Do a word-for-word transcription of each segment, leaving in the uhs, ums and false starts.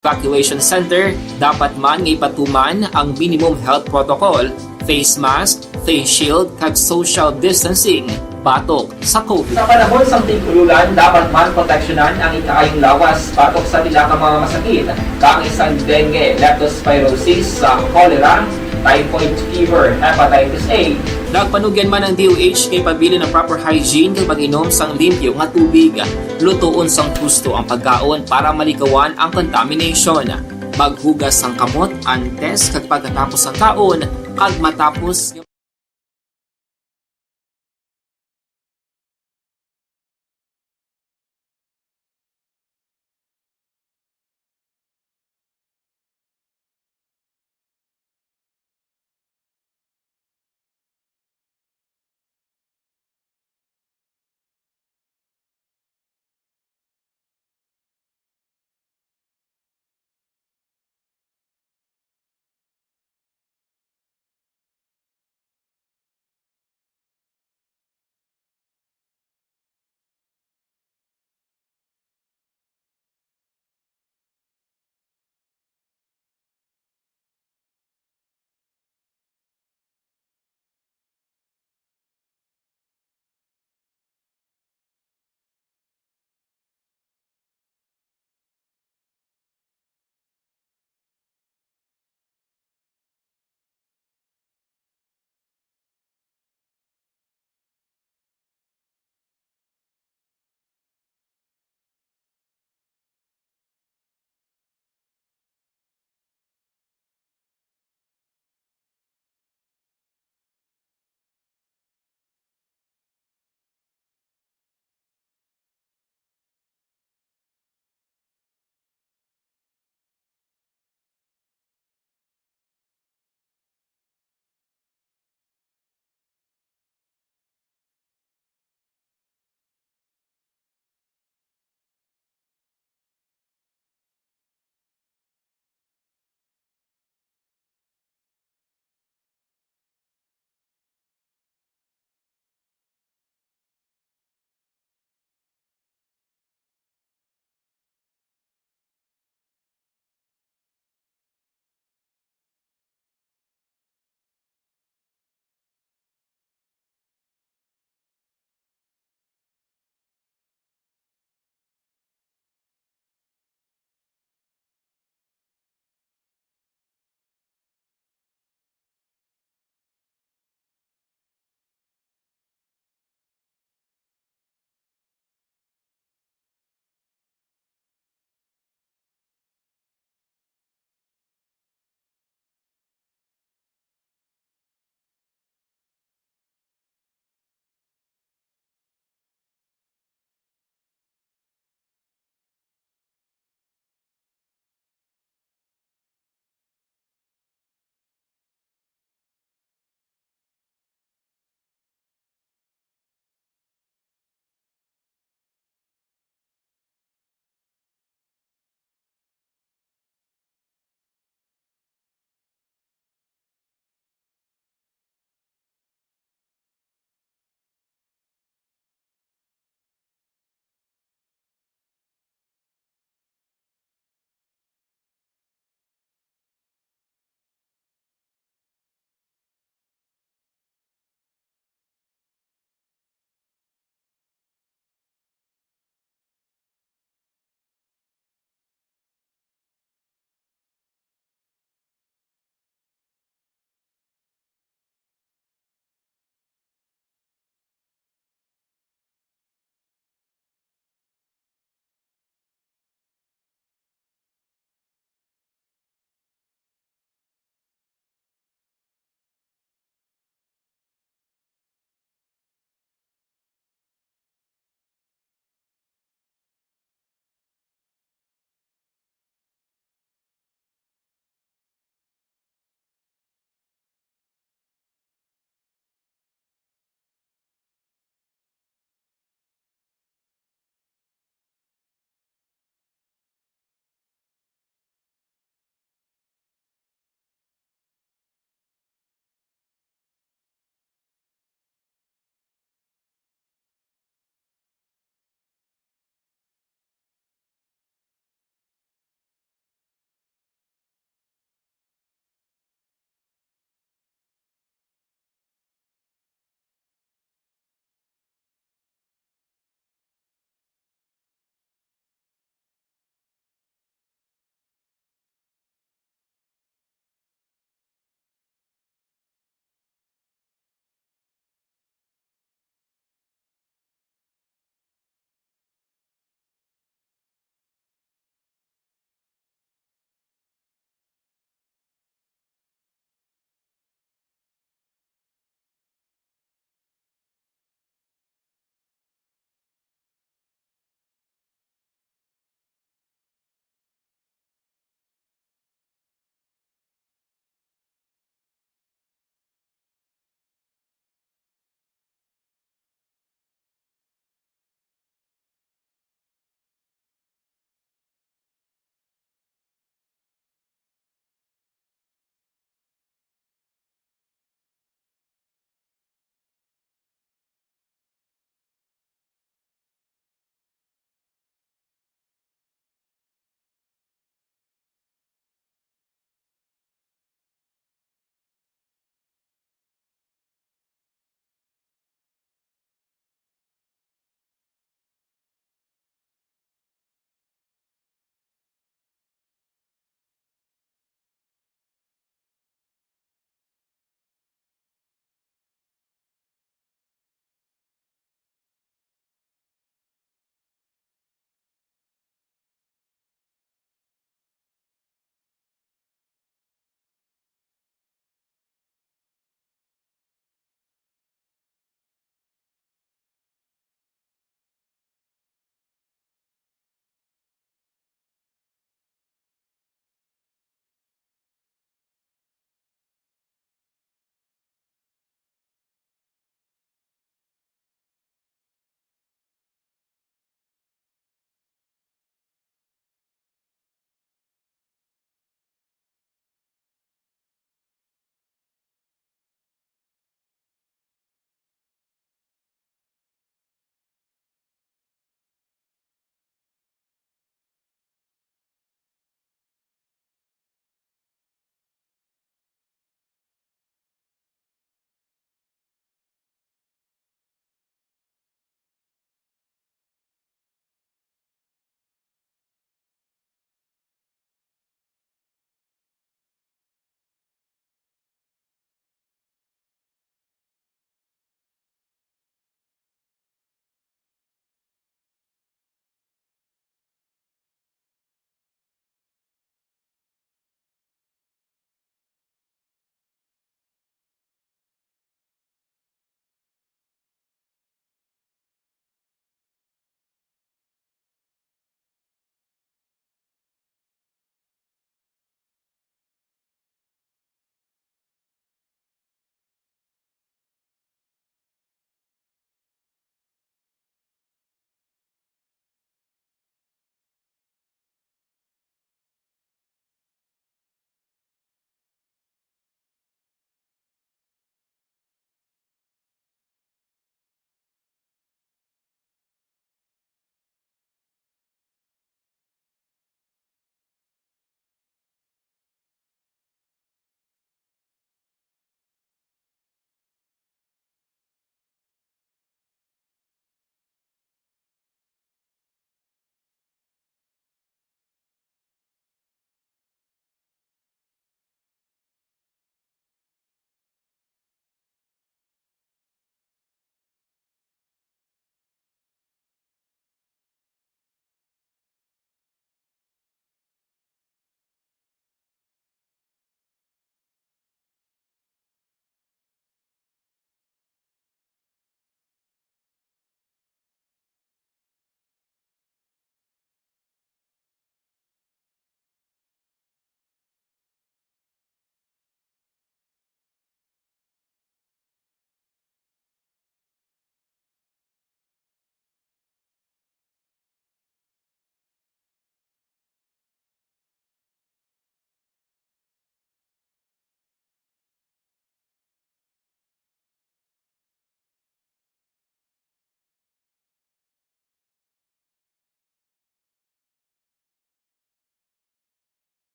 Evacuation center, dapat man nga ipatuman ang minimum health protocol, face mask, face shield, kag social distancing batok sa COVID. Sa panahon sang tig-ululan, dapat man proteksyonan ang ikaayong lawas batok sa pila ka mga masakit, kaangay sang dengue, leptospirosis, sa cholera, typhoid fever, hepatitis A. Nagpanugyan man ang D O H nga ipabilin ang proper hygiene kag pag-inom sang limpyo nga tubig. Lutoon sang husto ang pagkaon para malikawan ang contamination. Maghugas sang kamot antes kag pagkatapos sang kaon, kag matapos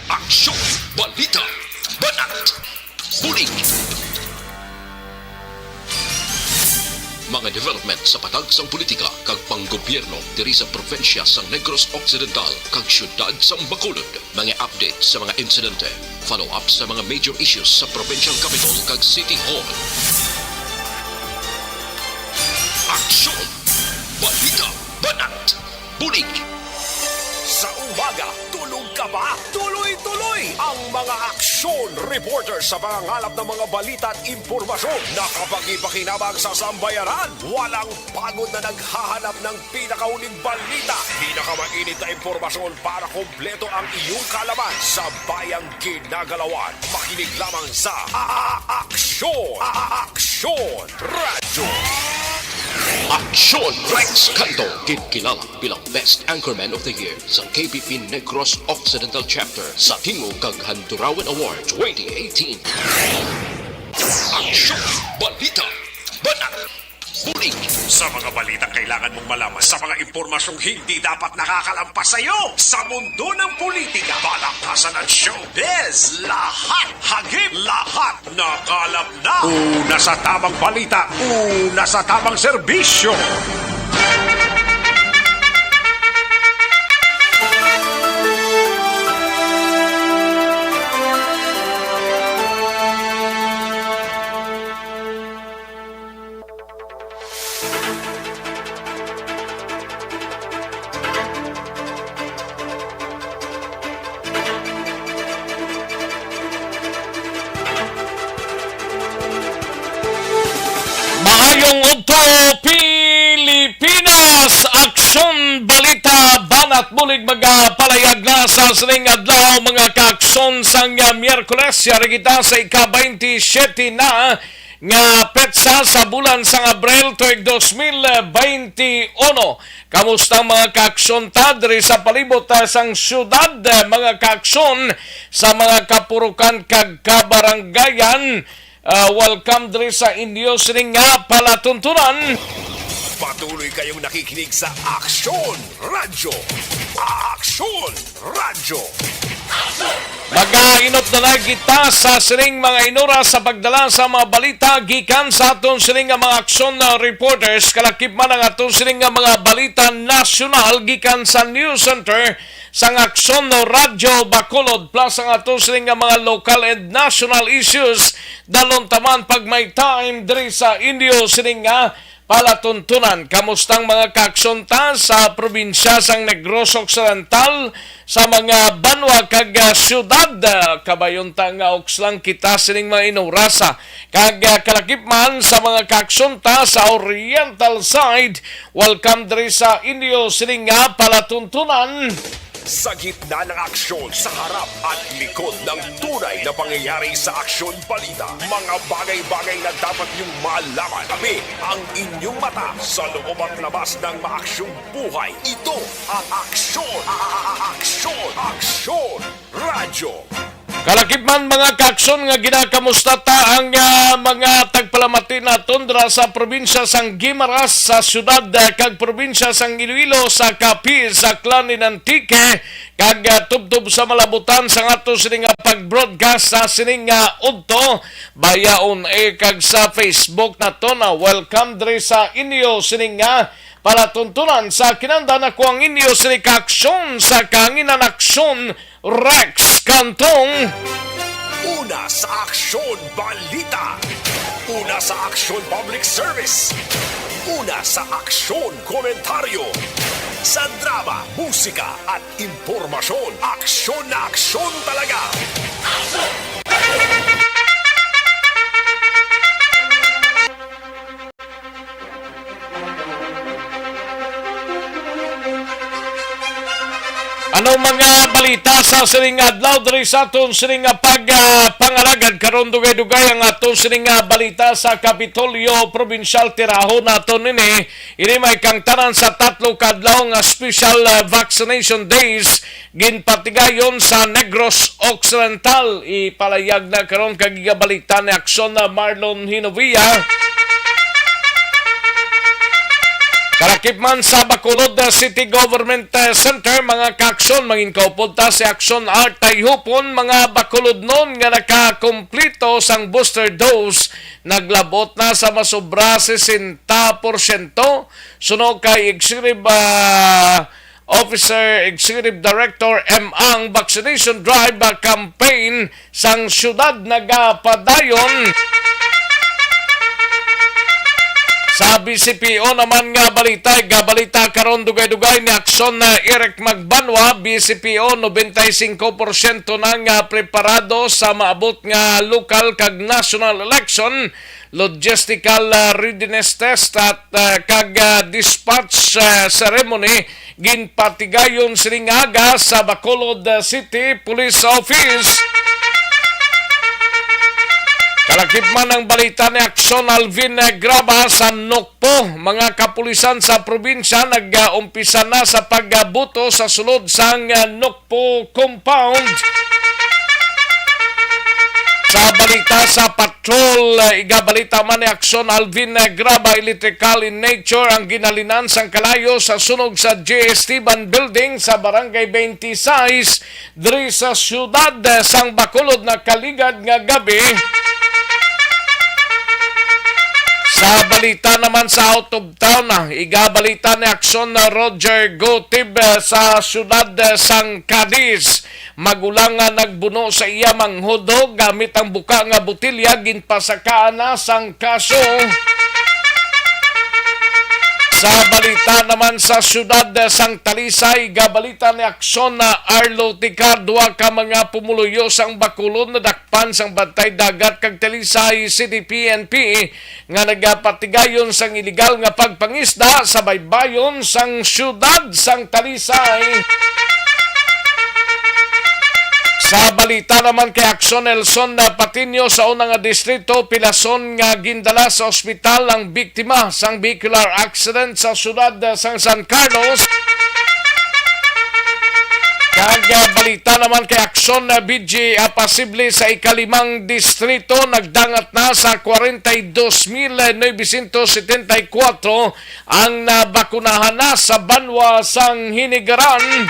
Aksyon! Balita! Banat! Bulig! Mga development sa patag sang politika kag panggobyerno diri sa probinsya sang Negros Occidental kag siyudad sang Bacolod. Mga update sa mga insidente, follow-up sa mga major issues sa provincial capital kag city hall. Aksyon! Balita! Banat! Bulig! Sa umaga, tulog ka ba? Tuloy-tuloy ang mga aksyon reporter sa pangangalap ng mga balita at impormasyon na kapakipakinabang sa sambayanan. Walang pagod na naghahanap ng pinakauling balita, pinakamainit na impormasyon para kompleto ang iyong kaalaman sa bayang ginagalawan. Makinig lamang sa A-, A-, Aksyon, A-, A-, Aksyon Radyo. Aksyon Rex Canto, ginkilala bilang Best Anchorman of the Year sa K B P Negros Occidental Chapter sa Tingog kag Handurawan Award twenty eighteen. Aksyon! Balita! Banat! Bulig! Sa mga balitang kailangan mong malaman, sa mga impormasyong hindi dapat nakakalampas sa iyo, sa mundo ng politika, balakasan at showbiz, lahat hagip, lahat nakalap na. Una sa tamang balita, una sa tamang serbisyo. Maayong udto, Pilipinas! Aksyon, balita, banat, bulig, magapalayag na sa sining adlaw, mga kaaksyon, sang, ah, Miyerkules. Yari kita sa ika-twenty-seven na nga petsa sa bulan sang Abril tuig dos mil twenty-one. Kamusta ang mga kaaksyon ta diri sa palibot, ah, sang siyudad, ah, mga kaaksyon sa mga kapurukan kag kabarangayan? Ah, welcome diri sa inyo sining nga palatuntunan. Patuloy kayong nakikinig sa Aksyon Radyo. Aksyon Radyo. Magainop na lang kita sa sining mga inura sa pagdala sa mga balita gikan sa aton sining nga mga aksyon na reporters. Kalakip man ang aton sining nga mga balita nasyonal gikan sa News Center sang Aksyon no Radyo Bacolod, plus ang aton sining nga mga local and national issues. Dalon ta man pag may time diri sa inyo sining nga palatuntunan. Kamusta ang mga kaaksyon ta sa probinsya sang Negros Occidental, sa mga banwa kag, ah, siyudad? Ah, kabayon ta nga uks lang kita sining mga inurasa. Kag, ah, kalakip man sa mga kaaksyon ta sa Oriental side, welcome diri sa inyo sining nga palatuntunan. Sa gitna ng aksyon, sa harap at likod ng tunay na pangyayari sa Aksyon Balita, mga bagay-bagay na dapat niyong malaman. Kami ang inyong mata sa loob at labas ng maaksyong buhay. Ito ang Aksyon, A-, A-, A-, Aksyon, Aksyon Radyo. Kalakip man, mga kaaksyon, nga ginakamusta ta ang, ah, mga tagpalamati naton dira sa probinsya sang Guimaras, sa siyudad, ah, kag probinsya sang Iloilo, sa Capiz, sa Aklan, in Antique, kag, ah, tubtob sa malabutan sang ato sini nga pag-broadcast sa sini nga udto, via on air kag sa Facebook naton. Ah, welcome diri sa inyo sini nga palatuntunan. Sa kinahanglan, ako ang inyo sini kaaksyon sa kahanginan, Aksyon Rex Cantong. Una sa Aksyon Balita. Una sa Aksyon Public Service. Una sa Aksyon Komentaryo. Sa drama, musika, at impormasyon, aksyon na aksyon talaga. Ano mga balita sa sining adlaw diri sa aton sining nga pag, ah, pangalagad? Karon, dugay-dugay ang aton sining nga balita sa Kapitolyo Probinsyal. Tirahon naton ini. Ini may kangtanan sa tatlo ka adlaw nga special, ah, vaccination days ginpatigayon sa Negros Occidental. Ipalayag na karon kag igabalita ni Aksyon na Marlon Hinovia. Kalakip man sa Bacolod, uh, City Government, uh, Center, mga kaaksyon, mangin kaupod ta si Aksyon Art Tayhupon, mga Bacolodnon nga nakakumpleto sang booster dose, naglabot na sa masobra sesenta porsyento. Suno kay Executive, uh, Officer, Executive Director M. Ang vaccination drive, uh, campaign sang siyudad nagapadayon. Sa B C P O naman nga balita, gabalita karon dugay-dugay ni Aksyon na Eric Magbanwa, B C P O, noventa y cinco porsyento na nga preparado sa maabot nga lokal kag national election, logistical, ah, readiness test at, ah, kag, ah, dispatch, ah, ceremony ginpatigayon sining aga sa Bacolod City Police Office. Kalakip man ang balita ni Aksyon Alvin Graba sa Nokpo. Mga kapulisan sa probinsya nag-umpisa na sa pagbuto sa sulod sang Nokpo compound. Sa balita sa patrol, eh, igabalita man ni Aksyon Alvin, eh, Graba, electrical in nature ang ginalinan sang kalayo sa sunog sa G S T Ban Building sa Barangay twenty-six diri sa siyudad, eh, sang Bacolod nakaligad nga gabi. Sa balita naman sa out of town, ah, igabalita ni Aksyon na Roger Gotib, eh, sa siyudad, eh, sang Cadiz. Magulang nga nagbuno sa iya manghudhog gamit ang buka nga botelya, ginpasakaan na sang kaso. Sa balita naman sa siyudad sang Talisay, gabalita ni Aksyon na Arlo Ticar, duha ka mga pumuluyo sang Bacolod nadakpan sang Bantay Dagat kag Talisay City P N P nga nagapatigayon sang iligal nga pagpangisda sa baybayon sang siyudad sang Talisay. Sa balita naman kay Aksyon, Nelson Patiño, sa una nga distrito, pilason nga gindala sa ospital ang biktima sang vehicular accident sa siyudad sang San Carlos. Kag, ah, balita naman kay Aksyon, ah, B G, ah, posible sa ikalimang distrito, nagdangat na sa kwarenta y dos mil novecientos setenta y kuwatro ang nabakunahan na sa banwa sang Hinigaran.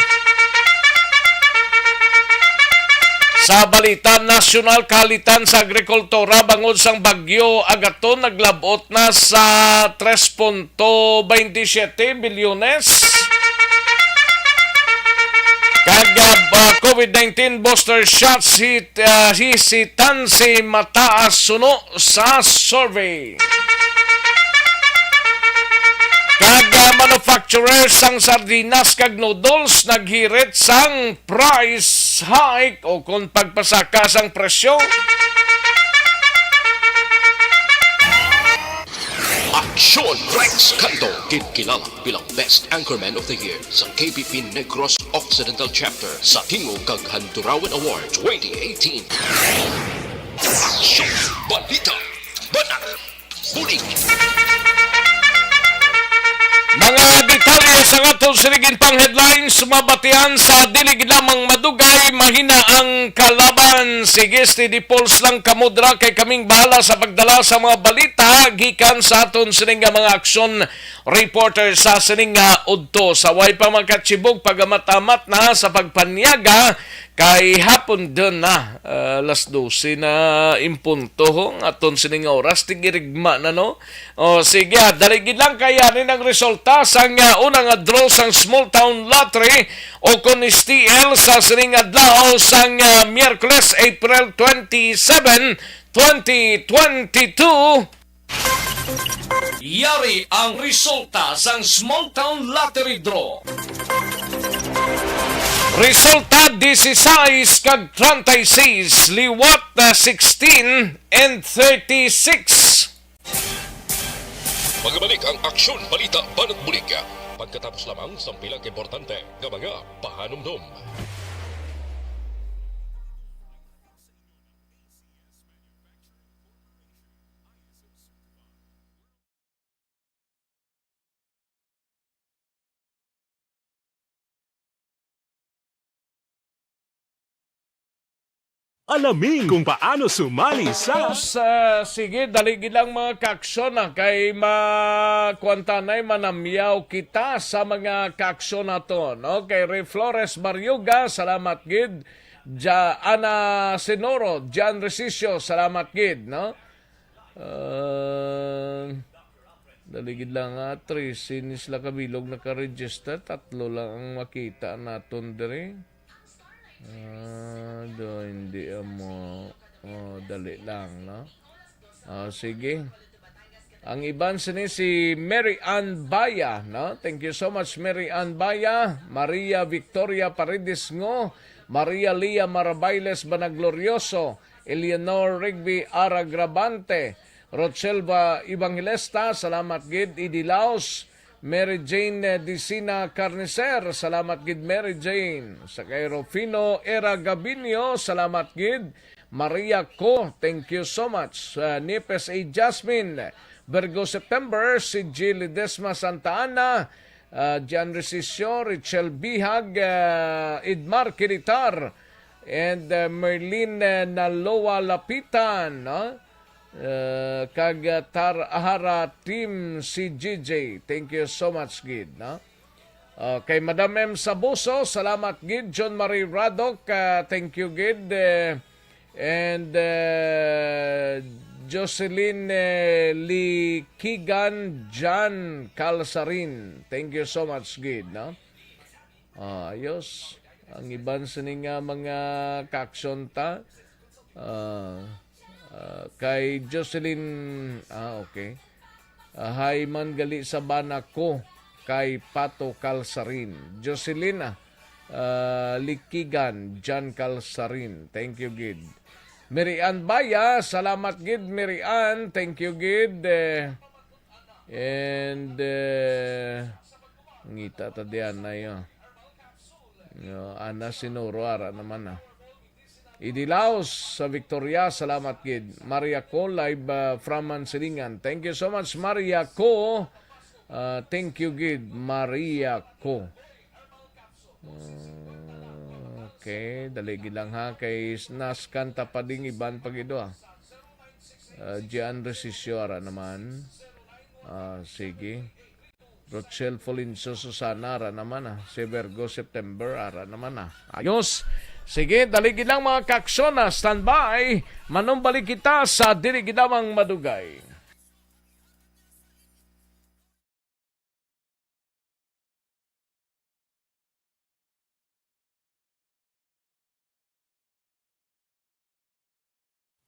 Sa balita nasyonal, kahalitan sa agrikultura bangod sang Bagyo Agaton, naglab-ot na sa tres punto twenty-seven bilyones. Kag, ah, COVID nineteen booster shots hit, ah, hisitan si mataas suno sa survey. Kag, ah, manufacturer sang sardinas kag noodles naghirit sang price hike o kon pagpasaka sang presyo. Aksyon Rex Canto, ginkilala bilang Best Anchorman of the Year sa K P P Negros Occidental Chapter sa Tingog kag Handurawan Award twenty eighteen. Aksyon! Balita! Banat! Bulig! Mga detalye sa aton sining pang headlines, mabatian sa dili gid lamang madugay, mahina ang kalaban. Sige, steady pulse lang kamo dira, kay kaming bahala sa pagdala sa mga balita gikan sa aton sining nga mga aksyon reporter sa sining nga udto. Sa way pa makachibog, pagamat-amat na sa pagpanyaga, kay hapon dun na, ah, alas dose na in punto, ho, ang aton sining nga oras, tigirigma na, no? O, sige, ah, dali gid lang kay ani ang resulta sang, ah, una nga draw sang Small Town Lottery o kon S T L sa sining adlaw sang, ah, Miyerkules, April twenty-seven, twenty twenty-two. Yari ang resulta sang Small Town Lottery Draw. Resulta, dieciséis kag treinta y seis, liwat na sixteen and thirty-six. Magabalik ang Aksyon Balita Banat Bulig pagkatapos lamang sang pila ka importante nga mga pahanumdom. Alamin kung paano sumali sa Tapos, ah, sige, dali gid lang, mga kaaksyon, ah, kay makuantanay, manamyaw kita sa mga kaaksyon naton, no? Kay Ray Flores Barriuga, salamat gid. Ja-, Ana Senoro, Jan Resicio, salamat gid, no? Ah, dali gid lang, ah, trese ni sila kabilog naka-register, tatlo lang ang makita naton diri. Ah, do, hindi amo. Oh, dali lang, no? Ah, sige. Ang iban sini si Mary Ann Baya, no? Thank you so much, Mary Ann Baya. Maria Victoria Paredes Ngo, Maria Lia Marabailes Banaglorioso, Eleanor Rigby Aragrabante, Rochelva Evangelista, salamat gid, Idi Laos, Mary Jane, eh, Dicina Carnicer, salamat gid, Mary Jane. Sa kay Rufino Era Gabinio, salamat gid. Maria Co, thank you so much. Uh, Nipes A Jasmine, Virgo September, si G Ledesma Santa Ana, uh, Jan Resicio, Richel Bihag, uh, Idmar Kilitar, and, uh, Merlin, uh, Naloa Lapitan, no? Uh, kag, uh, Tar Ahara Team C G J. Thank you so much gid, no? Uh, kay Madam M Sabuso, salamat gid. John Marie Radok, uh, thank you gid. Uh, and, uh, Jocelyn, uh, Likigan Jan Calsarin. Thank you so much gid, no? Ah, ayos. Ang iban sini nga mga kaaksyon ta. Ah, ah, kay Jocelyn, ah, okay. Ah, hi man gali sa bana ko kay Pato Calsarin. Jocelyn, ah, ah, Likigan, Jan Calsarin. Thank you gid. Mary Ann Baya, salamat gid, Mary Ann. Thank you gid. Eh, and, eh, ngita ta diyan na yun. Yo, Ana Sinuro, ara naman, ah. Idi Laos sa Victoria, salamat gid. Maria Co, live, ah, from Mansilingan. Thank you so much, Maria Co. Ah, thank you gid, Maria Co. Ah, okay, dali gid lang ha, kay s-, nascan ta pa ding iban pa gid, ah. Ah, Gian Resisio, ara naman. Ah, sige. Rochelle Folinso Susana, ara naman, ah. Si Virgo September, ara naman, ah. Ayos. Sige, dali gid lang, mga kaaksyon, ah. Standby. Manumbalik kita sa dili gid lamang madugay.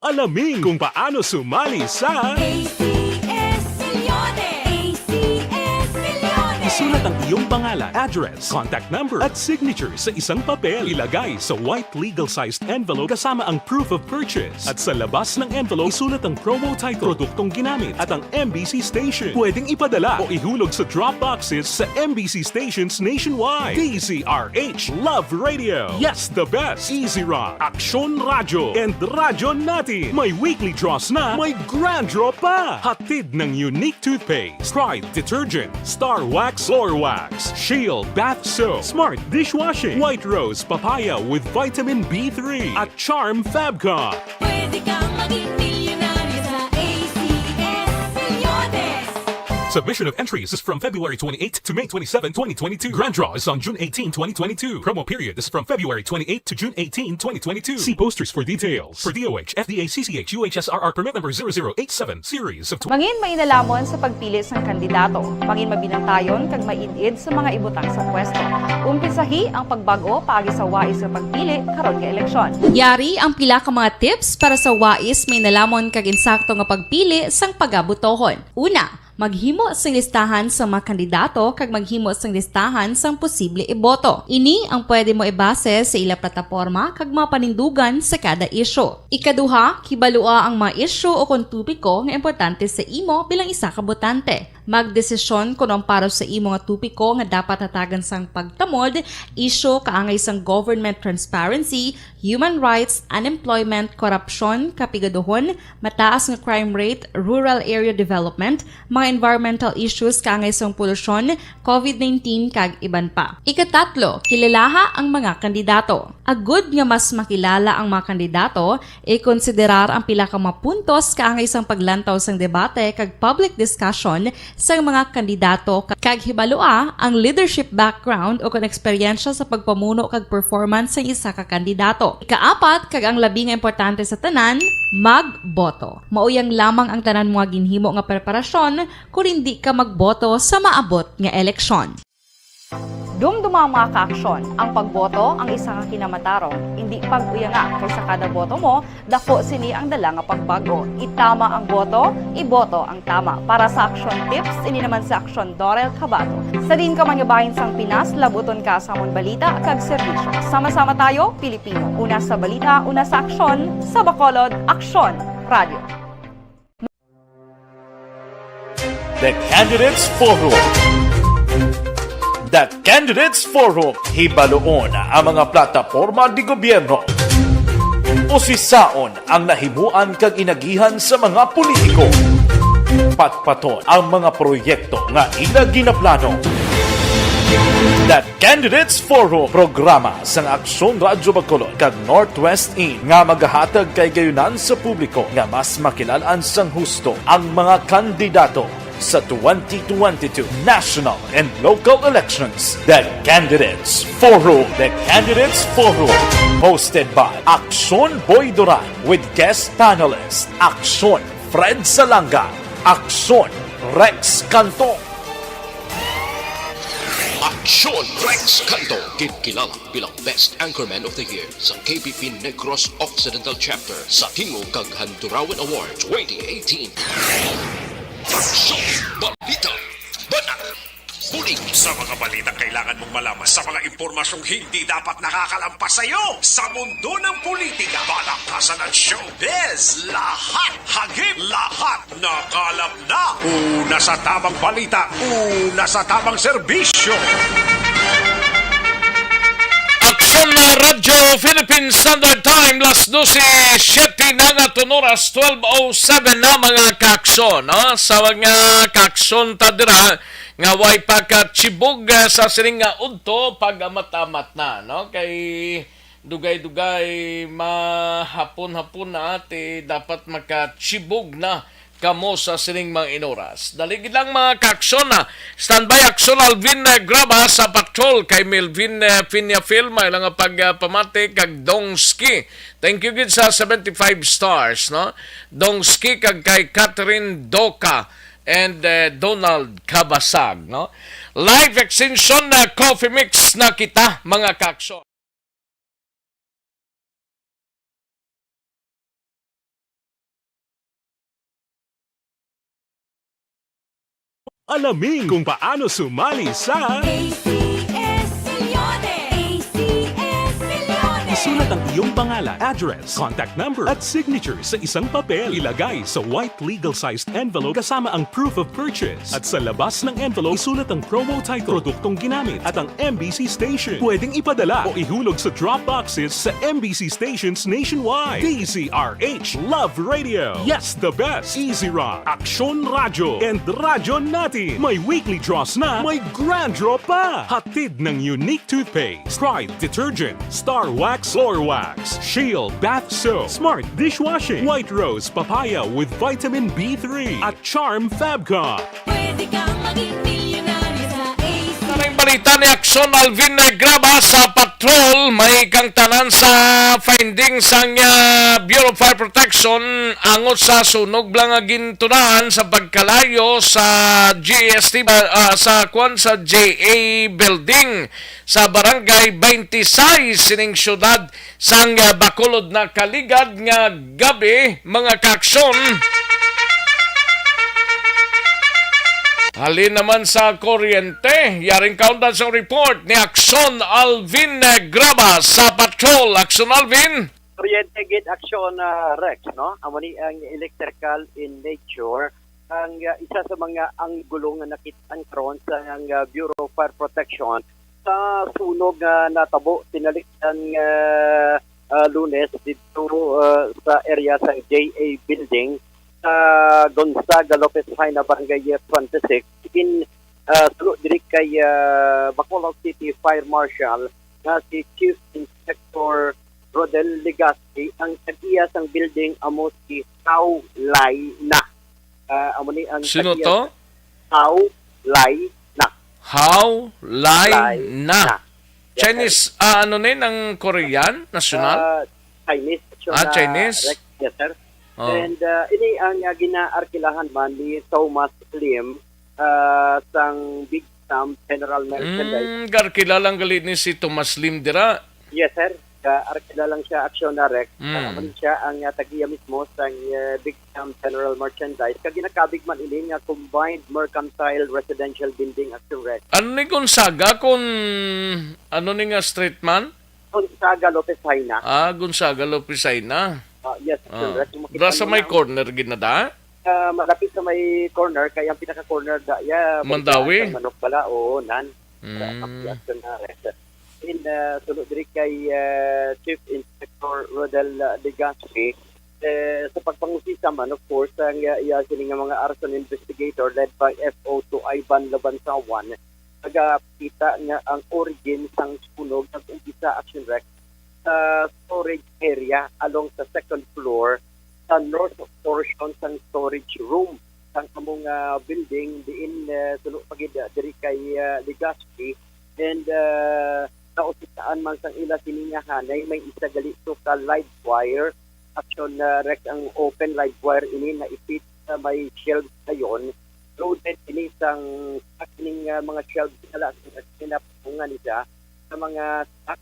Alamin kung paano sumali sa A C S Millones. A C S Millones. Isulat ang iyong pangalan, address, contact number, at signature sa isang papel. Ilagay sa white legal-sized envelope kasama ang proof of purchase. At sa labas ng envelope, isulat ang promo title, produktong ginamit, at ang M B C station. Pwedeng ipadala o ihulog sa drop boxes sa M B C stations nationwide. D Z R H, Love Radio. Yes, the best. Easy Rock, Aksyon Radyo, and Radyo Natin. May weekly draws na, may grand draw pa. Hatid ng Unique Toothpaste, Pride Detergent, Star Wax Floor Wax, Shield Bath Soap, Smart Dishwashing, White Rose Papaya with Vitamin B three, at Charm Fabcon. Pwede kang maging milyonaryo sa A C S Millones. Submission of entries is from February twenty-eighth to May twenty-seven, twenty twenty-two. Grand draw is on June eighteen, twenty twenty-two. Promo period is from February twenty-eighth to June eighteen, twenty twenty-two. See posters for details. For D O H, F D A, C C H, U H S R R permit number zero zero eight seven, series of tw- Mangin mainalamon sa pagpili sang kandidato. Mangin mabinantayon kag maid-id sa mga ibutang sa pwesto. Umpisahi ang pagbag-o paagi sa wais nga pagpili karon nga eleksyon. Yari ang pila ka mga tips para sa wais, mainalamon kag insakto nga pagpili sang pagabutohon. Una, maghimo sing listahan sa mga kandidato kag maghimo sing listahan sang posible iboto. Ini ang pwede mo ibase sa ila plataporma kag mga panindugan sa kada isyu. Ikaduha, kibalua ang mga isyu o kon topiko nga importante sa imo bilang isa ka botante. Magdesisyon kon ang para sa imo nga topiko nga dapat hatagan sang pagtamod, isyu kaangay sang government transparency, human rights, unemployment, korupsyon, kapigaduhon, mataas nga crime rate, rural area development, mga environmental issues kaangay sang polusyon, covid nineteen, kag iban pa. Ikatatlo, kilalaha ang mga kandidato. Agud nga mas makilala ang mga kandidato, ikonsiderar ang pila ka mga puntos kaangay sang paglantaw sang debate kag public discussion sang mga kandidato, kag hibalua ang leadership background o kon eksperyensya sa pagpamuno kag performance sang isa ka kandidato. Ikaapat, kag ang labi nga importante sa tanan, magboto. Mao yang lamang ang tanan mga ginhimo nga preparasyon kon hindi ka magboto sa maabot nga eleksyon. Dumduma, mga kaaksyon, ang pagboto ang isa ka kinamatarong, indi pag-uyanga, kay sa kada boto mo, dako sini ang dala nga pagbago. Itama ang boto, iboto ang tama. Para sa Aksyon Tips, ini naman si Aksyon Dorel Cabato. Sa diin ka man nga bahin sang Pinas, labuton ka sa amon balita kag serbisyo. Sama-sama tayo, Pilipino. Una sa balita, una sa aksyon, sa Bacolod, Aksyon Radio. The Candidates Forum. The Candidates Forum. Hibaluon ang mga plataporma de gobyerno. Usisaon ang nahimuan kag inagihan sa mga politiko. Patpaton ang mga proyekto nga ila ginaplano. The Candidates Forum, programa sang Aksyon Radyo Bacolod kag Northwest In nga magahatag kay gayunan sa publiko nga mas makilalan sang husto ang mga kandidato sa twenty twenty-two national and local elections. The Candidates Forum. The Candidates Forum. Hosted by Aksyon Boy Duran with guest panelist Aksyon Fred Salanga, Aksyon Rex Canto. Aksyon Rex Canto, ginkilala bilang Best Anchorman of the Year sa K B P Negros Occidental Chapter sa Tingog kag Handurawan Award twenty eighteen. Aksyon Balita. Banat. Bulig sa mga balitang kailangan mong malaman, sa mga impormasyong hindi dapat nakakalampas sa iyo, sa mundo ng politika, palakasan at showbiz, lahat, hagip, lahat, nakalap na. Una sa tamang balita, una sa tamang serbisyo. Aksyon na Radyo Philippine Standard Time, las dose siete na nga tun oras, twelve oh seven na, mga kaaksyon, no? Sa mga kaaksyon ta dira nga way pa kachibog, ah, sa sining nga udto, pag-amat-amat na, no? Kay dugay-dugay mahapon-hapon na, ti dapat makachibog na kamo sa sining mga inoras. Dali gid lang, mga kaaksyon, ha. Standby, Aksyon Alvin, eh, Graba sa patrol, kay Melvin, eh, Piñafil, may lang nga pag, ah, pamati, kag Dongski. Thank you gid sa seventy-five stars, no? Dongski kag kay Catherine Doca and, eh, Donald Cabasag, no? Life Extension na Coffee Mix na kita, mga kaaksyon. Alamin kung paano sumali sa A C S Millones! A C S Millones! Isulat ang iyong pangalan, address, contact number, at signature sa isang papel. Ilagay sa white legal-sized envelope kasama ang proof of purchase. At sa labas ng envelope, isulat ang promo title, produktong ginamit, at ang M B C station. Pwedeng ipadala o ihulog sa drop boxes sa M B C stations nationwide. D Z R H Love Radio. Yes, the best. Easy Rock, Aksyon Radyo, and Radyo Natin. May weekly draws na, may grand draw pa. Hatid ng Unique Toothpaste, Pride Detergent, Star Wax Floor Wax, Shield Bath Soap, Smart Dishwashing, White Rose Papaya with Vitamin B three, at Charm Fabcon. Pwede kang maging milyonaryo sa A C. Sa ning balita ni Aksyon Alvin Negraba sa Patrol, may kang tanan sa findings sang, ah, Bureau of Fire Protection angot sa sunog lang nga gintunahan sa pagkalayo sa G S T, ah, ah, sa kwan sa J A Building sa Barangay twenty-six sining siyudad sang, ah, Bacolod. Nakaligad nga gabi, mga kaaksyon. Halin naman sa kuryente, yaring kaundan sang report ni Aksyon Alvin Graba sa Patrol. Aksyon Alvin. Kuryente gid, Aksyon, ah, Rex, no? Amo ni ang electrical in nature, ang, ah, isa sa mga anggulo nga nakit-an karon sa, ang, ah, Bureau of Fire Protection sa sunog nga natabo tinalikdan nga, ah, Lunes didto, ah, sa area sa J A Building sa Gonzaga Lopez Jaena, Barangay twenty-six. In, ah, suno diri kay, ah, Bacolod City Fire Marshal nga si Chief Inspector Inspector Rodel Legaspi, ang tag-iya sang building amo si Hao Lai Na. Ah, amo ni ang Sino tag-iya to? sa Hao Lai Na. How? Lai Lai na. Na. Yes, Chinese, ah, ano ni, ng Korean? National? Ah, Chinese. Actually, Ah, na Chinese? rec-, yes, sir. Oh. And uh, ini ang uh, ginaarkilahan man ni Thomas Lim uh, sang Big Sam General Merchandise. Mm, garkilala ang gali ni si Thomas Lim dira. Yes, sir. Ka-arkila lang siya, Action Direct. Mm. Uh, siya ang uh, tag-iya mismo sang uh, Big Sam General Merchandise. Kag ginakabig man ini nga Combined Mercantile Residential Building, Action Direct. Ano ni Gonzaga kung ano ni nga street man? Gonzaga Lopez Jaena. Ah, Gonzaga Lopez Jaena. Uh, yes, Action Ah. Direct. Kung makita Dira sa mo may na, corner ginada? Ah, malapit sa may corner, kaya ang pinaka-corner da, ya, Mandawi? Sa Manok bala, oo, nan. Mm. Sa Action Direct. In uh, sunod diri kay uh, Chief Inspector Rodel uh, Legaspi, eh, sa pagpangusisa man, of course, ang uh, iya sini nga mga arson investigator led by F O two Ivan Labansawan, nagapakita nga ang origin sang sunog nag-umpisa, Action Direct, sa storage area along sa second floor sa north portion sang storage room sang among uh, building diin uh, suno pa gid uh, diri kay uh, Legaspi. And uh, nausitaan man sang ila sini nga hanay, may isa gali to ka live wire. Action uh, Direct, ang open live wire ini na ipit sa may shelf dayon. Loaded ini sang kining uh, mga shelf nila sa pinapungan ni siya sa mga stock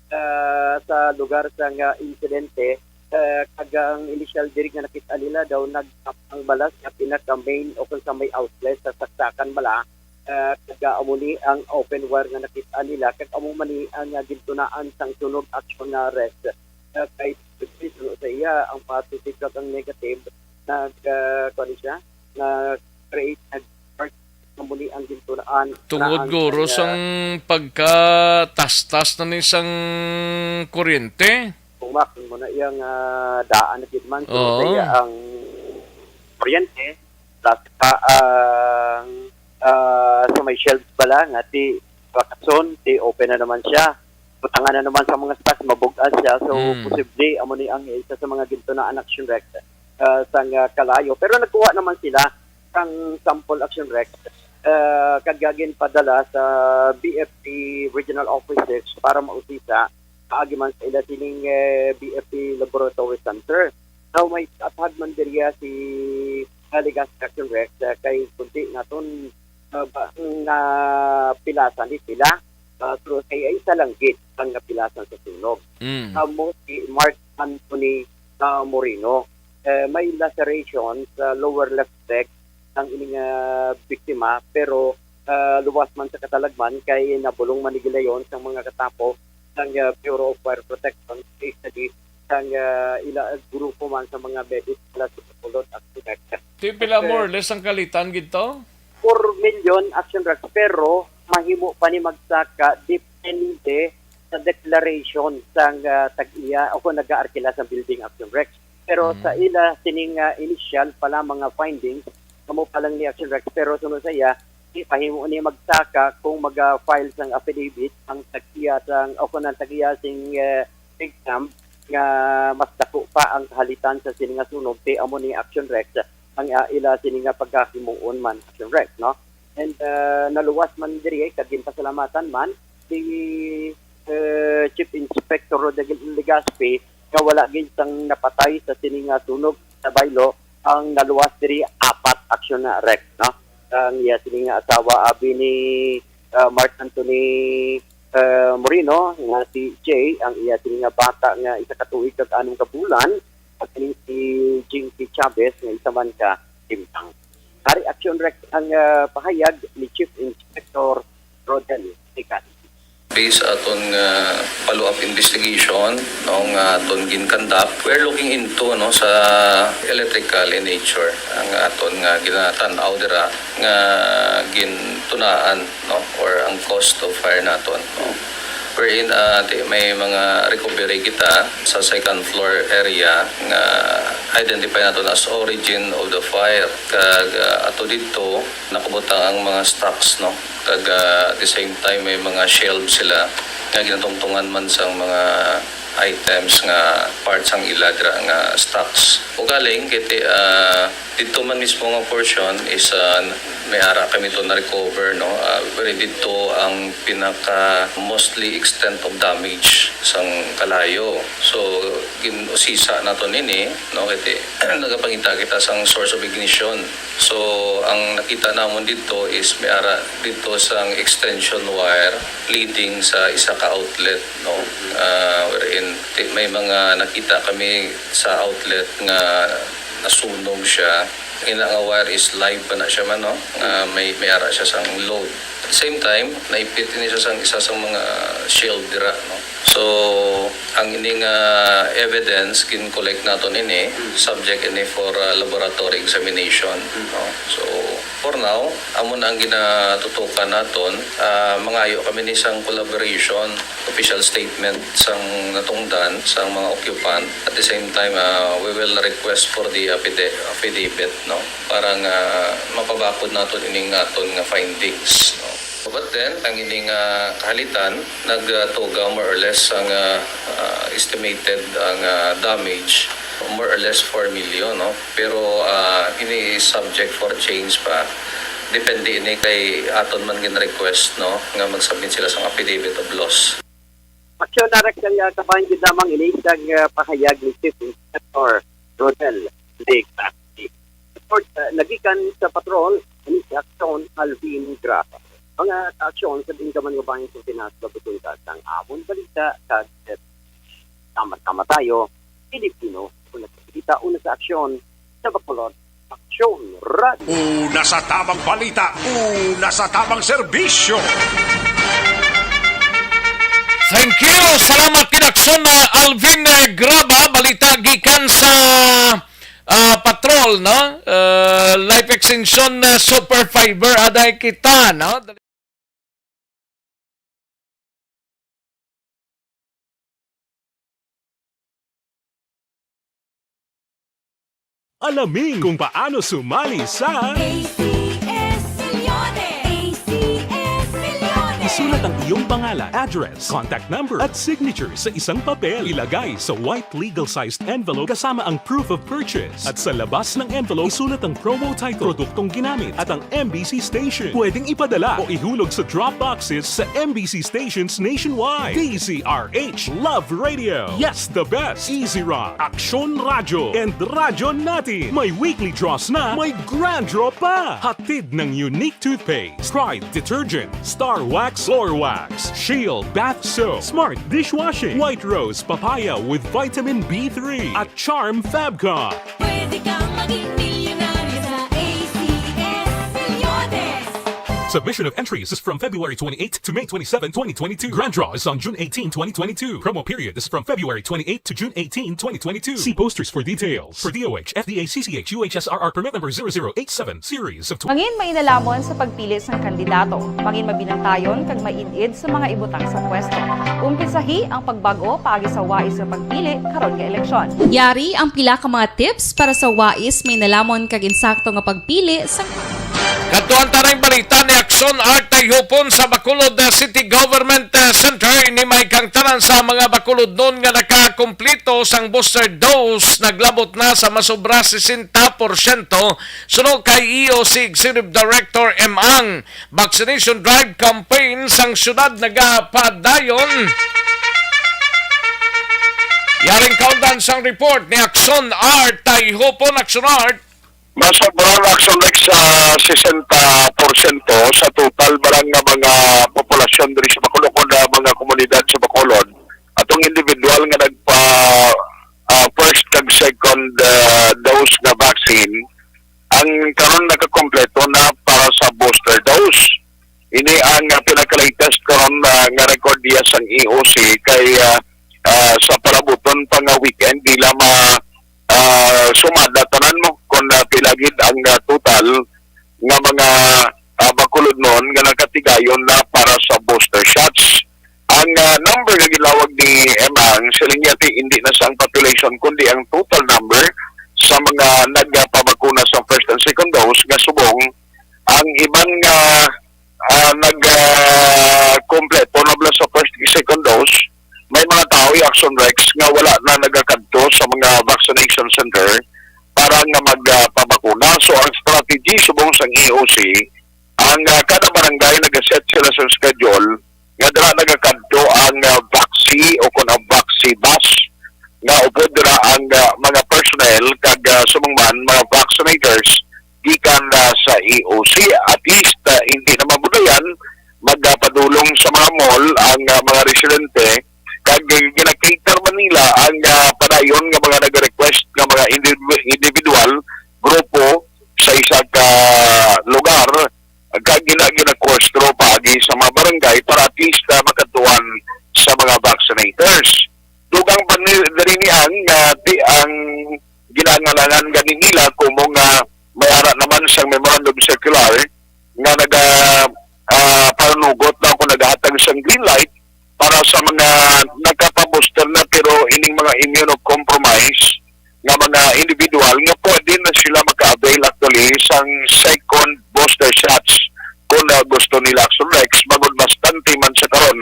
uh, sa lugar sang uh, insidente. Uh, kag ang initial diri nga nakita nila daw nagtap ang balas nga pinaka main o kung sa may outlet sa saksakan bala. Uh, kag uh, amo ni ang open wire nga nakita nila kag amo man ni ang uh, gintunaan sang sunog, Action Direct. Uh, kay suno sa iya ang positive kag ang negative nag uh, kuwan siya, nag create nag spark, amo ni ang gintunaan. Tungod Ang guro kanya sang pagkatastas na ni sang kuryente. Umak mo na iyang ah, daan na gid man. So, Oo. Kaya ang kuryente, plus pa ang ah, sa may shelves bala nga ti bakason, ti open na naman siya. Butangan na naman sa mga stocks, mabugas siya. So, Mm. posible, amo ni ang isa sa mga gintunaan, Action Direct, ah, sang ah, kalayo. Pero nagkuha naman sila sang sample, Action Direct, ah, kag ginpadala sa B F P Regional Office Six para mausisa paagi man sa ila sining eh, B F P Laboratory Center. Now, may atag man diriya si Aligas, Action Direct, ah, kay kunti naton ah, ba, nga pilasan ni sila. Ah, pero kay isa lang gid ang napilasan sa sunog. Mm. Amo si Mark Anthony ah, Moreno. Eh, may laceration sa lower left leg ang ining ah, biktima, pero ah, luwas man sa katalagman kay nabulong man ni gilayon sang mga katapo sang ah, Bureau of Fire Protection, especially sang ah, ila grupo man sa mga medic, sila sa Bacolod at Quebec. Ti pila Okay. More or less ang kalitan gid to? Four million, Action Direct, pero mahimo pa ni magsaka depende sa declaration sang ah, tag-iya o kung nag-aarkila sa building, Action Direct. Pero Mm. sa ila sining ah, initial pa lamang nga findings, kamo pa lang ni, Action Direct, pero sunod sa iya, ipahimo ni magsaka kung mag-file sang affidavit ang tag-iya sang o kung ang tag-iya sing eh, exam nga mas dako pa ang kahalitan sa sini nga sunog, ti amo ni, Action Direct, ang ah, ila sini nga pagkahimuon man, Action Direct, no? And ah, naluwas man diri kag ginpasalamatan man si eh, Chief Inspector Rodel Legaspi nga wala gid sang napatay sa sini nga sunog sa baylo. Ang naluwas diri apat, Action Direct, no? Ang iya sini nga asawa, abi ni ah, Mark Anthony ah, Moreno, nga si Jay, ang iya sini nga bata nga isa ka tuig kag anom ka bulan, at ini si Jinky Chavez nga isa man ka timtang. Ari, Action Direct, ang ah, pahayag ni Chief Inspector Rodel Legaspi. Based aton nga follow-up investigation, no, nga aton gin-conduct, we're looking into, no, sa electrical in nature ang aton nga ginatan-aw dira nga gintunaan, no, or ang cause of fire naton, no. Wherein ah, ti- may mga recovery kita sa second floor area nga identify naton as origin of the fire. Kag ah, ato didto nakabutang ang mga stocks, no. Kag ah, at the same time may mga shelves sila nga ginatungtungan man sang mga items nga part sang ila dira nga stocks. Ugaling kay ti, ah, dito man mismo nga portion is, ah, may ara kami to na-recover, no? Ah, very dito ang pinaka mostly extent of damage sang kalayo. So, gin-usisa nato nini, no? Kay ti, nagapangita kita sang source of ignition. So, ang nakita namon dito is may ara dito sang extension wire leading sa isa ka outlet, no? Ah, wherein ti-, may mga nakita kami sa outlet nga nasunog siya. Ina nga wire is live pa na siya man, no? Nga may, may ara siya sang load. At the same time, naipit ini siya sang isa sa mga shield dira, no? So, ang ini nga evidence, gin-collect naton ini, subject ini for, ah, laboratory examination, no? So, for now, amo na ang ginatutukan naton. Ah, mangayo kami ni sang collaboration, official statement sang natungdan sang mga occupant. At the same time, ah, we will request for the affida-, affidavit, no? Para nga mapabakod naton ining aton nga findings, no? But then, ang ini nga kahalitan, nagtuga more or less ang, ah, ah, estimated ang, ah, damage, more or less four million, no? Pero, ah, ini is subject for change pa. Depende ini kay aton man gin-request, no, nga mag-submit sila sang affidavit of loss. Aksyon, Direk, kay, ah, kabahin gid lamang ini kag, ah, pahayag ni Chief Inspector Rodel Legaspi. Report, ah, nagikan sa patrol, ani si Aksyon Alvin Grapa. Mga aksyon sa ginkaman nga bahin sa Pinas, mabuton ka sang amon balita sa Tama-tama tayo, Pilipino, una sa balita, una sa aksyon, sa Bacolod, Aksyon Radio. Una sa tamang balita, una sa tamang serbisyo. Thank you. Salamat, Kinakson, uh, Alvin, uh, Graba. Balita gikan sa, uh, Patrol, no? Uh, Life Extension, uh, Super Fiber. Aday kita, no? Alamin kung paano sumali sa A C S Millones! A C S Millones! Isulat ang iyong pangalan, address, contact number, at signature sa isang papel. Ilagay sa white legal-sized envelope kasama ang proof of purchase. At sa labas ng envelope, isulat ang promo title, produktong ginamit, at ang M B C station. Pwedeng ipadala o ihulog sa drop boxes sa M B C stations nationwide. D Z R H Love Radio. Yes, the best. Easy Rock, Aksyon Radyo, and Radyo Natin. May weekly draws na, may grand draw pa. Hatid ng Unique Toothpaste, Pride Detergent, Star Wax Floor Wax, Shield Bath Soap, Smart Dishwashing, White Rose Papaya with Vitamin B three, at Charm Fabcon. Pwede kang maging milyonaryo sa A C S Millones. Submission of entries is from February twenty-eighth to May twenty-seven, twenty twenty-two. Grand draw is on June eighteen, twenty twenty-two. Promo period is from February twenty-eighth to June eighteen, twenty twenty-two. See posters for details. For D O H, F D A, C C H, U H S R R permit number zero zero eight seven, series of tw- Mangin mainalamon sa pagpili sang kandidato. Mangin mabinantayon kag maid-id sa mga ibutang sa pwesto. Umpisahi ang pagbag-o paagi sa wais nga pagpili karon nga eleksyon. Yari ang pila ka mga tips para sa wais, may nalamon kag insakto nga pagpili sa Kadtuan ta ning balita ni Aksyon Art Tayhupon sa Bacolod, uh, City Government, uh, Center. Ini may kang tanan sa mga Bacolodnon nga nakakumplito sang booster dose naglabot na sa masobra sesenta porsyento. Suno kay E O C Executive Director M Ang, vaccination drive campaign sang syudad nagapadayon. Yaring kaundan sang report ni Aksyon Art Tayhupon. Aksyon Art. Masobra na, Aksyon Rex, sa sesenta porsyento sa total barang nga mga populasyon diri sa Bacolod, kundi mga komunidad sa Bacolod. Atong individual nga nagpa, ah, first kag second, ah, dose nga vaccine, ang karon nakakompleto na para sa booster dose. Ini ang, ah, pinaka-latest karon, ah, nga record diya sang E O C kay, ah, ah, sa palabuton pa nga weekend, dila ma, ah, sumada tanan mo kung, ah, pila gid ang, ah, total nga mga, ah, Bacolodnon nga nakatigayon na para sa booster shots. Ang, ah, number nga gilawag ni M Ang, siling niya ti, hindi na sa ang population, kundi ang total number sa mga nagapabakuna sa first and second dose nga subong ang iban nga, ah, nag, ah, kompleto na bala sa first, second dose, may mga tawo, Action Rex, nga wala na nagakadto sa mga vaccination center para nga magpabakuna. So, ang strategy subong sang E O C, ang, ah, kada barangay nagaset sila sa schedule nga dira nagakadto ang, ah, vaccine o kon ang vaccine bus nga upod dira ang, ah, mga personnel kag, ah, subong man mga vaccinators gikan, ah, sa E O C. At least, ah, hindi na mabudayan, magpadulong sa mga mall ang, ah, mga residente kag gina-cater man nila ang, ah, padayon nga mga nag-request nga mga indiv-, individual, grupo sa isa ka lugar, kag gina-, gina-course through paagi sa mga barangay para at least, ah, makatuan sa mga vaccinators. Dugang pa ni, diri ni ang, ah, ti-, ang ginangalangan gani nila kumo nga may ara naman sang memorandum circular nga naga, ah, panugot na kung nagahatag sang green light para sa mga nakapabuster na pero ining mga immunocompromised nga mga individual nga pwede na sila maka-avail actually sang second booster shots kung, ah, gusto nila, Action Rex, bangod bastante man sa karon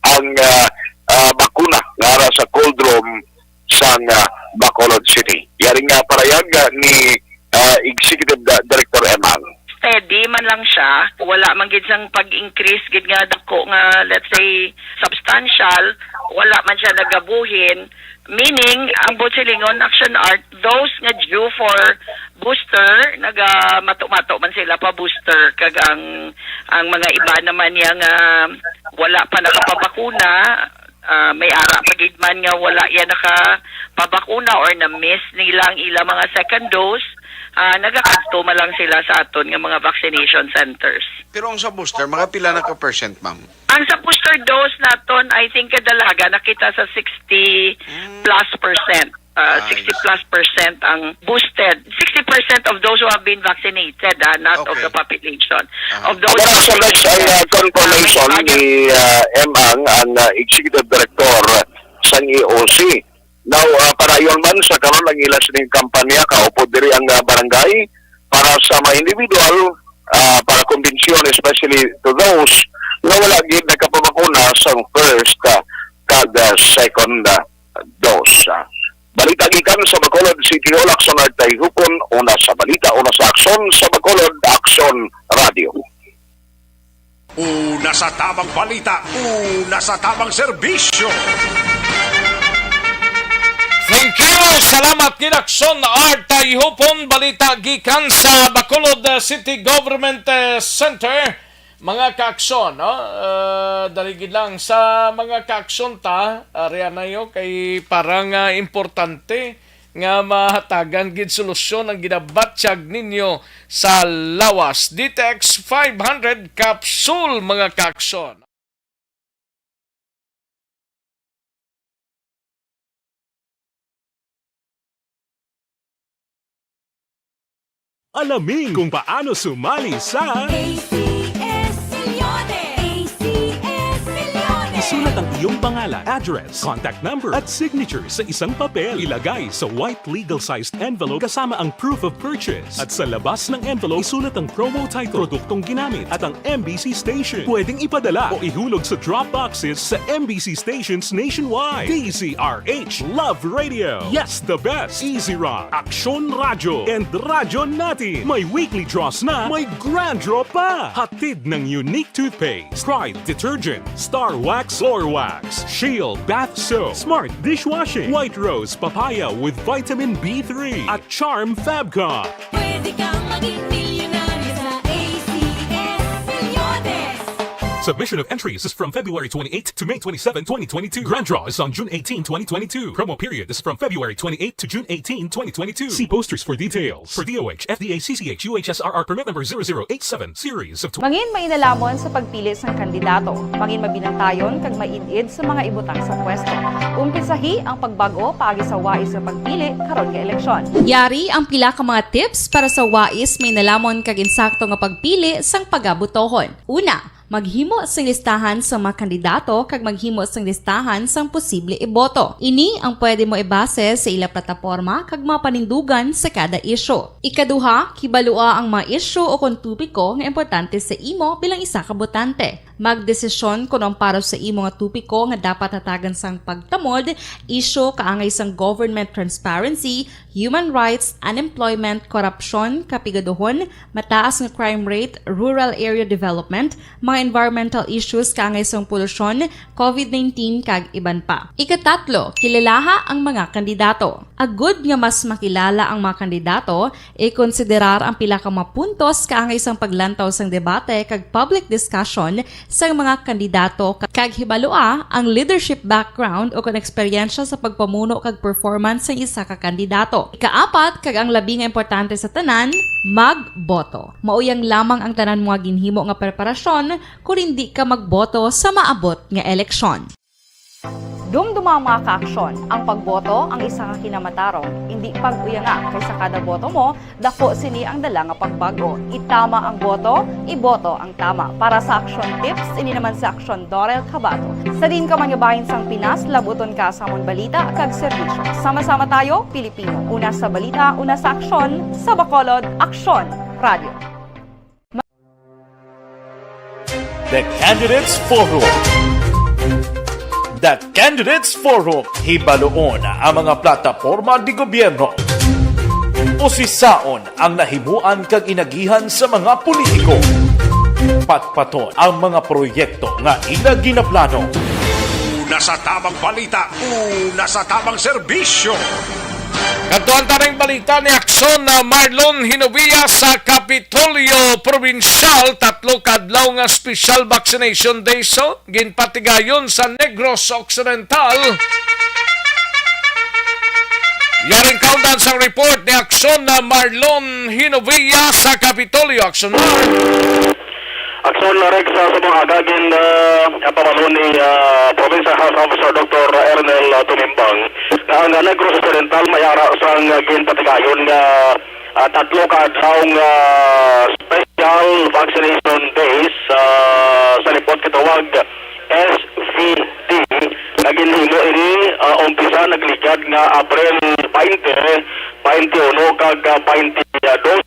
ang, ah, ah, bakuna nga ara sa cold room sang, ah, Bacolod City. Yari nga parayag, ah, ni, ah, Executive Di-, Director Emang. Steady man lang siya, wala man gid sang pag-increase gid nga dako nga, let's say, substantial, wala man siya nagabuhin. Meaning, ang buot silingon, Action Art, those nga due for booster, naga mato-mato man sila pa booster, kag ang, ang mga iba naman niya nga wala pa nakapabakuna, ah, may ara pa gid man nga wala yan nakapabakuna or na-miss nila ang ila mga second dose, ah, nagakadto man lang sila sa aton nga mga vaccination centers. Pero ang sa booster, mga pila na ka percent, ma'am? Ang sa booster dose naton, I think, kadalagan nakita sa sixty plus percent. Ah, sixty plus percent ang boosted. Sixty percent of those who have been vaccinated, ah, not of the population. Aha. Of those who have been vaccinated, ah, may target. Agora sa next ay, ah, confirmation ni, ah, Emang, ang, ah, Executive Director sang E O C. Now, ah, padayon man sa karon ang ila sining kampanya, kaupod diri ang, ah, barangay para sa mga individual, ah, para kumbensyon, especially to those nga wala gid nakapabakuna sa first, ah, kag, ah, second, ah, dose. Balita gikan sa Bacolod City Hall, Action Art Tayhupon, una sa balita, una sa aksyon, sa Bacolod Action Radio. Una sa tamang balita, una sa tamang serbisyo. Thank you! Salamat, Kinakson Art Tayhupon. Balita gikan sa Bacolod, uh, City Government, uh, Center. Mga kaaksyon, no? Uh, dali gid lang sa mga kaaksyon ta, area na yo kay parang, uh, importante nga mahatagan gid solusyon ang ginabatyag ninyo sa lawas. D T X five hundred capsule, mga kaaksyon. Alamin kung paano sumali sa A C S Millones! A C S Millones! Isulat ang iyong pangalan, address, contact number, at signature sa isang papel. Ilagay sa white legal-sized envelope kasama ang proof of purchase. At sa labas ng envelope, isulat ang promo title, produktong ginamit, at ang M B C station. Pwedeng ipadala o ihulog sa drop boxes sa M B C stations nationwide. D Z R H, Love Radio. Yes, the best. Easy Rock, Aksyon Radyo, and Radyo Natin. May weekly draws na, may grand draw pa. Hatid ng Unique Toothpaste, Pride Detergent, Star Wax Floor Wax, Shield Bath Soap, Smart Dishwashing, White Rose Papaya with Vitamin B three, at Charm Fabcon. Pwede kang maging milyonaryo sa A C S Millones. Submission of entries is from February twenty-eighth to May twenty-seven, twenty twenty-two. Grand draw is on June eighteen, twenty twenty-two. Promo period is from February twenty-eighth to June eighteen, twenty twenty-two. See posters for details. For D O H, F D A, C C H, U H S R R permit number zero zero eight seven, series of tw- Mangin mainalamon sa pagpili sang kandidato. Mangin mabinantayon kag maid-id sa mga ibutang sa pwesto. Umpisahi ang pagbag-o paagi sa wais nga pagpili karon nga eleksyon. Yari ang pila ka mga tips para sa wais, mainalamon kag insakto nga pagpili sang pagabotohon. Una, maghimo sing listahan sa mga kandidato kag maghimo sing listahan sang posible iboto. Ini ang pwede mo ibase sa ila plataporma kag mga panindugan sa kada isyu. Ikaduha, kibalua ang mga isyu o kon topiko nga importante sa imo bilang isa ka botante. Magdesisyon kon ang para sa imo nga topiko nga dapat hatagan sang pagtamod, isyu kaangay sang government transparency, human rights, unemployment, korupsyon, kapigaduhon, mataas nga crime rate, rural area development, mga environmental issues kaangay sang polusyon, covid nineteen, kag iban pa. Ikatatlo, kilalaha ang mga kandidato. Agud nga mas makilala ang mga kandidato, ikonsiderar ang pila ka mga puntos kaangay sang paglantaw sang debate kag public discussion sang mga kandidato, ka-, kag hibalua ang leadership background o kon eksperyensya sa pagpamuno kag performance sang isa ka kandidato. Ikaapat, kag ang labi nga importante sa tanan, magboto. Mauyang lamang ang tanan mo nga ginhimo nga preparasyon kon indi ka magboto sa maabot nga eleksyon. Dumduma, mga kaaksyon, ang pagboto ang isa ka kinamatarong. Indi pag-uyanga, kay sa kada boto mo, daku sini ang dala nga pagbago. Itama ang boto, iboto ang tama. Para sa Aksyon Tips, ini naman si Aksyon Dorel Cabato. Sa diin ka man nga bahin sang Pinas, labuton ka sa amon balita kag serbisyo. Sama-sama tayo, Pilipino. Una sa balita, una sa aksyon, sa Bacolod, Aksyon Radio. The Candidates Forum. The Candidates Forum, hibaluon ang mga plataporma de gobyerno. Usisaon ang nahimuan kag inagihan sa mga politiko. Patpaton ang mga proyekto nga ila ginaplano. Una sa tamang balita, una sa tamang serbisyo. Kadtuan ta ning balita ni Aksyon na Marlon Hinovia sa Kapitolyo Probinsyal, tatlo ka adlaw nga special vaccination day, so, ginpatigayon sa Negros Occidental. Yaring kaundan sang report ni Aksyon na Marlon Hinovia sa Kapitolyo. Aksyon, Mar. Aksyon, Rex, sa subong aga gin, ah, pamalo ni, ah, Provincial Health Officer Doktor Ernel, ah, Tumimbang, nga ang, ah, Negros Occidental may ara sang, ah, ginpatigayon nga, ah, tatlo ka adlaw nga special vaccination days, ah, sa lipot gitawag S V D, nga ginhimo ini, ah, umpisa nagligad nga Abril twenty, twenty-one kag, ah, twenty-two.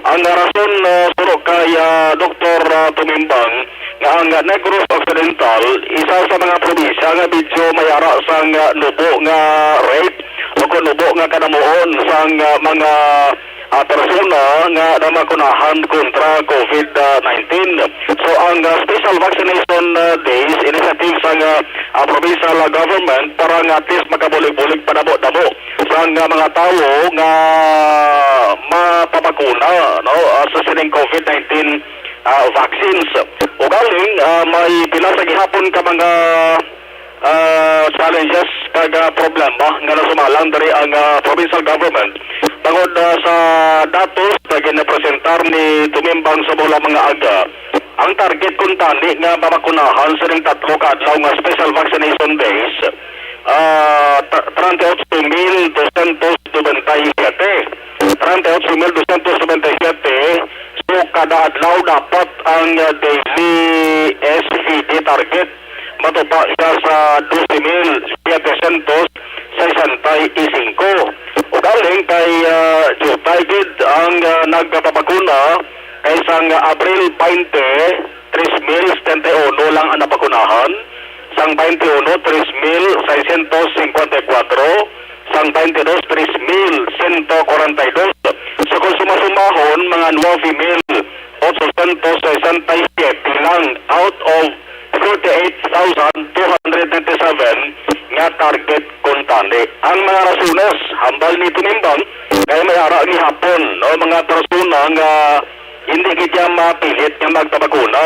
Ang rason, ah, suno kay, ah, Doktor, ah, Tumimbang, nga ang, ah, Negros Occidental isa sa mga probinsya nga medyo may ara sang, ah, nubo nga rate o kon nubo nga kanamuon sang, ah, mga, ah, persona nga namakunahan kontra covid nineteen. So, ang, ah, special vaccination, ah, days, initiative sang, ah, ah, provincial, ah, government para nga at least makabulig-bulig pa damo-damo sang, ah, mga tawo nga mapabakuna, no, ah, sa sining covid nineteen, ah, vaccines. Ugaling, ah, may pila sa gihapon ka mga, ah, challenges kag, ah, problema nga nasumalang diri ang, ah, provincial government tungod, ah, sa datos nga ginapresentar ni Tumimbang sa mga aga. Ang target kuntani nga mabakunahan sining tatlo ka adlaw nga special vaccination days, ah, ta-, treinta y ocho mil doscientos noventa y siete. Treinta y ocho mil doscientos noventa y siete. So, kada adlaw dapat ang, ah, daily S V D target matupa siya sa doce mil setecientos sesenta y cinco. Ugaling kay, ah, diutay gid ang, ah, nagpapabakuna, kay sang Abril twenty, tres mil setenta y uno lang ang nabakunahan. Sang twenty-one, tres mil seiscientos cincuenta y cuatro. Sang twenty-dos, tres mil ciento cuarenta y dos. So, kung sumasumahon, mga nueve mil ochocientos sesenta y siete lang out of forty-eight thousand two hundred ninety-seven nga target kuntani. Ang mga rasones, hambal ni Tumimbang, kay may ara gihapon, no, mga persona nga hindi gid niya mapilit nga magpabakuna.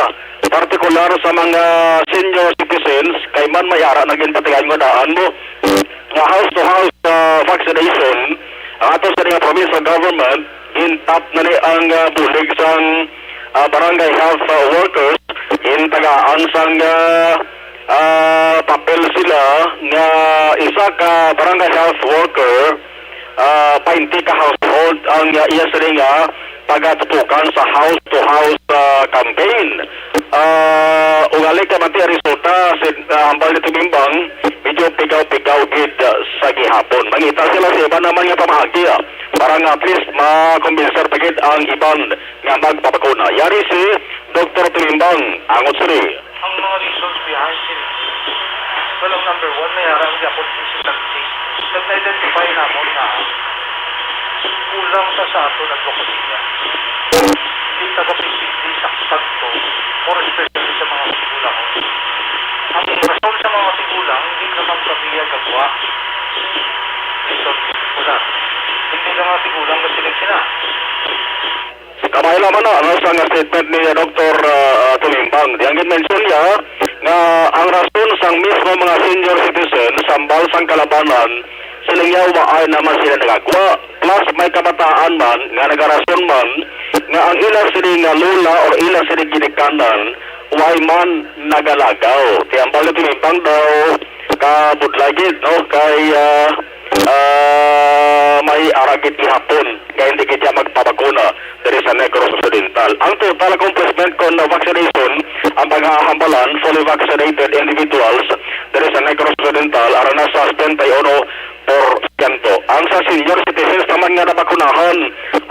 Partikular sa mga senior citizens, kay man may ara na ginpatigayon nga daan mo nga house-to-house, ah, vaccination, ang ato sa nga provincial government, gintap na ni ang, ah, bulig sang, ah, barangay health, ah, workers, gintagaan sang, ah, ah, papel sila nga isa ka barangay health worker, ah, twenty ka household ang, ah, iya sila nga pagatutukan sa house-to-house, ah, campaign. Ah, ugali ka mati ang resulta, sin-, ah, hambal ni Tumimbang, medyo pigaw-pigaw gid, ah, sa gihapon. Mangita sila sa iban naman nga pamaagi, ah, para nga at least makumbinser pa gid ang iban nga magpabakuna. Yari si Doktor Tumimbang, angot sini. Ang mga reasons behind it, well, ang number one, may ara ang gyapon ang hesitancy. Nag-identify namon na kulang sa, sa aton advokasya. Hindi taga-P C D sakto, more especially sa mga matigulang. Ang rason sa mga matigulang, hindi naman kami gagwa. Reason, wala. Hindi lang matigulang, mas sila sila. Kamay lamang na, ano, sa nga statement ni Doktor, ah, ah, Tumimbang. Di ang mention niya nga ang rason sang mismo mga senior citizens, sambal sang kalabanan, siling niya, waay naman sila nagagwa. Plus, may kabataan man nga nagarason man nga ang ila sini nga lola or ila sini ginikanan, waay man nagalagaw. Kaya ang Tumimbang daw, kabudlay gid, no? Kay, ah, ah, may aragit gihapon nga hindi gid siya magpabakuna diri sa Negros Occidental. Ang total accomplishment kon vaccination ang paghahambalan, fully vaccinated individuals diri sa Negros Occidental, ara na sa setenta y uno porsyento. Ang sa senior citizens naman nga nabakunahan,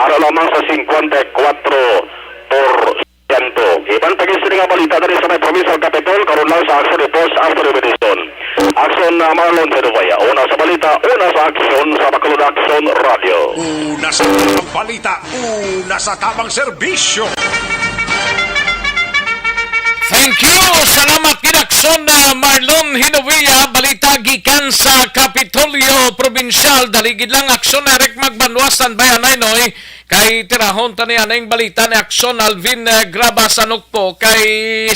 ara lamang sa singkwenta y kuwatro porsyento. Iban pa gid sini nga balita diri sa may provincial capital, karon lang sa Action Reports after Revelation. Action na Marlon Genovia. Una sa balita, una sa aksyon sa Bacolod Action Radio. Una sa tabang balita, una sa tabang serbisyo. Thank you. Salamat gid, Aksyon na Marlon Hinovia. Balita gikan sa Kapitolyo Probinsyal. Daligid lang, Aksyon na Eric Magbanwa. Standby anay, Noy. Kay tirahon ta ni aning balita ni Aksyon Alvin, eh, Graba sa Nukpo. Kay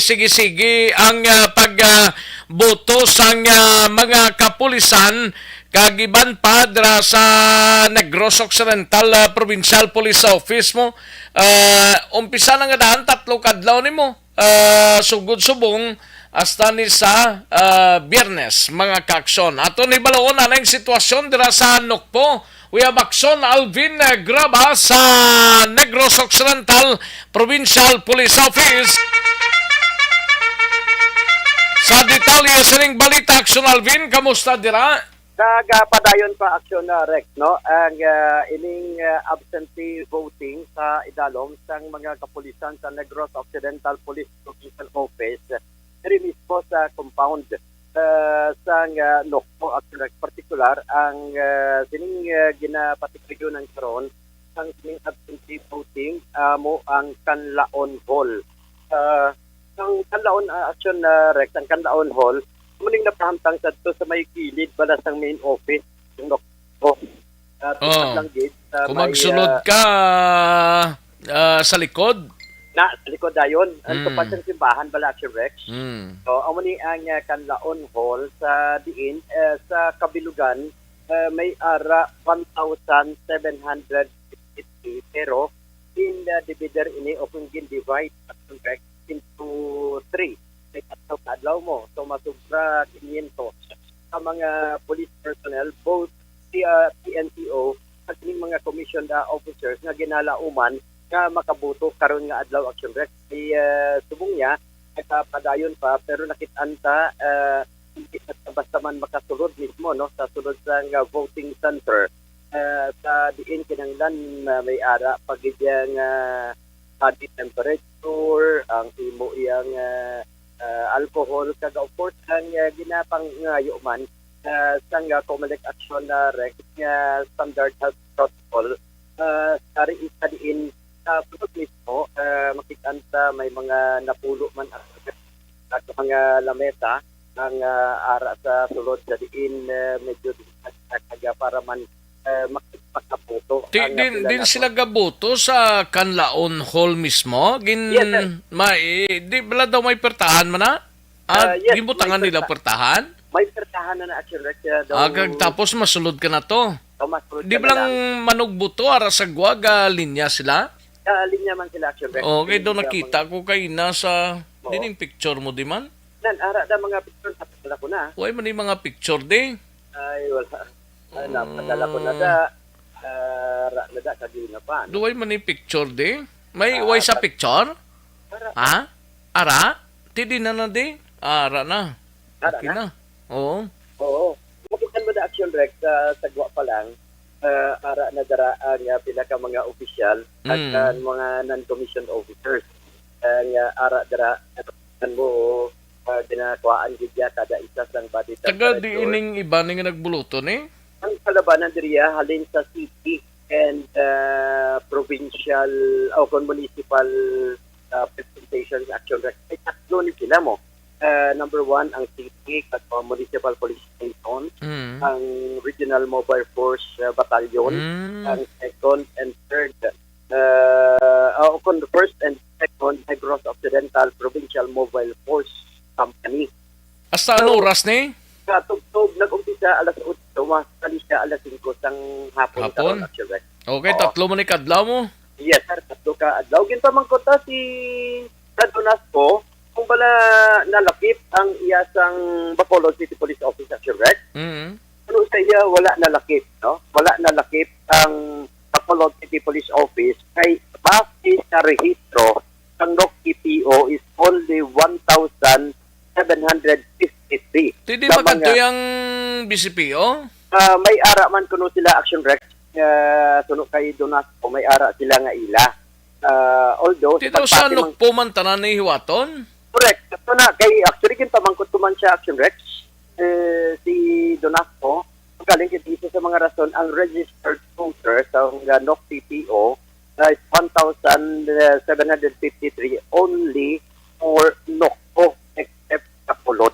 sige-sige ang, ah, pag, ah, boto sang, ah, mga kapulisan kag iban pa dira sa Negros Occidental, ah, Provincial Police Office mo. Ah, umpisa na nga daan, tatlo kadlaw nimo, ah, sugod subong hasta ni sa, ah, Biyernes, mga kaaksyon. Aton hibaluon ang sitwasyon dira sa Nukpo. We have Aksyon Alvin, eh, Graba sa Negros Occidental Provincial Police Office. Sa detalye sining balita, Aksyon Alvin, kamusta dira? Nagapadayon pa, Aksyon, ah, Rex, no? Ang, ah, ining, ah, absentee voting sa idalom sang mga kapulisan sa Negros Occidental Police Provincial Office, diri mismo sa compound, ah, sang, ah, Nukpo, Aksyon, Rex. Partikular, ang, ah, sining, ah, ginapatikayunan karon, ang sining absentee voting, amo ang Kanlaon Hall. Ah, ang Kanlaon, ah, Aksyon, ah, Rex, ang Kanlaon Hall, muning napahamtang sadto sa may kilid bala sang main office. Yung nok-, oh, ah, Oh. Lang gid sa Kung may, magsulod ah, ka, ah, sa likod. Na, sa likod dayon. Ang Mm. tupad sang simbahan bala, Aksyon, Rex. Mm. So, amo ni ang, ah, Kanlaon Hall sa diin, eh, sa kabilugan, eh, may ara one thousand seven hundred fifty-three, pero in, ah, divider ini o kung gin-divide, Aksyon, Rex, into three. May tatlo ka adlaw mo, so masubra quinientos ka mga police personnel, both si, ah, P N P O at ning mga commissioned, ah, officers nga ginalauman nga makaboto karon nga adlaw, Aksyon, Rex. Kay, ah, subong niya, nagpapadayon pa, pero nakit-an ta, ah, hindi basta-basta man makasulod mismo, no, sa sulod sa nga voting center, ah, sa diin kinahanglan, ah, may ara pa gid yang, ah, body temperature, ang imo yang, ah, ah, alcohol, kag of course ang, ah, ginapangayo man, ah, sang, ah, Comelec Action, ah, Rex nga standard health protocol, ah, sa ri-, sa diin sa sulod mismo, ah, makit-an sa may mga napulo man ang, ang mga lamesa ang, ah, ara sa sulod sa diin, ah, medyo nagkakaga para man, ah, makipagkaputo Di, ang, ah, din, pila din na sila gaboto sa Kanlaon Hall mismo? Gin, Yes, sir. may, di bala daw may pertahan man na? Ah, Ah, yes, ginbutangan may nila perta-, pertahan? may pertahan na na, Action Rex, kaya daw Ah, kag tapos masulod ka na to. Oh, masulod Di ka ba na lang lang. manugbuto ara sa gwa, ga linya sila? Ah, linya man sila, Action Rex. Oh, kay Linya daw man. nakita ko kay na sa Oo. dining picture mo, di man? Nan, ara da mga picture sa pala ko na. Way man ni mga picture, di? Ay, wala. Ah, napadala ko na Mm. da. Ah, ra na da, kagina pa, no? Duway man ni picture, di? May Ah, way sa pag- picture? Ara. Ha? Ara? Ti di na na, di? Ara na. Ara Okay na? na. Oo. Oo. Makita mo da, Action Rex, sa, sa gwa pa lang, ah, ara na dara ang, ah, pila ka mga opisyal at Mm. ang mga non-commissioned officers. Ang, ah, ara dara, ano mo, ah, ginakuhaan gid niya kada isa sang body Taga temperature. Diin ning iba ni nga nagbuluto ni? Ang kalabanan diriya halin sa city and, ah, provincial o kon municipal, ah, presentations action rec. May tatlo ni sila mo. Ah, number one, ang city, kag, ah, municipal police station, Mm. ang regional mobile force, ah, battalion, Mm. ang second and third, ah, ah, o kon first and second, Negros Occidental Provincial Mobile Force Company. Hasta ano So, oras ni? Katugtog, nag-umpisa alas otso, mas kali siya alas singko sang hapon Hapon? karon, actually. Okay, Ah. tatlo man ni kadlaw mo? Yes, sir. Tatlo ka adlaw. Ginpamangkot ta si Brad Donasco kung bala nalakip ang iya sang Bacolod City Police Office, actually. Mm. Ano sa iya, wala nalakip, no? Wala nalakip ang Bacolod City Police Office kay base sa rehistro, ang N O C P P O is only one thousand seven hundred fifty-three. Ti di Sa mga magkadto ang B C P O? Ah, may ara man kuno sila, Action Rex, nga suno kay Donasco, may ara sila nga ila. Ah, although, Ti sa daw sa pagpati man Nokpo man tanan ni hiwaton? Correct. Ito na, kay actually, ginpamangkot ko man siya, Action Rex, eh, si Donasco, galing kay isa sa mga rason, ang registered voter sa nga N O C P P O na one thousand seven hundred fifty-three only for Nokpo, except Bacolod.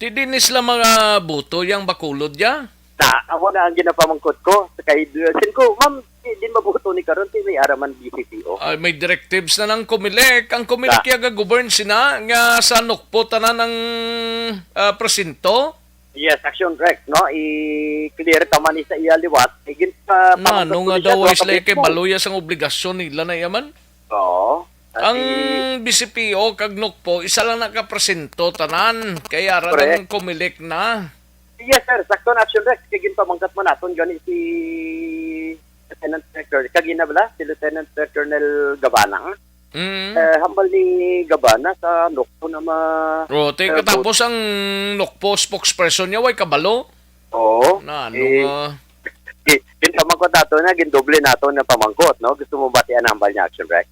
Ti di ni sila mga buto yang Bacolod ya? Na, amo na ang ginapamangkot ko. Sa kay, sin ko, ma'am, di, di mabuto ni karon, ti may ara man B C P O. Ay, may directives na ng Comelec. Ang Comelec Na. ya ga-govern sina nga sa Nokpo tanan ang, ah, presinto? Yes, Action Rex, no? I-clear ta man ni sa iya liwat. Igin pa, Na, pamangkot ano ko nga ni siya daw, sa way sila Comelec kay mo. Baloy ya sang obligasyon nila na iya man? Oo. Ang Ati B C P O kag Nokpo, isa lang nakapresento tanan. Kay ara Correct. lang Comelec na. Yes, sir. Sakto na, Action Rex. Kay ginpamangkat man naton gani si Lieutenant Colonel, kagina bala, si Lieutenant Colonel Gabana. Mm. Eh, hambal ni Gabana sa Nokpo na ma-, Oh, ti eh, katapos ang Nokpo spokesperson niya, way kabalo? Oo. Na, ano Eh, nga? Di, ginpamangkot nato na, gindoble nato na pamangkot, no? Gusto mo batian ang hambal niya, Action Rex?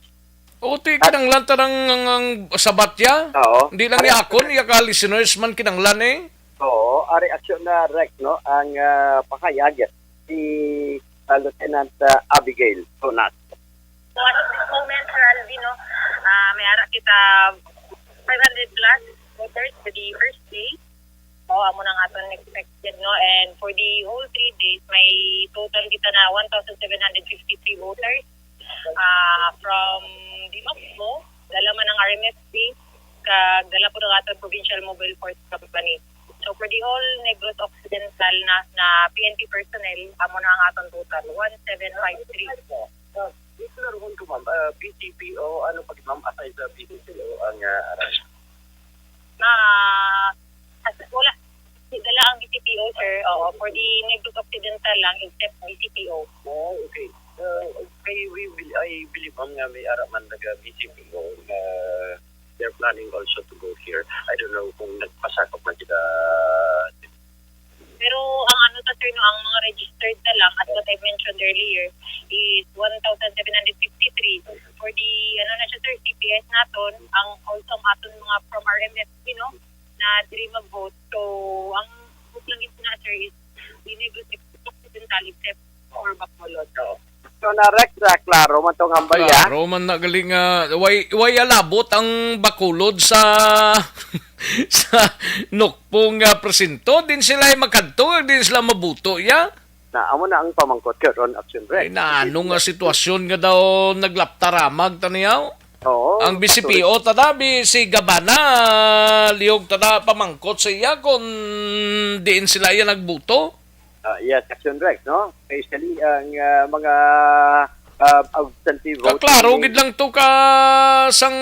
O, ti, At kinanglan ta ng, ang, ang sabat ya? Oo. Hindi lang Ari, ni akon, iya ka listeners man kinanglan eh. Oo, ari aksyon na, Rex, no? Ang, ah, pahayag si, ah, Lieutenant, ah, Abigail Tunas. So, as of this moment, Sir Alvin, no, ah, may ara kita five hundred plus voters for the first day. O, amo na nga aton expected, no? And for the whole three days, may total kita na one thousand seven hundred fifty-three voters. Ah, from the Nokpo, dala man ang R M F C, kag dala po ng aton Provincial Mobile Force Company. So, for the whole Negros Occidental na, na P N P personnel, amo na ang aton total, one seven five three. Ah, di ko naroon ko, ma'am. Ah, B C P O, ano pa, ma'am, aside sa B C P O ang, ah, aral? Ah, as, wala. Dala ang B C P O, sir. Oo, for the Negros Occidental lang, except B C P O. Oh, okay. Ah, kay we will, I believe, ma'am, nga may ara man naga B C P O na they're planning also to go here. I don't know kung nagpasakop na sila. Pero ang ano ta, sir, no, ang mga registered na lang, as what I mentioned earlier, is one thousand seven hundred fifty-three. For the, ano na siya, sir, C P S naton, ang also ang aton mga from R M F, you know, na diri mag-vote. So, ang vote lang yun na, sir, is the Negros Occidental except for Bacolod. Oo. So, na, Rex, ah, klaro man tong hambal niya. Klaro man na gali nga, way, way alabot ang Bacolod sa, sa Nokpo nga presinto. Din sila ay makadto, din sila mabuto, ya? Na, amo na ang pamangkot karon, Action Rex. Ay, na, ano nga sitwasyon nga daw naglaptaramag, taniyaw? Oo, Ang B C P O, tada, bi-, si Gabana, lihog, tada, pamangkot sa iya kung diin sila iya nagbuto. Ah, yes, Action Rex, no? Especially ang, ah, mga, ah, absentee vote Kaklaro ni gid lang to ka sang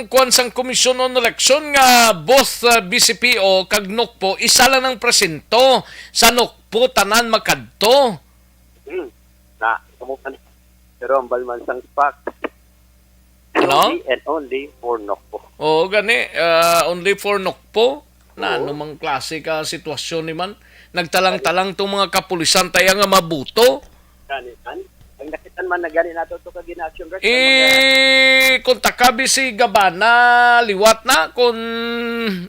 kuwan sang Commission on Election nga both, ah, B C P O kag Nokpo, isa lang ang presinto. Sa Nokpo, tanan makadto. Hmm. Na, kamo pa ni. Pero ang balman sang SPAC. Ano? Only and only for Nokpo. Oo, gani. Ah, only for Nokpo. Na Oo. Ano mang klase ka sitwasyon ni man? Nagtalang-talang tong mga kapulisan tayo nga mabuto. Gani, man. Ang nakita San man na gani nato to ka gina-action, Rex? Eh, kung takabi si Gabana, liwat na, kung,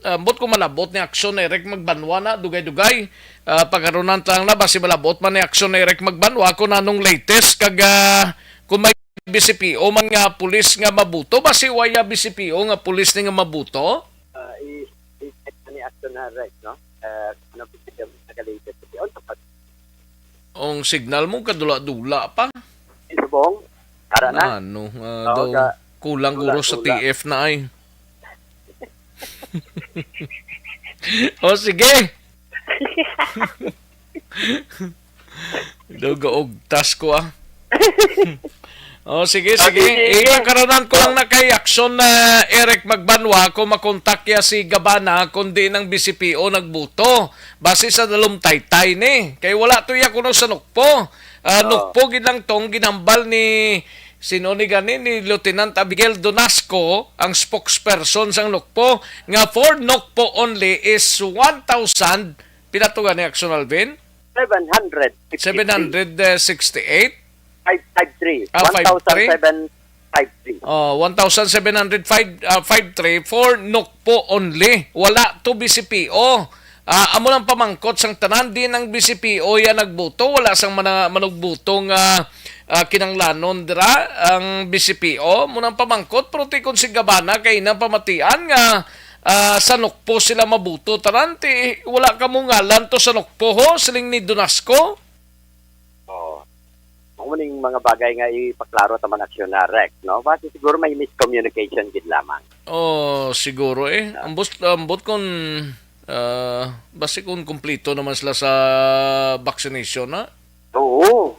ah, ambot kung malabot ni aksyon ni Eric Magbanwa na, dugay-dugay, ah, pagkarunan lang na, basi malabot man ni aksyon ni Eric Magbanwa, kung anong latest, kag, ah, kung may B C P O man nga pulis nga mabuto, basi waya B C P O nga pulis ni nga mabuto? Ah, i-, i-, ni action na, Rex, no? Ah, ano, nagaling sa Ang signal mo kadula-dula pa. Subong, ara na. Ano, ah, Oo, daw ka-, kulang guro sa dula-dula. T F na ay. O, sige. Daw gaugtas ko, ah. O, sige, O, sige. Sige, sige. Ipakaranan ko lang na kay aksyon na Eric Magbanwa kung makontak ya si Gabana, kundi nang B C P O nagbuto. Base sa dalumtaytay ni. Kay wala to ya kuno sa Nokpo. Ah, Oo. Nokpo gid lang tong ginhambal ni, sino ni gani, ni Lieutenant Abigail Donasco, ang spokesperson sang Nokpo, nga for Nokpo only is one thousand, pila to gani, Action Alvin? Seven hundred sixty-three. Seven hundred sixty-eight? Five five three. Ah, five three? One thousand seven five three. Oh, one thousand seven hundred five, ah, five three for Nokpo only. Wala to B C P O. Ah, amo lang pamangkot sang tanan, din ang B C P O ya nagbuto, wala sang mana-, manugbuto nga, ah, kinanglanon dira ang B C P O. Amo nang pamangkot, pero ti kon si Gabana kay nang pamatian nga, ah, sa Nokpo sila mabuto tanan, ti wala kamo ngalan to sa Nokpo, ho, siling ni Donasco. Oo. Mao ning mga bagay nga ipaklaro ta man aksyon na, Rex, no? Basi siguro may miscommunication gid lamang. Oh, siguro eh. Ah. Ambot, ambot kung, ah, basi kung kumplito naman sila sa vaccination, ha? Oo.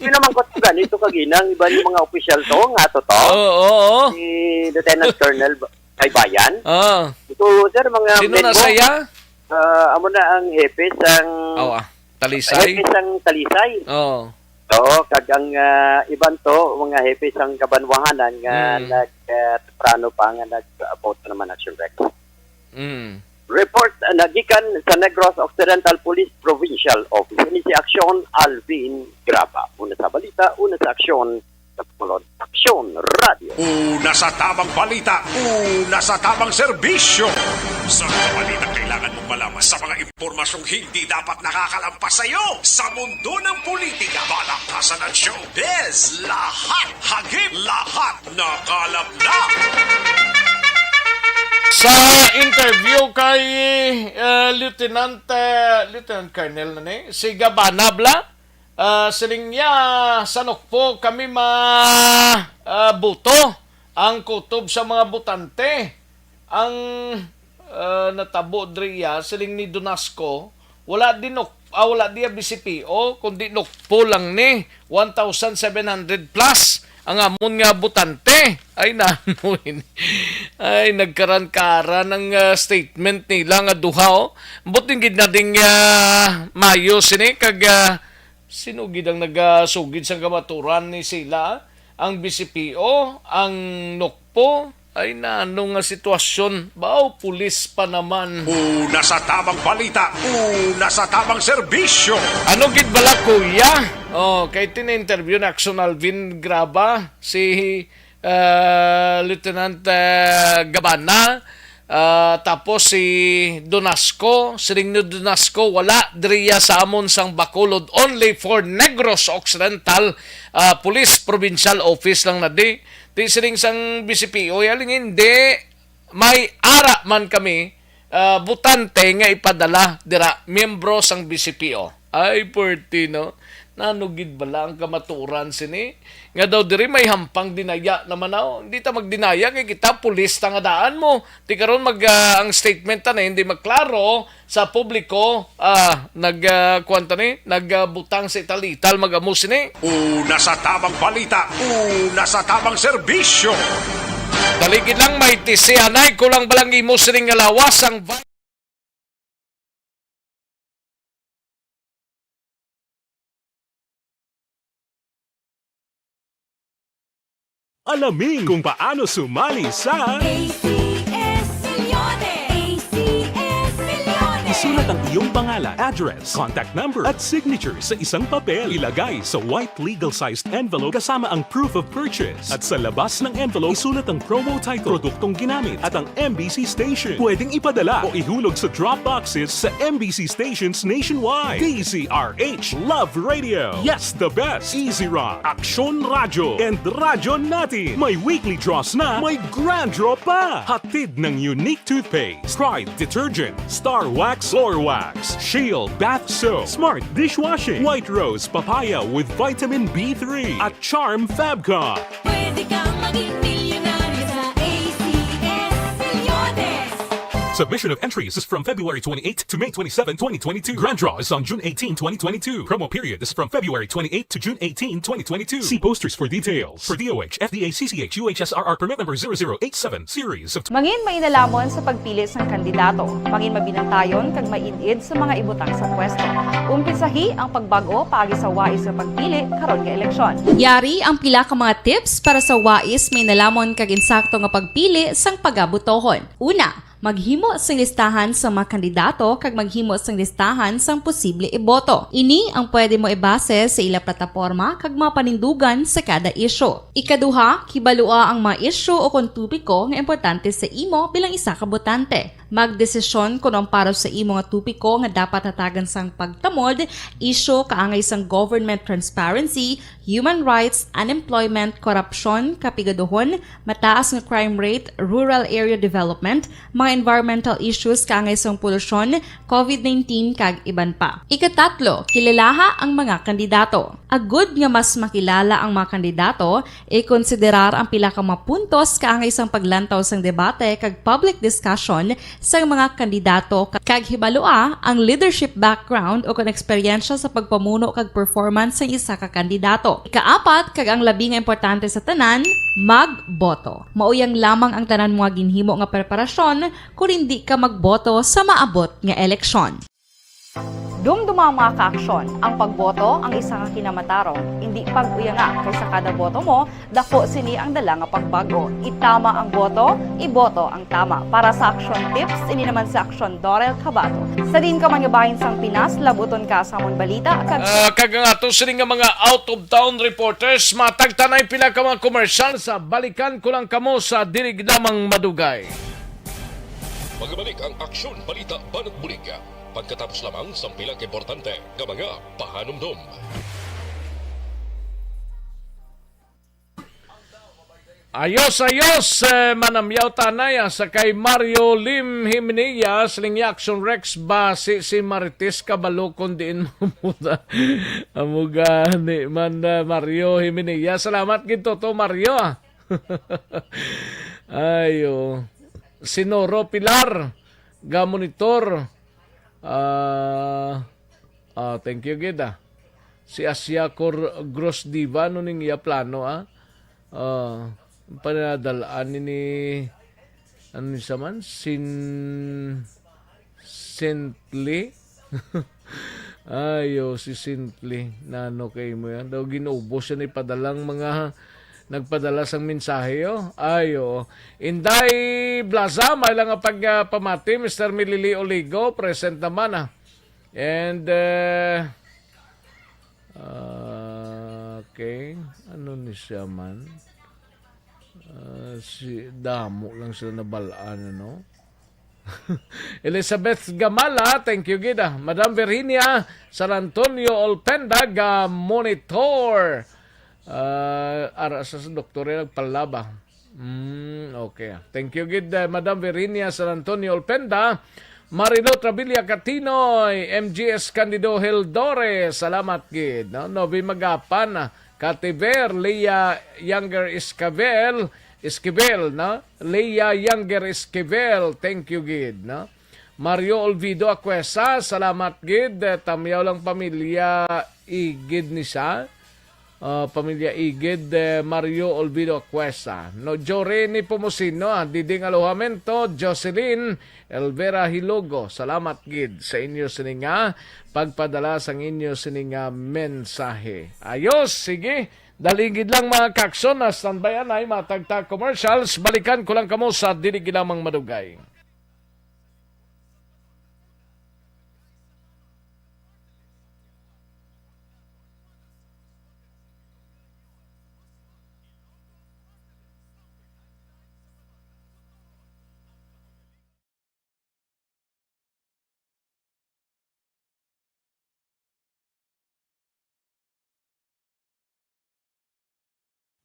Yun naman ko ganito kagina, ang iba yung mga opisyal to, nga to to. Oo, oo, oo. Si Lieutenant Colonel Ba-, Baybayan. Ah. Ito, sir, mga Sino men na mo, saya? Ah, amo na ang hepe sang Oh, ah. Talisay? Hepe sang Talisay. Oh. Oo, kag ang, ah, iban to, mga hepe sang kabanwahanan nga Mm. nag, ah, temprano pa nga nag-abot naman, Action Rex. Mm. Report, ah, nagikan sa Negros Occidental Police Provincial Office. Ini si Action Alvin Graba. Una sa balita, una sa aksyon, sa Bacolod Aksyon Radio. Una sa tamang balita, una sa tamang serbisyo. Sa mga balita kailangan mong malaman, sa mga impormasyong hindi dapat nakakalampas sa iyo, sa mundo ng politika, balaktasan at showbiz, lahat hagip, lahat nakalap na. Sa interview kay, eh, Lieutenant, eh, Lieutenant Colonel na ni, si Gabana bala, ah, siling niya, sa Nokpo kami ma-, ah, buto ang kutob sa mga botante. Ang, ah, natabo diri iya, siling ni Donasco, wala din Nok-, ah, wala diya B C P O, kundi Nokpo lang ni, one thousand seven hundred plus ang amon nga botante. Ay, nano ini? Ay, nagkaran-karan ang, ah, statement nila nga duha, oh. Ambot din gid na ding, ah, mayo sini, kag, ah, sino gid ang nagasugid sang kamaturan ni sila? Ang B C P O, ang Nokpo? Ay, nano nga sitwasyon? Baw, pulis pa naman. Una sa tamang balita, una sa tamang serbisyo. Ano gid bala, kuya? Oh, kay tin-interview na Action Alvin Graba, si, ah, Lieutenant, ah, Gabana, ah, tapos si Donasco, siling ni Donasco, wala diriya sa amon sang Bacolod, only for Negros Occidental, ah, Police Provincial Office lang na di. Di siling sang B C P O, ya, lingin, di, may ara man kami, ah, botante nga ipadala dira, miyembro sang B C P O. Ay, puwerte, no? Nano gid bala ang kamatuoran sini? Nga daw diri may hampang dinaya naman, aw. Hindi ta magdinaya kay kita, pulis ta nga daan mo. Ti karon mag, ah, ang statement ta na hindi magklaro, sa publiko, ah, nag, ah, kuwan ta ni, nag, ah, butang sa ital-ital, mag-amo sini. Una sa tamang balita, una sa tamang serbisyo. Dali gid lang, may tisianay, kulang ba lang imo sining nga lawas ang vi- Alamin kung paano sumali sa A C S Milyones. A C S Milyones. Sulat ang iyong pangalan, address, contact number, at signature sa isang papel. Ilagay sa white legal-sized envelope kasama ang proof of purchase. At sa labas ng envelope, isulat ang promo title, produktong ginamit, at ang M B C station. Pwedeng ipadala o ihulog sa drop boxes sa M B C stations nationwide. D Z R H Love Radio. Yes, the best. Easy Rock, Aksyon Radyo, and Radyo Natin. May weekly draws na, may grand draw pa. Hatid ng Unique Toothpaste, Pride Detergent, Star Wax, Floor Wax, Shield Bath Soap, Smart Dishwashing, White Rose Papaya with Vitamin B three, at Charm Fabcon. Pwede kang maging milyonaryo sa A C S Milyones. Submission of entries is from February twenty-eighth to May twenty-seven, twenty twenty-two. Grand draw is on June eighteen, twenty twenty-two. Promo period is from February twenty-eighth to June eighteen, twenty twenty-two. See posters for details. For D O H, F D A, C C H, U H S R R permit number zero zero eight seven, series of Mangin mainalamon sa pagpili sang kandidato. Mangin mabinantayon kag maid-id sa mga ibutang sa pwesto. Umpisahi ang pagbag-o paagi sa wais nga pagpili karon nga eleksyon. Yari ang pila ka mga tips para sa wais, mainalamon kag insakto nga pagpili sang pagabotohon. Una, maghimo sing listahan sa mga kandidato kag maghimo sing listahan sang posible iboto. Ini ang pwede mo ibase sa ila plataporma kag mga panindugan sa kada isyu. Ikaduha, kibalua ang mga isyu o kon topiko nga importante sa imo bilang isa ka botante. Magdesisyon kon ang para sa imo nga topiko nga dapat hatagan sang pagtamod, isyu kaangay sang government transparency, human rights, unemployment, korupsyon, kapigaduhon, mataas nga crime rate, rural area development, mga environmental issues kaangay sang polusyon, covid nineteen, kag iban pa. Ikatatlo, kilalaha ang mga kandidato. Agud nga mas makilala ang mga kandidato, ikonsiderar ang pila ka mga puntos kaangay sang paglantaw sang debate kag public discussion sang mga kandidato, kag hibalua ang leadership background o kon eksperyensya sa pagpamuno kag performance sang isa ka kandidato. Ikaapat, kag ang labi nga importante sa tanan, magboto. Mauyang lamang ang tanan mo nga ginhimo nga preparasyon kon indi ka magboto sa maabot nga eleksyon. Dumduma ang mga kaaksyon. Ang pagboto ang isa ka kinamatarong, indi pag-uyanga, kay sa kada boto mo, dako sini ang dala nga pagbago. Itama ang boto, iboto ang tama. Para sa aksyon tips, ini naman si Aksyon Dorel Cabato. Sa diin ka man nga bahin sang Pinas, labuton ka sa amon balita kag Ah, kag ang ato sini nga mga out of town reporters, matagtanay pila ka mga commercial sa balikan ko lang kamo sa dili lamang madugay. Magabalik ang Aksyon Balita Banat Bulig pagkatapos lamang sang pila ka importante nga mga pahanumdom. Ayos, ayos, eh, manamyaw tanay, ah, sa kay Mario Lim Jimenez, siling niya, Action Rex, basi si Marites kabalo kon diin mamuta. Amo gani man, ah, Mario Jimenez. Salamat gid, Toto Mario, ah. Ayo. Si Noro Pilar, ga monitor. Ah, ah, thank you gid, ah. Si Asia Cor-, Gross Diva, ano ning iya plano, ah? Ah, panadalaan ni, ano ni sa man? Sin-, Sintli? Ayo, si Sintli. Nano kay mo yan? Daw ginubos siya ni padalang mga nagpadala sang mensahe, oh. Ayo. Inday Blaza, may lang nga pag, ah, pamati, Mister Milili Oligo, present naman, ah. And, eh, ah, okay. Ano ni siya man? Ah, si, damo lang sila nabalaan, ano? Elizabeth Gamala, thank you gid, ah. Madam Virginia San Antonio Olpenda, ga monitor. Ah, ara sa, sa doktor, eh, nagpalaba. Mm, okay. Thank you gid, eh, Madam Virginia San Antonio Olpenda, Marilo Trabilia Catinoy, M G S Candido Hildore, salamat gid, no? Novi Magapan, ah, Kativer, Leah Younger Esquivel, Esquivel, no? Leah Younger Esquivel, thank you gid, no? Mario Olvido Acuesa, salamat gid, eh, tamyaw lang pamilya Igid ni siya. Ah, pamilya Igid, eh, Mario Olvido Acuesa. No, Jory ni Pomosino, ah, Diding Alojamento, Jocelyn, Elvera Hilogo, salamat gid sa inyo sini nga pagpadala sang inyo sini nga mensahe. Ayos, sige. Dali gid lang, mga kakson, na standby anay, matag ta commercials. Balikan ko lang kamo sa dili gid lamang madugay.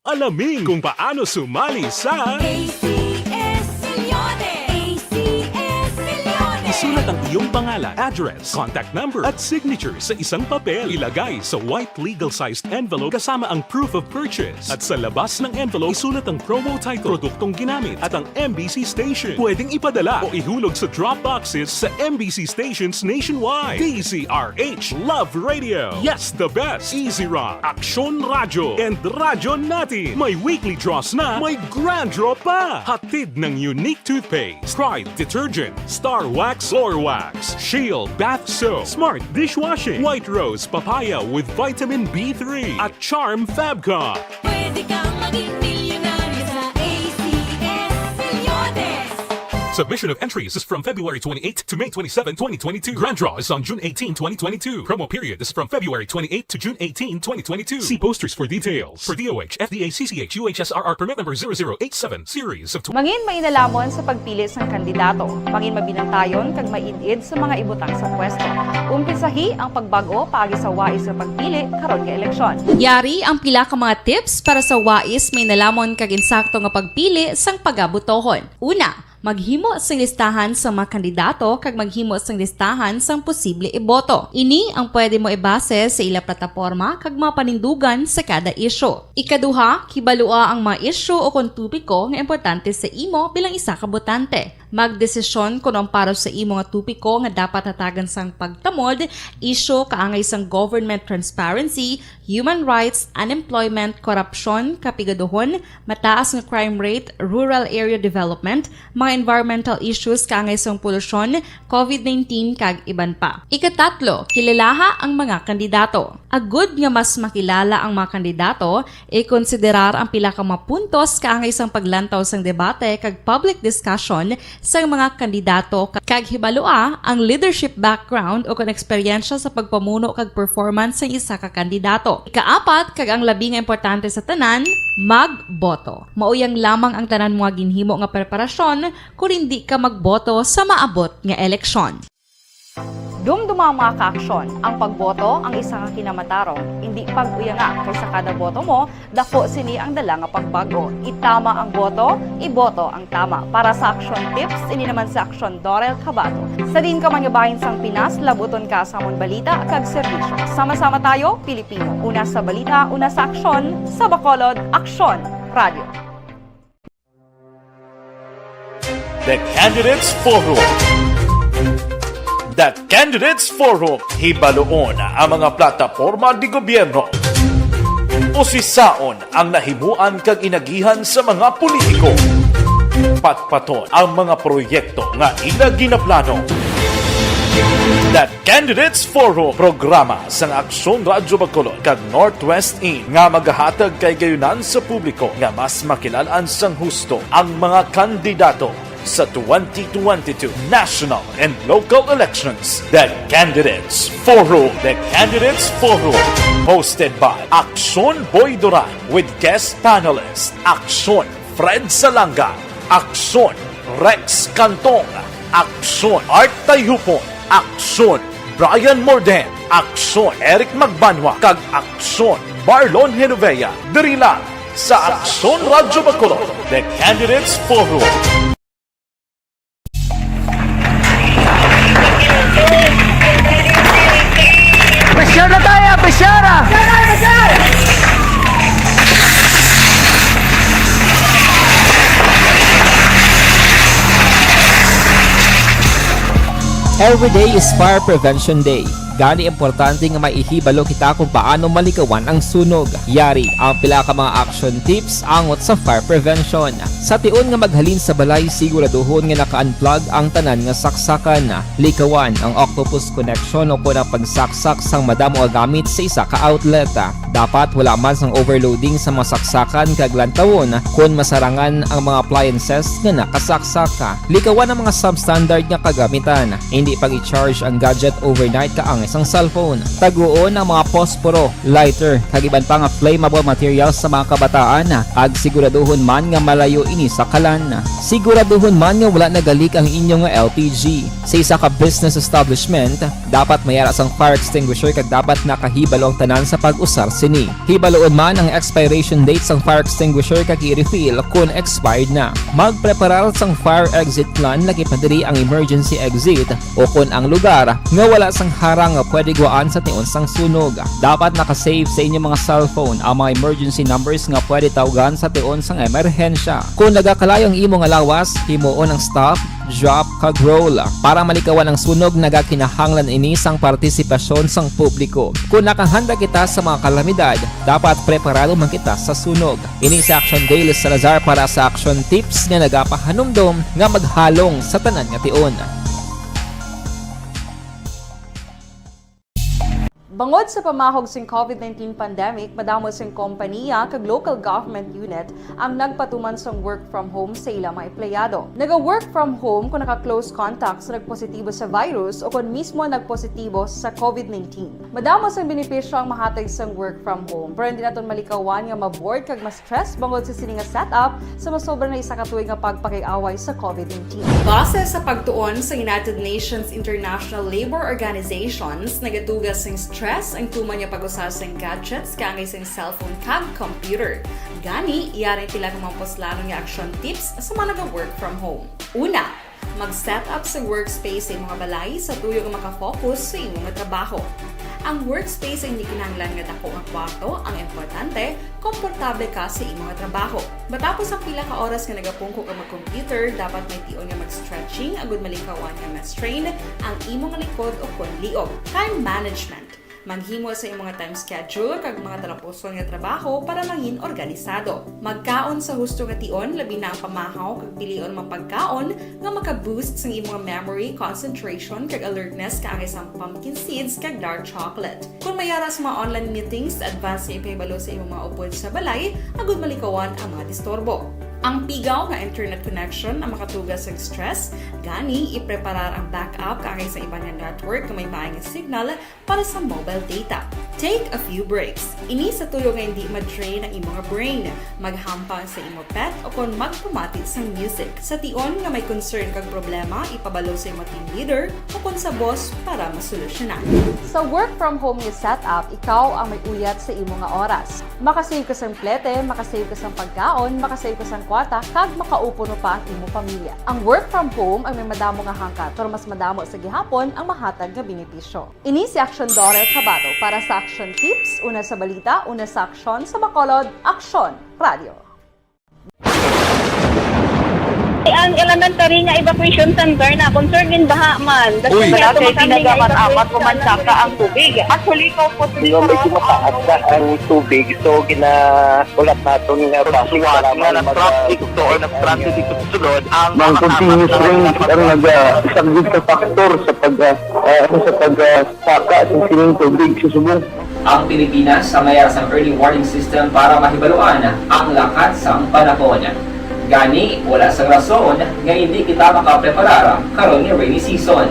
Alamin kung paano sumali sa A C S Millones. A C S Millones. Isulat ang iyong pangalan, address, contact number, at signature sa isang papel. Ilagay sa white legal-sized envelope kasama ang proof of purchase. At sa labas ng envelope, isulat ang promo title, produktong ginamit, at ang M B C station. Pwedeng ipadala o ihulog sa drop boxes sa M B C stations nationwide. D Z R H Love Radio. Yes, the best. Easy Rock, Aksyon Radyo, and Radyo Natin. May weekly draws na, may grand draw pa. Hatid ng Unique Toothpaste, Pride Detergent, Star Wax Floor Wax, Shield Bath Soap, Smart Dishwashing, White Rose Papaya with Vitamin B three, at Charm Fabcon. Pwede kang maging milyonaryo sa A C S Millones. Submission of entries is from February twenty-eighth to May twenty-seven, twenty twenty-two. Grand draw is on June eighteen, twenty twenty-two. Promo period is from February twenty-eighth to June eighteen, twenty twenty-two. See posters for details. For D O H, F D A, C C H, U H S R R permit number zero zero eight seven, series of tw- Mangin mainalamon sa pagpili sang kandidato. Mangin mabinantayon kag maid-id sa mga ibutang sa pwesto. Umpisahi ang pagbag-o paagi sa wais nga pagpili karon nga eleksyon. Yari ang pila ka mga tips para sa wais mainalamon kag insakto nga pagpili sang pagabutohon. Una, maghimo sing listahan sang mga kandidato kag maghimo sing listahan sang posible iboto. Ini ang pwede mo ibase sa ila plataporma kag mga panindugan sa kada isyu. Ikaduha, kibalua ang mga isyu o kon topiko nga importante sa imo bilang isa ka botante. Magdesisyon kon ang para sa imo nga topiko nga dapat hatagan sang pagtamod, isyu kaangay sang government transparency, human rights, unemployment, korupsyon, kapigaduhon, mataas nga crime rate, rural area development, mga environmental issues kaangay sang polusyon, covid nineteen, kag iban pa. Ikatatlo, kilalaha ang mga kandidato. Agud nga mas makilala ang mga kandidato, ikonsiderar ang pila ka mga puntos kaangay sang paglantaw sang debate kag public discussion sang mga kandidato ka-, kag hibalua ang leadership background o kon eksperyensya sa pagpamuno kag performance sang isa ka kandidato. Ikaapat, kag ang labi nga importante sa tanan, magboto. Mao yang lamang ang tanan mo nga ginhimo nga preparasyon kon indi ka magboto sa maabot nga eleksyon. Dumduma, mga ka-aksyon, ang pagboto ang isa ka kinamatarong, indi pag-uyanga, kay sa kada boto mo, daku sini ang dala nga pagbag-o. Itama ang boto, iboto ang tama. Para sa Aksyon Tips, ini naman si Aksyon Dorel Cabato. Sa diin ka man nga bahin sang Pinas, labuton ka sa amon balita kag serbisyo. Sama-sama tayo, Pilipino. Una sa balita, una sa aksyon, sa Bacolod, Aksyon Radio. The Candidates Forum. The Candidates Forum, hibaluon ang mga plataporma de gobyerno. Usisaon ang nahimuan kag inagihan sa mga politiko. Patpaton ang mga proyekto nga ila ginaplano. The Candidates Forum, programa sang Aksyon Radyo Bacolod kag Northwest In nga magahatag kay gayunan sa publiko nga mas makilal-an sang husto ang mga kandidato sa twenty twenty-two national and local elections. The Candidates Forum. The Candidates Forum, hosted by Aksyon Boy Duran with guest panelist Aksyon Fred Salanga, Aksyon Rex Cantong, Aksyon Art Tayhupon, Aksyon Brian Morden, Aksyon Eric Magbanwa, kag Aksyon Marlon Genovea, diri lang sa Aksyon Radyo Bacolod, The Candidates Forum. Pressure na tayo, pressure! Every day is Fire Prevention Day. Gani, importante nga maihibalo kita kung paano malikawan ang sunog. Yari ang pila ka mga action tips angot sa fire prevention. Sa tion nga maghalin sa balay, siguraduhon nga naka-unplug ang tanan nga saksakan. Likawan ang octopus connection o kon ang pagsaksak sang madamo nga gamit sa isa ka outlet. Dapat wala man sang overloading sa mga saksakan kag lantawon kon masarangan ang mga appliances nga nakasaksak. Likawan ang mga substandard nga kagamitan. Hindi pag-i-charge ang gadget overnight kaangay sang cellphone. Taguon ang mga posporo, lighter, kag iban pa nga flammable materials sa mga kabataan, kag siguraduhon man nga malayo ini sa kalan. Siguraduhon man nga wala nagalik ang inyo nga L P G. Sa isa ka business establishment, dapat may ara sang fire extinguisher kag dapat nakahibalo ang tanan sa pag-usar sini. Hibaluon man ang expiration date sang fire extinguisher kag i-refill kon expired na. Magpreparar sang fire exit plan, lakip na diri ang emergency exit o kon ang lugar nga wala sang harang nga pwede guwaan sa tion sang sunog. Dapat naka-save sa inyo mga cellphone ang mga emergency numbers nga pwede tawgan sa tion sang emerhensya. Kon nagakalayo ang imo nga lawas, himuon ang stop, drop, kag roll. Para malikawan ang sunog, nagakinahanglan ini sang partisipasyon sang publiko. Kon nakahanda kita sa mga kalamidad, dapat preparado man kita sa sunog. Ini si Action Dale Salazar para sa Action Tips nga nagapahanumdom nga maghalong sa tanan nga tion. Bangod sa pamahog sing COVID nineteen pandemic, madamo sing kompaniya kag local government unit ang nagpatuman sang work from home sa ila mga empleyado. Naga-work from home kung naka-close contact sa nagpositibo sa virus o kon mismo nagpositibo sa COVID nineteen. Madamo sang benepisyo ang mahatag sang work from home, pero hindi naton malikawan nga ma-bored kag ma-stress bangod sa sini nga setup sa masobra na isa ka tuig nga pagpakig-away sa COVID nineteen. Base sa pagtuon sa United Nations International Labour Organizations, nagatuga sing stress ang tuman nga pag-usa sing gadgets kaangay sing cellphone kag computer. Gani, yari ang pila ka mga puslanon nga action tips sa mga naga-work from home. Una, mag-set up sa workspace sa imong balay sa tuyo nga makafocus sa imong trabaho. Ang workspace ay hindi kinahanglan nga dako nga kwarto, ang importante, komportable ka sa imong trabaho. Matapos ang pila ka oras nga nagapungko ka mag-computer, dapat may tion nga mag-stretching agud malikawan nga ma-strain ang imong likod o kon liog. Time management. Maghimo sa imong time schedule kag mga talapuson nga trabaho para mangin organisado. Magkaon sa husto nga tion, labi na ang pamahaw kag pilion mga pagkaon nga maka-boost sang imong memory, concentration, kag alertness kaangay sang pumpkin seeds kag dark chocolate. Kon may ara sa mga online meetings, advance nga ipahibalo sa imong mga upod sa balay agud malikawan ang mga disturbo. Ang pigaw nga internet connection ang makatuga sa stress, gani ipreparar ang backup kaangay sa iban nga network nga may maay nga signal para sa mobile data. Take a few breaks. Ini sa tuyo nga hindi ma-drain ang imo nga brain. Maghampang sa imo pet o kon magpamati sang music. Sa tion nga may concern kag problema, ipabalo sa imo team leader o kon sa boss para masolusyonan. Sa work from home nga setup, ikaw ang may uyat sa imo nga oras. Makasave ka sang plete, makasave ka sang pagkaon, makasave ka sang kwarta, kag makaupuno pa ang imo pamilya. Ang work from home ang may madamo nga hangkat, pero mas madamo sa gihapon ang mahatag nga benepisyo. Ini si Aksyon Dorel Cabato para sa Aksyon Tips, una sa balita, una sa aksyon, sa Bacolod, Aksyon Radio. Ang elementary nga evacuation center na concern in baha man. Uy. Wala kay tinaga man amat ko man saka ang tubig. Actually, ko po. Di ba, medyo mataas na ang tubig, so ginaulat naton nga traffic nga na-traffic to or nag-traffic dito sa sulod ang mga continuous rain ang nag-, ah, isang good factor sa pag, ah, ah, ano, sa pag, ah, saka sa sining tubig sa subong. Ang Pilipinas sa mayar sang early warning system para mahibaluan ang lakat sang panahon. Gani, wala sang rason nga hindi kita makapreparar karon nga rainy season.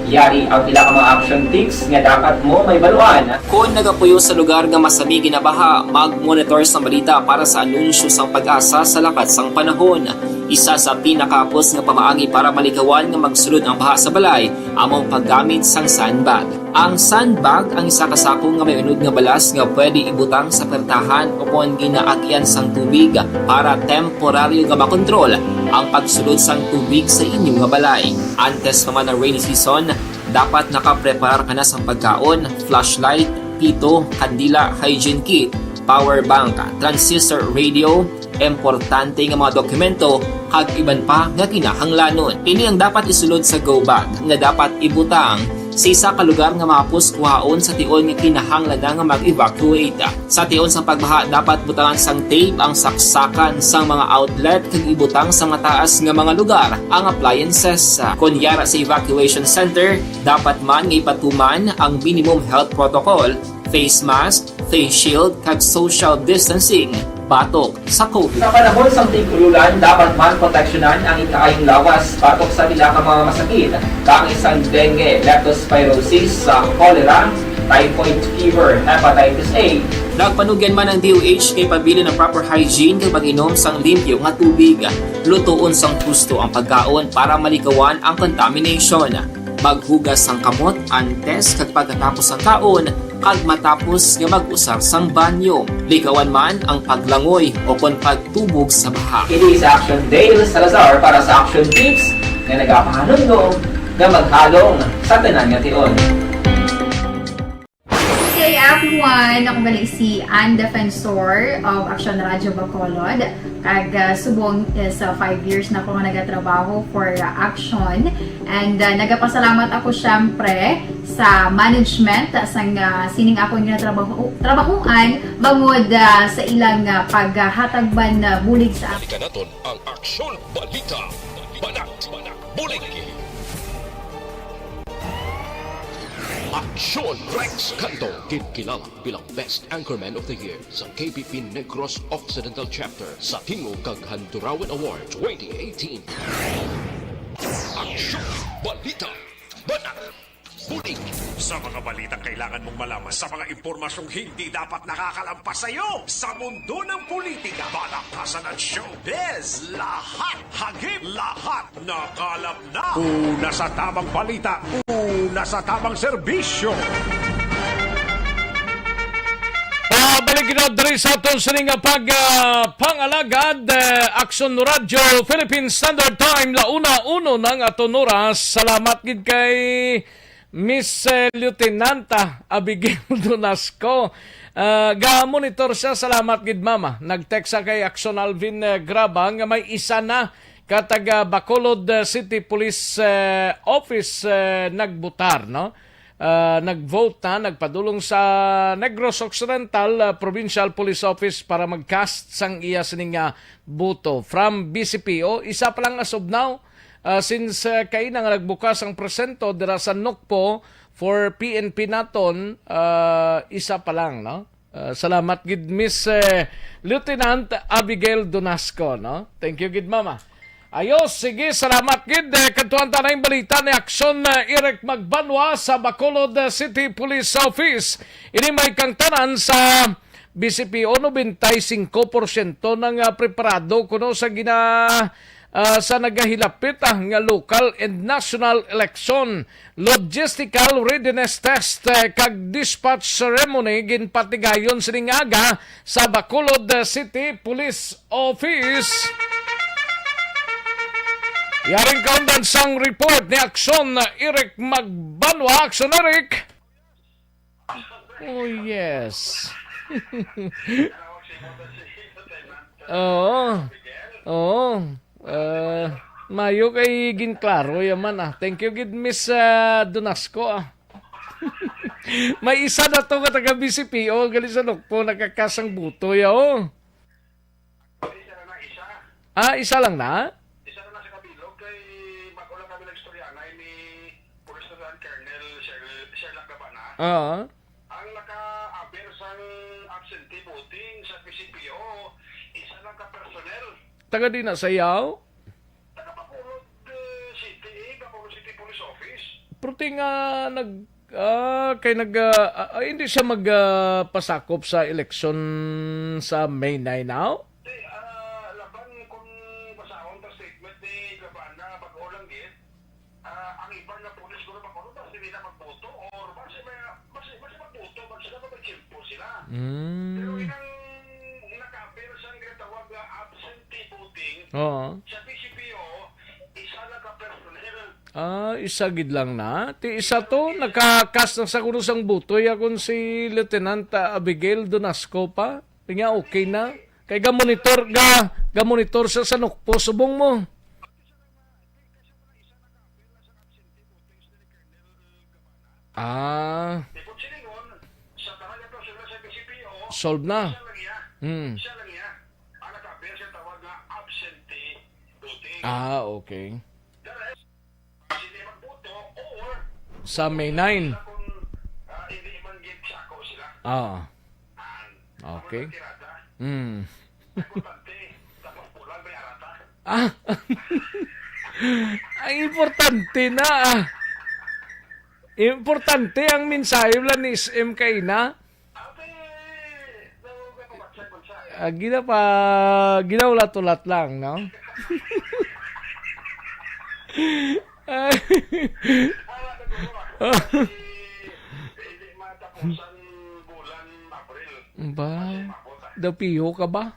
Yari ang pila ka mga action tips nga dapat mo mahibaluan. Kon nagapuyo sa lugar nga masami ginabaha, mag-monitor sa balita para sa anunsyo sang PAGASA sa lakat sang panahon. Isa sa pinakahapos nga pamaagi para malikawan nga magsulod ang baha sa balay amo ang paggamit sang sandbag. Ang sandbag ang isa ka sako nga may unod nga balas nga pwede ibutang sa pertahan o kon ginaagian sang tubig para temporaryo nga makontrol ang pagsulod sang tubig sa inyo nga balay. Antes pa man ang rainy season, dapat nakapreparar ka na sang pagkaon, flashlight, pito, kandila, hygiene kit, power bank, transistor radio, importante nga mga dokumento, kag iban pa nga kinahanglanon. Ini ang dapat isulod sa go bag nga dapat ibutang sa isa ka lugar nga mahapos kuhaon sa tion nga kinahanglan na nga mag-evacuate. Sa tion sang pagbaha, dapat butangan sang tape ang saksakan sang mga outlet kag ibutang sa mataas nga mga lugar ang appliances. Kon yara sa evacuation center, dapat man nga ipatuman ang minimum health protocol, face mask, face shield, kag social distancing. batok sa COVID. Sa panahon sang tig-ululan, dapat man proteksyonan ang ikaayong lawas batok sa pila ka mga masakit, kaangay sang dengue, leptospirosis, sa cholera, typhoid fever, hepatitis A. Nagpanugyan man ang D O H kay pabilin ang proper hygiene kag pag-inom sang limpyo nga tubig. Lutoon sang husto ang pagkaon para malikawan ang contamination. Maghugas sang kamot antes kag pagkatapos sang kaon, kag matapos nga mag-usar sang banyo. Likawan man ang paglangoy o kon pagtubog sa baha. Kini si Action Dale Salazar para sa Action Tips nga nagapahanumdom nga maghalong sa tanan nga tion. Good day, everyone! Ako gali si Ann Defensor of Action Radio Bacolod. Kag, ah, subong is, ah, five years na ako nga nagatrabaho for, ah, Action. And, ah, nagapasalamat ako, syempre, sa management, ah, sang, ah, sining akong ginatrabaho-, trabahoan, bangod, ah, sa ilang, ah, paghatag man, ah, bulig sa akin. Balikan naton ang Aksyon Balita. Banat, Banat, Bulig. Aksyon Rex Canto, ginkilala bilang Best Anchorman of the Year sa K P P Negros Occidental Chapter sa Tingog kag Handurawan Award twenty eighteen. Aksyon, balita, banat, bulig. Sa mga balitang kailangan mong malaman, sa mga impormasyong hindi dapat nakakalampas sa iyo, sa mundo ng politika, palakpasan at showbiz, lahat hagip, lahat nakalap na. Una sa tamang balita, una sa tamang serbisyo. Pabalik kita diri sa aton sini nga pag, ah, pangalagad, eh, Aksyon Radyo, Philippine Standard Time, la una uno na ang aton oras. Salamat gid kay Miss, eh, Lieutenant, ah, Abigail Donasco. Ah, ga-monitor siya. Salamat gid, mama. Nag-text sa kay Aksyon Alvin, eh, Graba nga may isa na ka taga Bacolod, eh, City Police, eh, Office, eh, nagbutar, no? Ah, nag-vote na, nagpadulong sa Negros Occidental, ah, Provincial Police Office para mag-cast sang iya sining, ah, boto. From B C P O, isa pa lang as of now, ah, since, ah, kaina nga nagbukas ang presento dira sa Nokpo for P N P naton, ah, isa pa lang, no? Ah, salamat gid, Miss, eh, Lieutenant Abigail Donasco, no? Thank you gid, mama. Ayos, sige, salamat gid. Eh, kadtuan ta na ang balita ni Aksyon, eh, Eric Magbanwa sa Bacolod, eh, City Police Office. Ini may kangtanan sa B C P O, nobenta y singko porsyento na nga preparado kuno sa gina-, ah, sa nagahilapit, ah, nga local and national election. Logistical readiness test, eh, kag dispatch ceremony ginpatigayon sining aga sa Bacolod, eh, City Police Office. Yaring kaundan sang report ni Aksyon, eh, Eric Magbanwa. Aksyon, Eric. Oh, yes. Oo. Oo. Ah, mayo kay ginklaro yaman, ah. Thank you gid, Miss, ah, Donasco, ah. May isa na to nga taga B C P O, gali sa Nokpo, nakakasang buto ya, oh. Isa lang na, isa. Ah, isa lang na? Isa lang na sa kabilog kay bag-o lang kami nag-istorya, anay ni Police Lieutenant Colonel Sher-, Sherlock Gabana. Oo. Ang naka-aber sang absentee voting sa P C P O, isa lang ka personnel. Taga di na sa Yao? Taga Bacolod, eh, City, eh, Bacolod City Police Office. Pero ti nga nag-, ah, kay nag-, ah, ah, hindi siya mag, ah, pasakop sa eleksyon sa May nine now? Di, ah, laban kung basahon ta statement ni Gabana, bag-o lang gid. Ah, ang iban nga pulis, kuno, bag-o, basi nila magboto or basi may, basi, basi magboto, bag sila, may tiyempo sila. Mm. Pero inang naka-appear sang ginatawag nga absentee voting, oo, sa P C P O, isa lang ka personnel. Ah, isa gid lang na. Ti isa to, nakakas na sa kuno sang buto, ya, kun si Lieutenant, ah, Abigail Donasco pa. Ti nga okay na. Kay ga-monitor, ga, ga-monitor siya sa Nokpo, subong mo. Ah. Solve na. Hmm. Ah, okay. Sa May nine. Ah. Okay. Hmm. Ah. Ang importante na, ah. Importante ang mensahe lang ni S M kay na. Ah, gina pa, ginaulat-ulat lang, no? Ay. Ba, dapiho ka ba?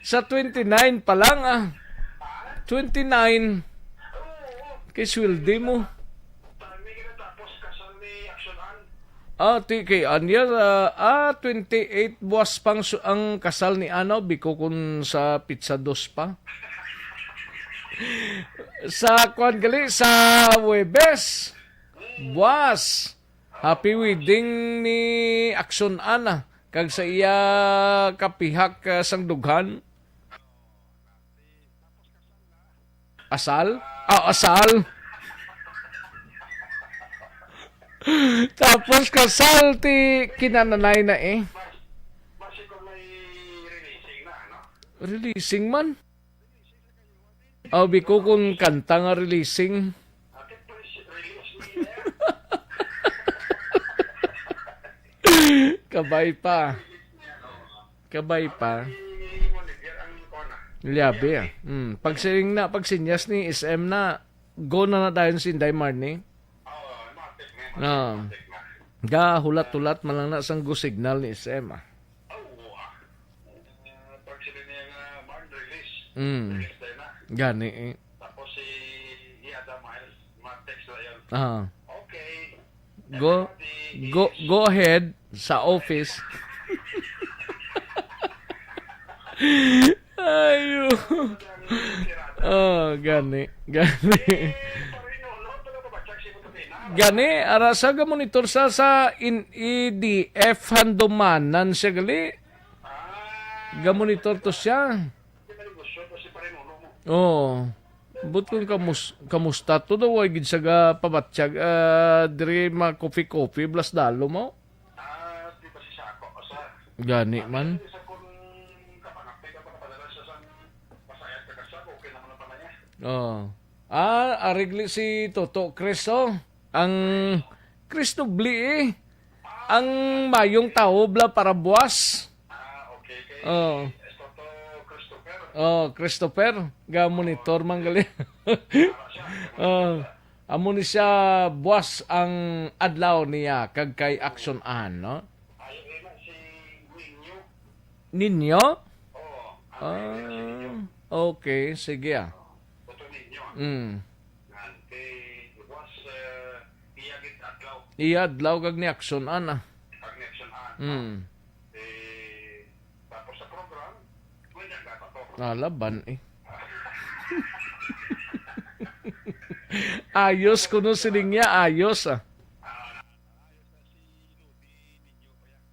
Sa twenty-nine pa lang, ah. Twenty-nine. Kay sweldi mo. Ah, ti kay Anya, ah, ah, twenty-eight buwas pang su-, ang kasal ni Anaw, biko kun sa pitsa dos pa. Sa kwan gali, sa Huwebes, buwas. Happy wedding ni Action Ana kag sa iya kapihak, ah, sang dughan. Asal? Ah, asal. Tapos kasal ti kinananay na eh. Releasing man. Aw, biko kung kanta nga releasing. Kabay pa. Kabay pa. Liabi, ah. Mm. Pagsiling na, pagsinyas ni S M na, go na na dayon si Inday Marnie. Ah. Ga, hulat-hulat man lang na sang go signal ni S M, ah. Mm. Gani, eh. Tapos si Yada Miles, ma-text na yun. Ah. Okay. Go, go, go ahead sa office. Ayo. Oh, gani, gani. Gani, ara sa ga-monitor sa, sa in E D F Handumanan siya gali. Ga-monitor to siya. Oo. But kung kamus-, kamusta to daw, ay gid sa ga pabatyag, ah, diri ma-coffee-coffee, blas dalo mo. Ah, di ba si Sako? Sa Gani man. Sa kung kapangapoy ka, makapadala sa sang pasayat ka, Kasako, okay naman ang panaya. Oh. Ah, arigli si Toto Chris, oh. Ang Chris Nubli, eh. Ang mayong tawo bla para buwas. Ah, okay. Kay Oh. Toto Christopher. Oh, Christopher, ga monitor man gali. Para siya. Oh. Amo ni siya buwas ang adlaw niya kag kay Action Ann, no? Ay, ina si Ninyo. Ninyo? Oo, ang ina si Ninyo. Ah, okay, sige, ah. Otto Ninyo, ah. Mm. Ngan kay buwas, eh, iya gid adlaw. Iya adlaw kag ni Action Ann, ah. Kag ni Action Ann, Mm. ah. Eh, tapos sa program, pwede ang gata to. Ah, laban, eh. Ayos kuno sining iya, ayos, ah.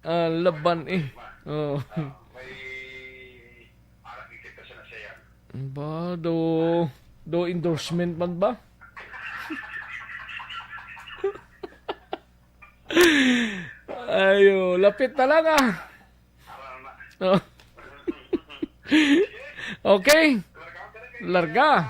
Ah, laban, eh. Oh. May anak ni kita sa nasayan. Ba, do, do endorsement man ba? Ayo, lapit na lang, ah. Oh. Okay. Larga.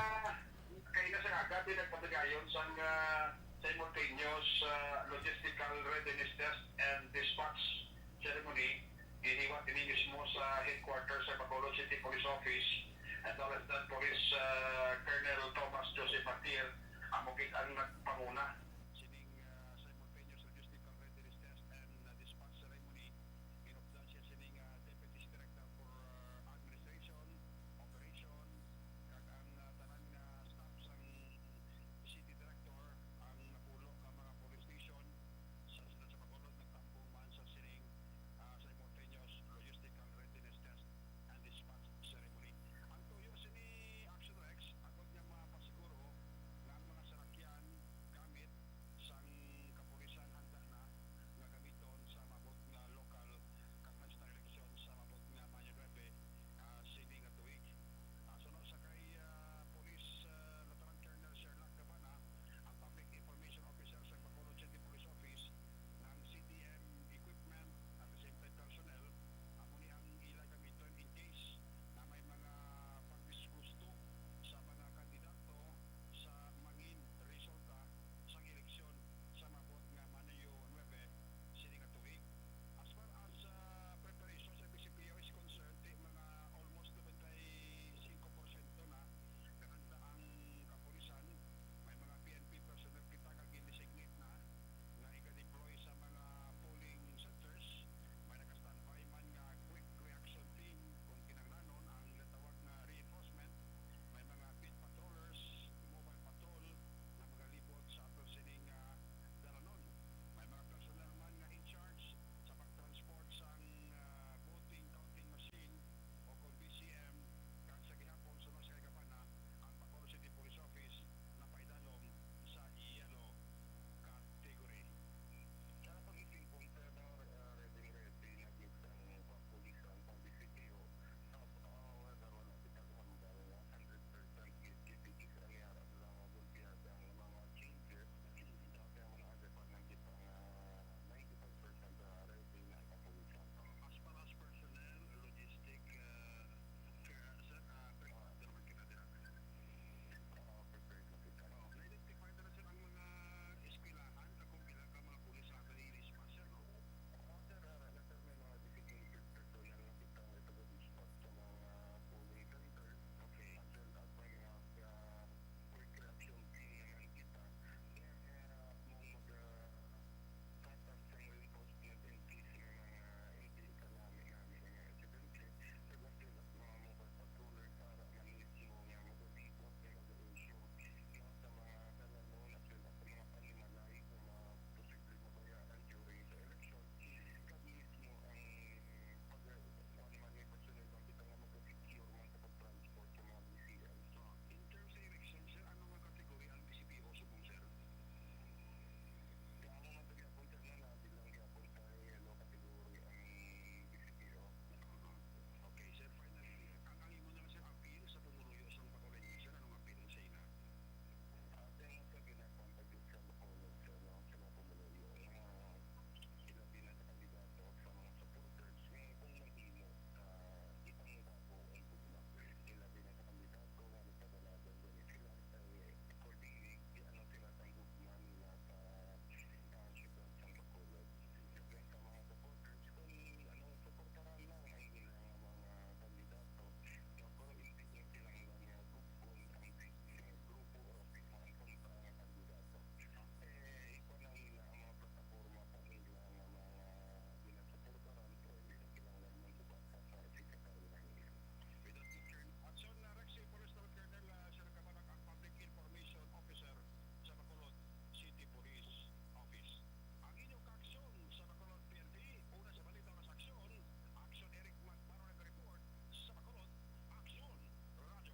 Kay na sa agad, nagpatigayon sang, ah, simultaneous, ah, logistical readiness test and dispatch ceremony, giniwat ini mismo sa headquarters sa Bacolod City Police Office, and Police, ah, Colonel Thomas Joseph Martir, amo gid ang nagpanguna sining, ah, simultaneous logistical readiness test and, ah, dispatch ceremony. Ginupdan siya sining, ah, Deputy Director for, ah, Administration, Operation, kag ang, ah, tanan nga staff sang City Director, ang napulo ka mga police station sa siyudad sa Bacolod nagtambong man sa sining, ah, simultaneous logistical readiness test and dispatch ceremony. Ang tuyo sini, Action Rex, agod nga mapasiguro nga ang mga sarakyan, gamit,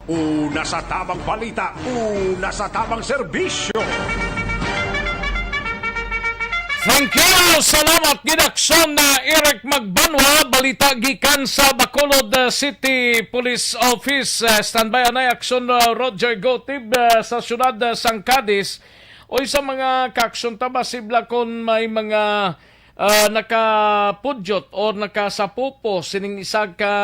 Una sa tamang balita, una sa tamang serbisyo. Thank you! Salamat gid, Aksyon na Eric Magbanwa. Balita gikan sa Bacolod, uh, City Police Office. Uh, standby anay, Aksyon, uh, Roger Gotib, uh, sa siyudad, uh, sang Cadiz. Uy, sa mga kaaksyon ta ba, sibla kon may mga, uh, nakapudyot or nakasapupo sining isa ka,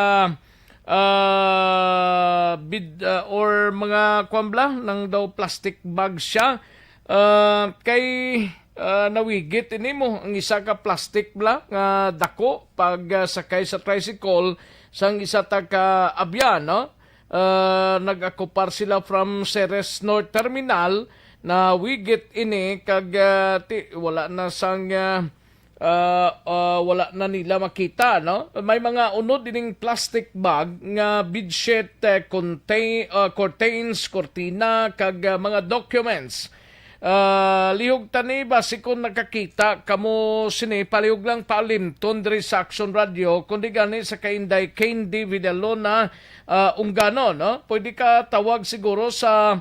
uh, bid-, uh, or mga kwan bala, nang daw plastic bag siya. Uh, kay, uh, nawigit ini mo ang isa ka plastic bala nga dako pag, uh, sakay sa tricycle sang isa ta ka abyan, no? Uh, nag-akupar sila from Ceres North Terminal, nawigit ini kag, uh, ti-, wala na sang, uh, ah, ah, wala na nila makita, no? May mga unod ining plastic bag nga bedsheet, eh, contain-, ah, curtains, kurtina, kag, ah, mga documents. Ah, lihog tani, basi kon nakakita kamo sini, palihog lang paalimton diri sa Action Radio, kundi gani sa kay Inday Candy Villalona, ah, Ungano, no? Pwede ka tawag siguro sa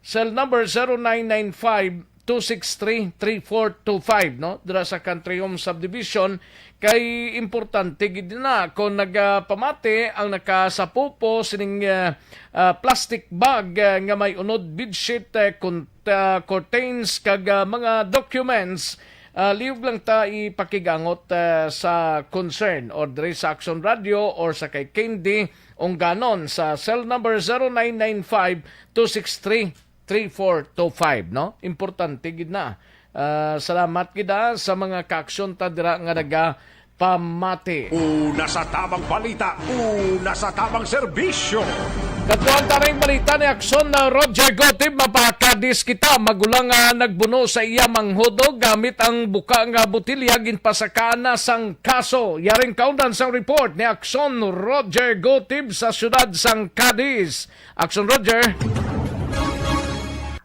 cell number zero nine nine five, two six three, three four two five, no? Dira sa Country Home Subdivision, kay importante gid na kung nagapamati ang nakasapupo sining, ah, ah, plastic bag, ah, nga may unod bedsheet, eh, kun-, ah, curtains, kag, ah, mga documents, ah, lihog lang ta ipakigangot, ah, sa concern or diri sa Action Radio or sa kay Candy Ungganon sa cell number zero nine nine five, two six three, three four two five, no? Importante gid na. Ah, salamat gid, ah, sa mga kaaksyon ta dira nga nagapamati. Una sa tamang balita, una sa tamang serbisyo. Katuan ta ning balita ni Aksyon na Roger Gotib, mapakadis kita. Magulang nga nagbuno sa iya manghod gamit ang buka nga botilya, ginpasakaan na sang kaso. Yaring kaundan sang report ni Aksyon Roger Gotib sa siyudad sang Cadiz. Action, Roger.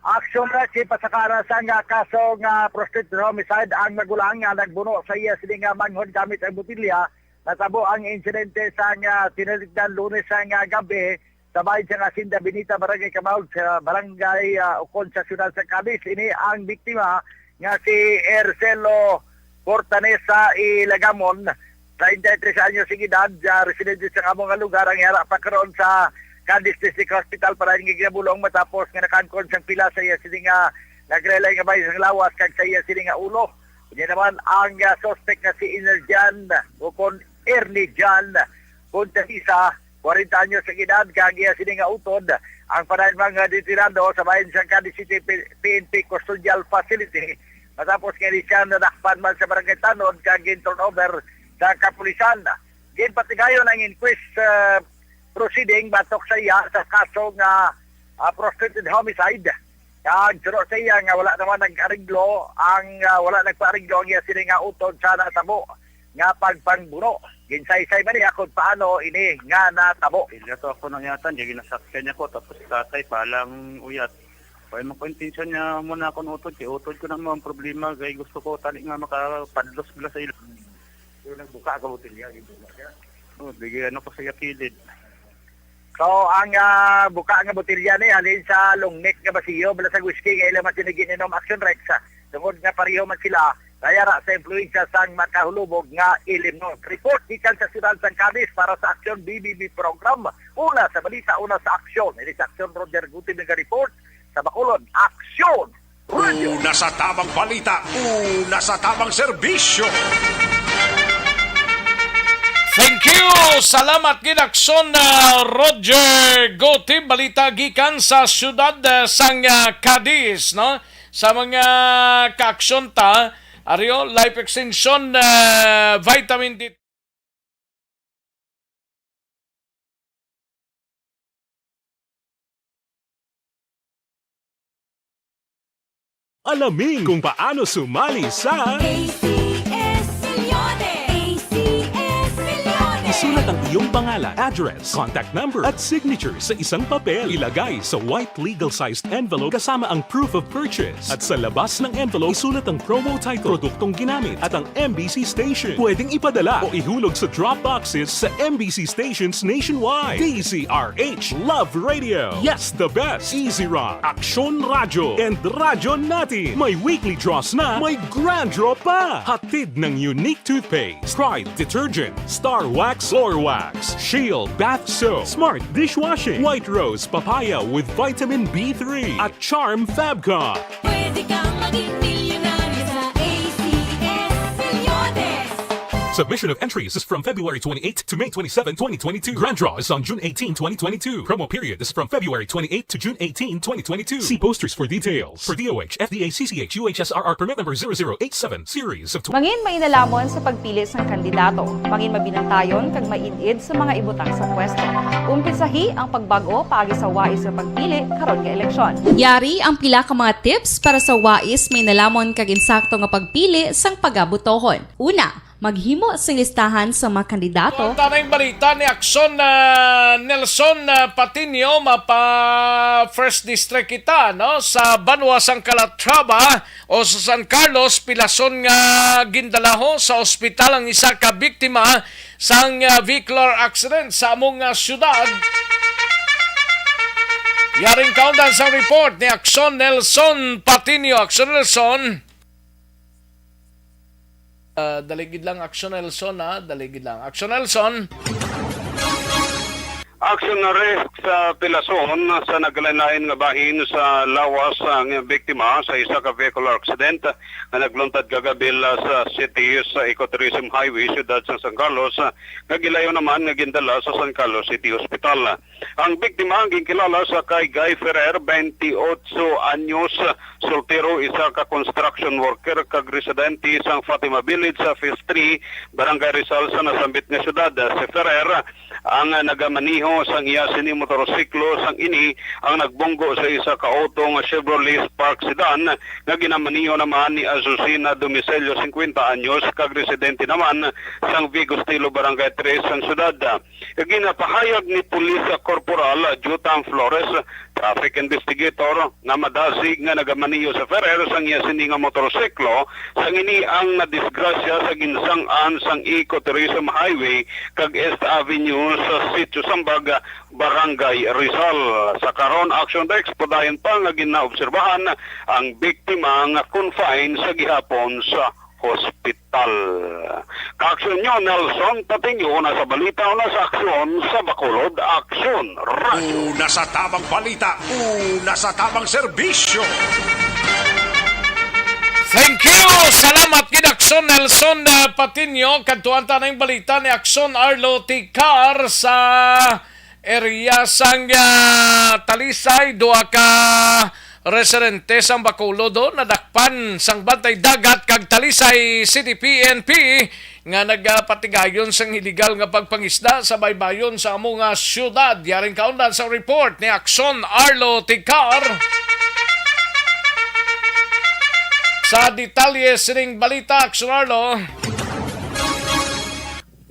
Action, Roger, pasakara sang, ah, kaso nga prostitute homicide ang magulang nga nagbuno sa iya sini nga manghod gamit ang botilya. Natabo ang insidente sa nga tinaligdan Lunes sa nga gabi sa bahin sa Hacienda Benita, Barangay Camaog, sa Barangay, ah, Ocon sa siyudad sa Cadiz. Ini ang biktima nga si Ercelo Fortanesa Ilagamon, treinta y tres anyos ang edad, ah, residente sa amo nga lugar, ang yara pa karon sa Cadiz District Hospital para nga ginabulong matapos nga nakaangkon sang pila sa iya sini nga naglaylay nga bahin sang lawas kag sa iya sini nga ulo. Unya naman ang, ah, suspect nga si Enerjan o kon Ernie Jan Conchadisa, kwarenta anyos ang edad, kag iya sini nga utod ang panayon mga detirado sa bahin sang Cadiz City P-, P N P Custodial Facility. Matapos nga ni siya nadakpan man sa barangay Tanod kag gin-turnover sa kapulisan. Ginpatigayon ang inquest, ah, proceeding batok sa iya sa kaso nga, ah, prostitute homicide. Kag suno sa iya nga wala naman nag-ariglo ang, ah, wala nagpaariglo ang iya sini nga utod sa natabo nga pagpangbuno. Ginsaysay man niya kung paano ini nga natabo. Ila to ako nang yatan, di ginasakyan niya ko, tapos si tatay palang uyat. Kaya mo ko intensyon niya muna akong utod, kay utod ko na mo ang problema, kay gusto ko tali nga makapadlos bala sa ila. Yung nagbuka ka botelya, yung buka siya. Oh, bigyan ako sa iya kilid. So, ang, ah, buka nga botelya ni halin sa long neck nga basiyo, bala sa whisky nga ila man sini gin-inom, Action Rex, ah, tungod nga pareho man sila kaya ra sa impluwensya sang makahulubog nga ilimnon. Report gikan sa siyudad sang Cadiz para sa Action B B B program. Una sa balita, una sa aksyon. Ini sa Action, Roger Guti nag-report sa Bacolod. Action! Una sa tamang balita, una sa tamang serbisyo. Thank you. Salamat gid, Aksyon, ah, Roger Gotib. Balita gikan sa siyudad, ah, sang, ah, Cadiz, no? Sa mga kaaksyon ta, aryo, life extension, ah, vitamin D. Alamin kung paano sumali sa A C S Milyones! A C S Milyones! Isulat ang Iyong pangalan, address, contact number, at signature sa isang papel. Ilagay sa white legal-sized envelope kasama ang proof of purchase. At sa labas ng envelope, isulat ang promo title, produktong ginamit, at ang M B C station. Pwedeng ipadala o ihulog sa drop boxes sa M B C stations nationwide. D Z R H Love Radio. Yes, the best. Easy Rock, Aksyon Radyo, and Radyo Natin. May weekly draws na, may grand draw pa. Hatid ng Unique Toothpaste, Pride Detergent, Star Wax, Floor Wax, Shield Bath Soap, Smart Dishwashing, White Rose Papaya with Vitamin B three, at Charm Fabcon. Pwede kang maging milyonaryo sa A C S Reloaded. Submission of entries is from February twenty-eighth to May twenty-seven, twenty twenty-two. Grand draw is on June eighteen, twenty twenty-two. Promo period is from February twenty-eighth to June eighteen, twenty twenty-two. See posters for details. For D O H, F D A, C C H, U H S R R permit number zero zero eight seven, series of tw- Mangin mainalamon sa pagpili sang kandidato. Mangin mabinantayon kag maid-id sa mga ibutang sa pwesto. Umpisahi ang pagbag-o paagi sa wais nga pagpili karon nga eleksyon. Yari ang pila ka mga tips para sa wais mainalamon kag insakto nga pagpili sang pagabutohon. Una, maghimo sing listahan sa mga kandidato. Ang tanang balita ni Aksyon, ah, Nelson, ah, Patiño, mapa First District kita, no? Sa banwa sang Calatrava o sa San Carlos, pilason nga gindalaho sa ospital ang isa ka biktima sang, ah, vehicular accident sa among, ah, syudad. Yaring kaundan sang report ni Aksyon Nelson Patiño. Aksyon Nelson. Ah, dali gid lang, Aksyon Nelson, ha? Dali gid lang. Aksyon Nelson. Aksyon na rin sa pilason sa naglain-lain nga bahin sa lawas ang biktima sa isa ka vehicular accident nga nagluntad kagabi la sa City sa Ecotourism Highway, siyudad sa San Carlos, nga gilayo naman nga gindala sa San Carlos City Hospital. Ang biktima ang ginkilala sa kay Guy Ferrer, twenty-eight anyos, soltero, isa ka construction worker kag residente sang Fatima Village sa Phase three, Barangay Rizal sa nasambit nga syudad. Si Ferrer ang nagamaniho sang iya sini motorsiklo, sang ini ang nagbunggo sa isa ka auto nga Chevrolet Spark sedan nga ginamaniho naman ni Azucena Domicelio, singkwenta anyos, kag residente naman sang Vigo Estilo, Barangay Tres sang syudad. Ginapahayag ni Police Corporal Jutang Flores, traffic investigator, nga madasig nga nagamaniho sa Ferrer sang iya sini nga motorsiklo, sang ini ang nadisgrasya sa ginsang-an sang Ecotourism Highway kag East Avenue sa Sitio Sambag, Barangay Rizal. Sa karon, Action Desk, padayon pa nga ginaobserbahan ang biktima nga confined sa gihapon sa hospital. Kaaksyon nyo, Nelson Patiño, una sa balita, una sa aksyon, sa Bacolod, Aksyon Radio. Una sa tamang balita, una sa tamang serbisyo. Thank you! Salamat gid, Aksyon Nelson, uh, Patiño. Kadtuan ta na yung balita ni Aksyon Arlo Ticar sa area sang, ah, Talisay, duha ka residente sang Bacolod nadakpan sang Bantay Dagat kag Talisay City P N P nga nagapatigayon sang iligal nga pagpangisda sa baybayon sa amo nga syudad. Yaring kaundan sa report ni Aksyon Arlo Ticar. Sa detalye sining balita, Aksyon Arlo.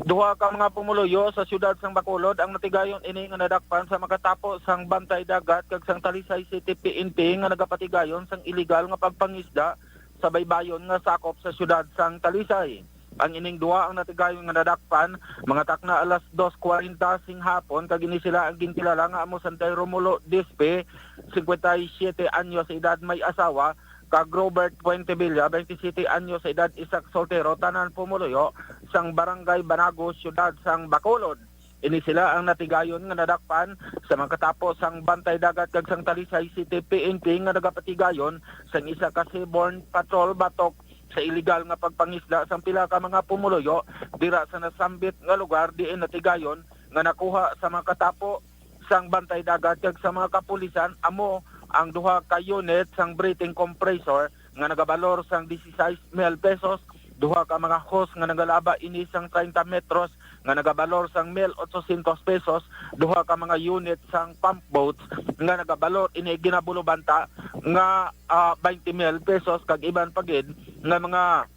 Duha ka mga pumuluyo sa siyudad sang Bacolod ang natigayon ini nga nadakpan sa makatapo sang Bantay Dagat kag sang Talisay City P N P nga nagapatigayon sang iligal nga pagpangisda sa baybayon nga sakop sa siyudad sang Talisay. Ang ining duha ang natigayon nga nadakpan mga takna alas dos kwarenta sing hapon, kag ini sila ang ginkilala nga amo sang kay Romulo Dispe, singkwenta y siyete anyos sa edad, may asawa, kag Robert Fuentevilla, twenty-siyete anyos sa edad, isa ka soltero, tanan pumuluyo sang Barangay Banago, siyudad sang Bacolod. Ini sila ang natigayon nga nadakpan sa makatapo sang Bantay Dagat kag sang Talisay City P N P nga nagapatigayon sang isa ka seaborne patrol batok sa iligal nga pagpangisda sang pila ka mga pumuluyo dira sa nasambit nga lugar, diin natigayon nga nakuha sa makatapo sang Bantay Dagat kag sa mga kapulisan amo ang duha ka unit sang breathing compressor nga nagabalor sang dieciséis mil pesos, duha ka mga hose nga nagalaba ini sang treinta metros nga nagabalor sang mil otsosyentos pesos, duha ka mga unit sang pump boats nga nagabalor ini ginabulobanta nga, ah, twenty mil pesos, kag iban pa gid nga mga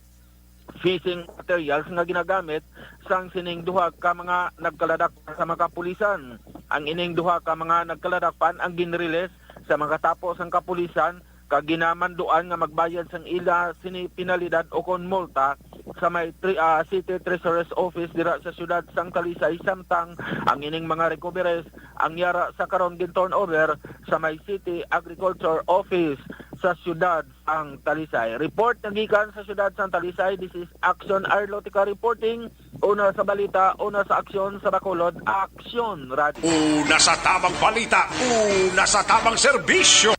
fishing materials nga ginagamit sang sining duha ka mga nagkaladakpan sa mga kapulisan. Ang ining duha ka mga nagkaladakpan ang ginrelease sa mga tapo sang kapulisan kag ginamanduan nga magbayad sang ila sini penalidad o kon multa sa may tri-, ah, City Treasurer's Office dira sa siyudad sang Talisay, samtang ang ining mga recoveries ang yara sa karon gin-turn over sa may City Agriculture Office sa siyudad sang Talisay. Report nga gikan sa siyudad sang Talisay, this is Action Arlotica reporting. Una sa balita, una sa aksyon, sa Bacolod, Aksyon Radio. Una sa tamang balita, una sa tamang serbisyo.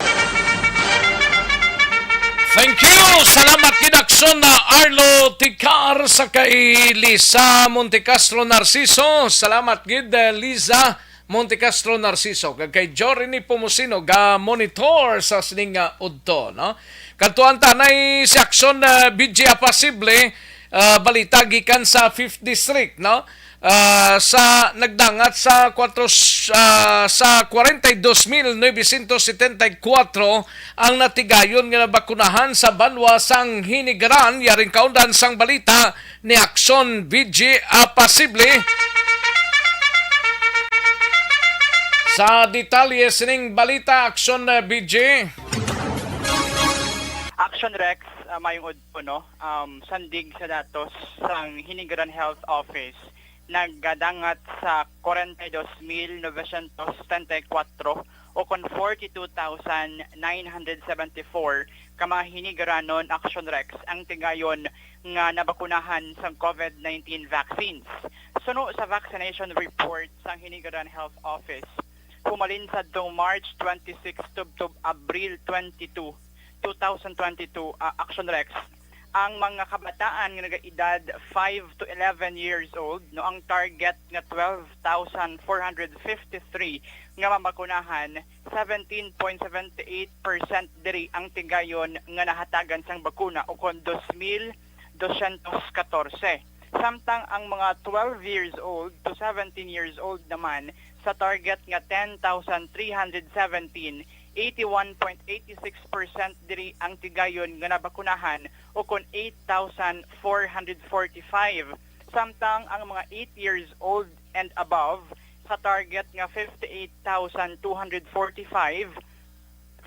Thank you. Salamat gid, Aksyon na Arlo Ticar, sa kay Lisa Montecastro Narciso. Salamat gid, eh, Lisa Montecastro Narciso, kag kay Jory ni Pomosino, ga monitor sa sining nga udto, no? Kadtuan ta nay si Aksyon, eh, B J Apasible, ah, balita gikan sa Fifth District, no? Ah, sa nagdangat sa kwatro, ah, sa kwarenta y dos mil novecientos setenta y kwatro ang natigayon nga nabakunahan sa banwa sang Hinigaran. Yaring kaundan sang balita ni Aksyon B J Apasible. Sa detalye sining balita, Aksyon, eh, B J. Action Rex, ah, mayong udto, no? Um, sandig sa datos sang Hinigaran Health Office, nagadangat sa kwarenta y dos mil novecientos setenta y kwatro o kon forty-two thousand nine hundred seventy-four ka mga Hinigaranon, Action Rex, ang tigayon nga nabakunahan sang COVID nineteen vaccines. Suno sa vaccination report sang Hinigaran Health Office, humalin sadtong March twenty-six tubtob Abril twenty-two, two thousand twenty-two, ah, Action Rex, ang mga kabataan nga nagaedad five to eleven years old, no, ang target nga twelve thousand four hundred fifty-three nga mabakunahan, seventeen point seven eight percent diri ang tigayon nga nahatagan sang bakuna, o kon dos mil dosyentos katorse. Samtang ang mga twelve years old to seventeen years old naman, sa target nga ten thousand three hundred seventeen, eighty-one point eight six percent diri ang tigayon nga nabakunahan, o kon eight thousand four hundred forty-five. Samtang ang mga eight years old and above, sa target nga fifty-eight thousand two hundred forty-five,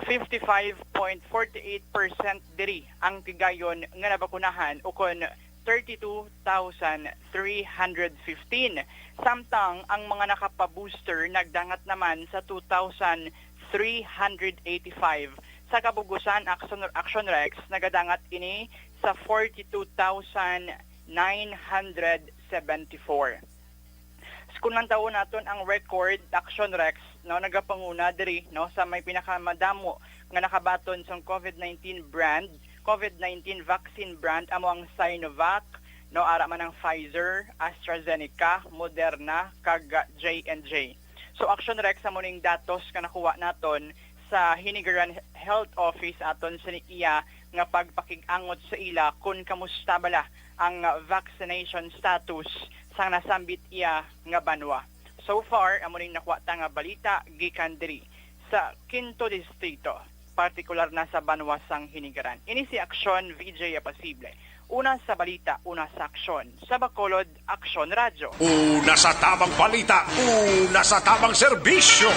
fifty-five point forty-eight percent diri ang tigayon nga nabakunahan, o kon thirty-two thousand three hundred fifteen. Samtang ang mga nakapa-booster nagdangat naman sa two thousand three hundred eighty-five. Sa kabugusan, Action, Action Rex, nagadangat ini sa forty-two thousand nine hundred seventy-four. Kung lantawon naton ang record, Action Rex, no, nagapanguna diri, no, sa may pinakamadamo nga nakabaton sang COVID nineteen brand, COVID nineteen vaccine brand, amo ang Sinovac, no, ara man ang Pfizer, AstraZeneca, Moderna, kag J and J. So, Action Rex, amo ning datos nga nakuha naton sa Hinigaran Health Office aton sa iya nga pagpakig-angot sa ila kon kamusta bala ang vaccination status sang nasambit iya nga banwa. So far, amo ning nakuha ta nga balita gikan diri sa Quinto Distrito, partikular na sa banwa sang Hinigaran. Ini si Aksyon V J Apasible. Una sa balita, una sa aksyon. Sa Bacolod, Aksyon Radyo. Una sa tamang balita, una sa tamang serbisyo.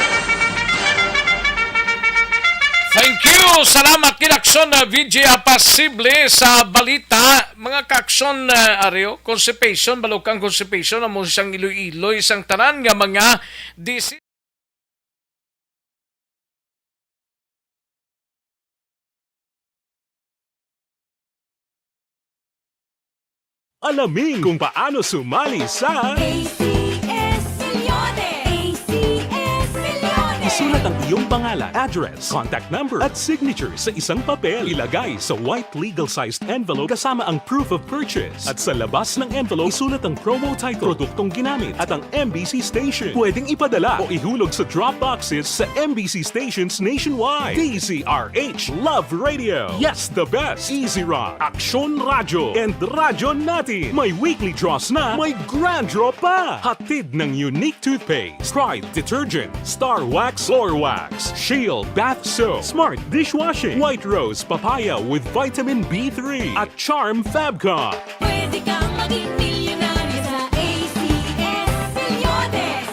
Thank you. Salamat gid, Aksyon, uh, V J Apasible, sa balita. Mga kaaksyon, uh, Aryo, constipation, balukang constipation, amo siyang iloy-iloy sang tanan nga mga disi- Alamin kung paano sumali sa A C S Millones! A C S Millones! Isulat ang iyong pangalan, address, contact number, at signature sa isang papel. Ilagay sa white legal-sized envelope kasama ang proof of purchase. At sa labas ng envelope, isulat ang promo title, produktong ginamit, at ang M B C station. Pwedeng ipadala o ihulog sa drop boxes sa M B C stations nationwide. D Z R H Love Radio. Yes, the best. Easy Rock, Aksyon Radyo, and Radyo Natin. May weekly draws na, may grand draw pa. Hatid ng Unique Toothpaste, Pride Detergent, Star Wax Floor wax, Shield bath soap, Smart dishwashing, White Rose papaya with vitamin B three at Charm Fabcon. Pwede kang maging milyonaryo sa A C S Milyones.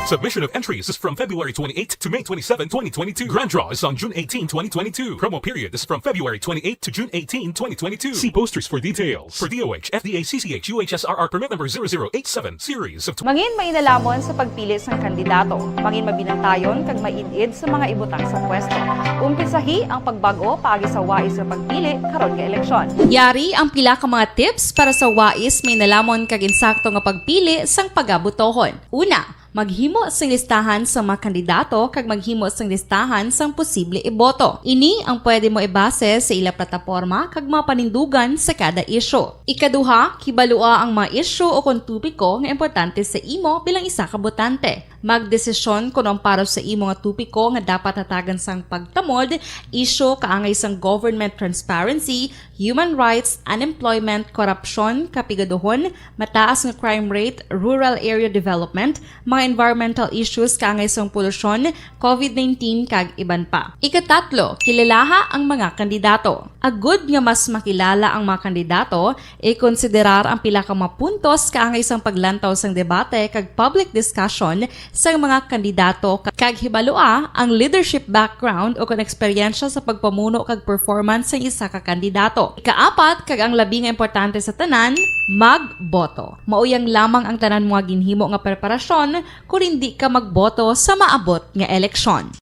Submission of entries is from February twenty-eight to May twenty-seven, twenty twenty-two. Grand draw is on June eighteen, twenty twenty-two. Promo period is from February twenty-eight to June eighteen, twenty twenty-two. See posters for details. For D O H, F D A, C C H, U H S R R permit number zero zero eight seven, series of Mangin mainalamon sa pagpili sang kandidato. Mangin mabinantayon kag maid-id sa mga ibutang sa pwesto. Umpisahi ang pagbag-o paagi sa wais nga pagpili karon nga eleksyon. Yari ang pila ka mga tips para sa wais mainalamon kag insakto nga pagpili sang pagabotohon. Una, maghimo sing listahan sa mga kandidato kag maghimo sing listahan sang posible iboto. Ini ang pwede mo ibase sa ila plataporma kag mga panindugan sa kada isyu. Ikaduha, kibalua ang mga isyu o kon topiko nga importante sa imo bilang isa ka botante. Magdesisyon kon ang para sa imo nga topiko nga dapat hatagan sang pagtamod, isyu kaangay sang government transparency, human rights, unemployment, korupsyon, kapigaduhon, mataas nga crime rate, rural area development, mga environmental issues kaangay sang polusyon, covid nineteen, kag iban pa. Ikatatlo, kilalaha ang mga kandidato. Agud nga mas makilala ang mga kandidato, ikonsiderar ang pila ka mga puntos kaangay sang paglantaw sang debate kag public discussion sang mga kandidato, kag hibalua ang leadership background o kon eksperyensya sa pagpamuno kag performance sang isa ka kandidato. Ikaapat, kag ang labi nga importante sa tanan, magboto. Mauyang lamang ang tanan mo nga ginhimo nga preparasyon kon indi ka magboto sa maabot nga eleksyon.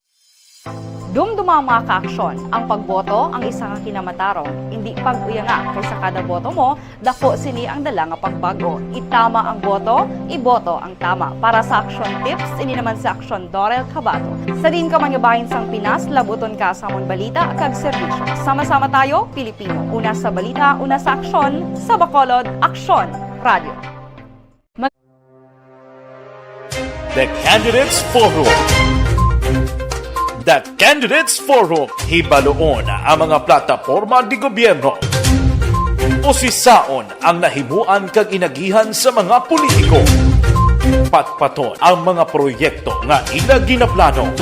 Dumduma ang mga kaaksyon. Ang pagboto ang isa ka kinamatarong. Indi pag-uyanga, kay sa kada boto mo, daku sini ang dala nga pagbag-o. Itama ang boto, iboto ang tama. Para sa Aksyon Tips, ini naman si Aksyon Dorel Cabato. Sa diin ka man nga bahin sang Pinas, labuton ka sa amon balita kag serbisyo. Sama-sama tayo, Pilipino. Una sa balita, una sa aksyon, sa Bacolod, Aksyon Radio. The Candidates Forum. The Candidates Forum. Hibaluon ang mga plataporma di gobyerno. Usisaon ang nahimuan kag inagihan sa mga politiko. Patpaton ang mga proyekto nga ila ginaplano.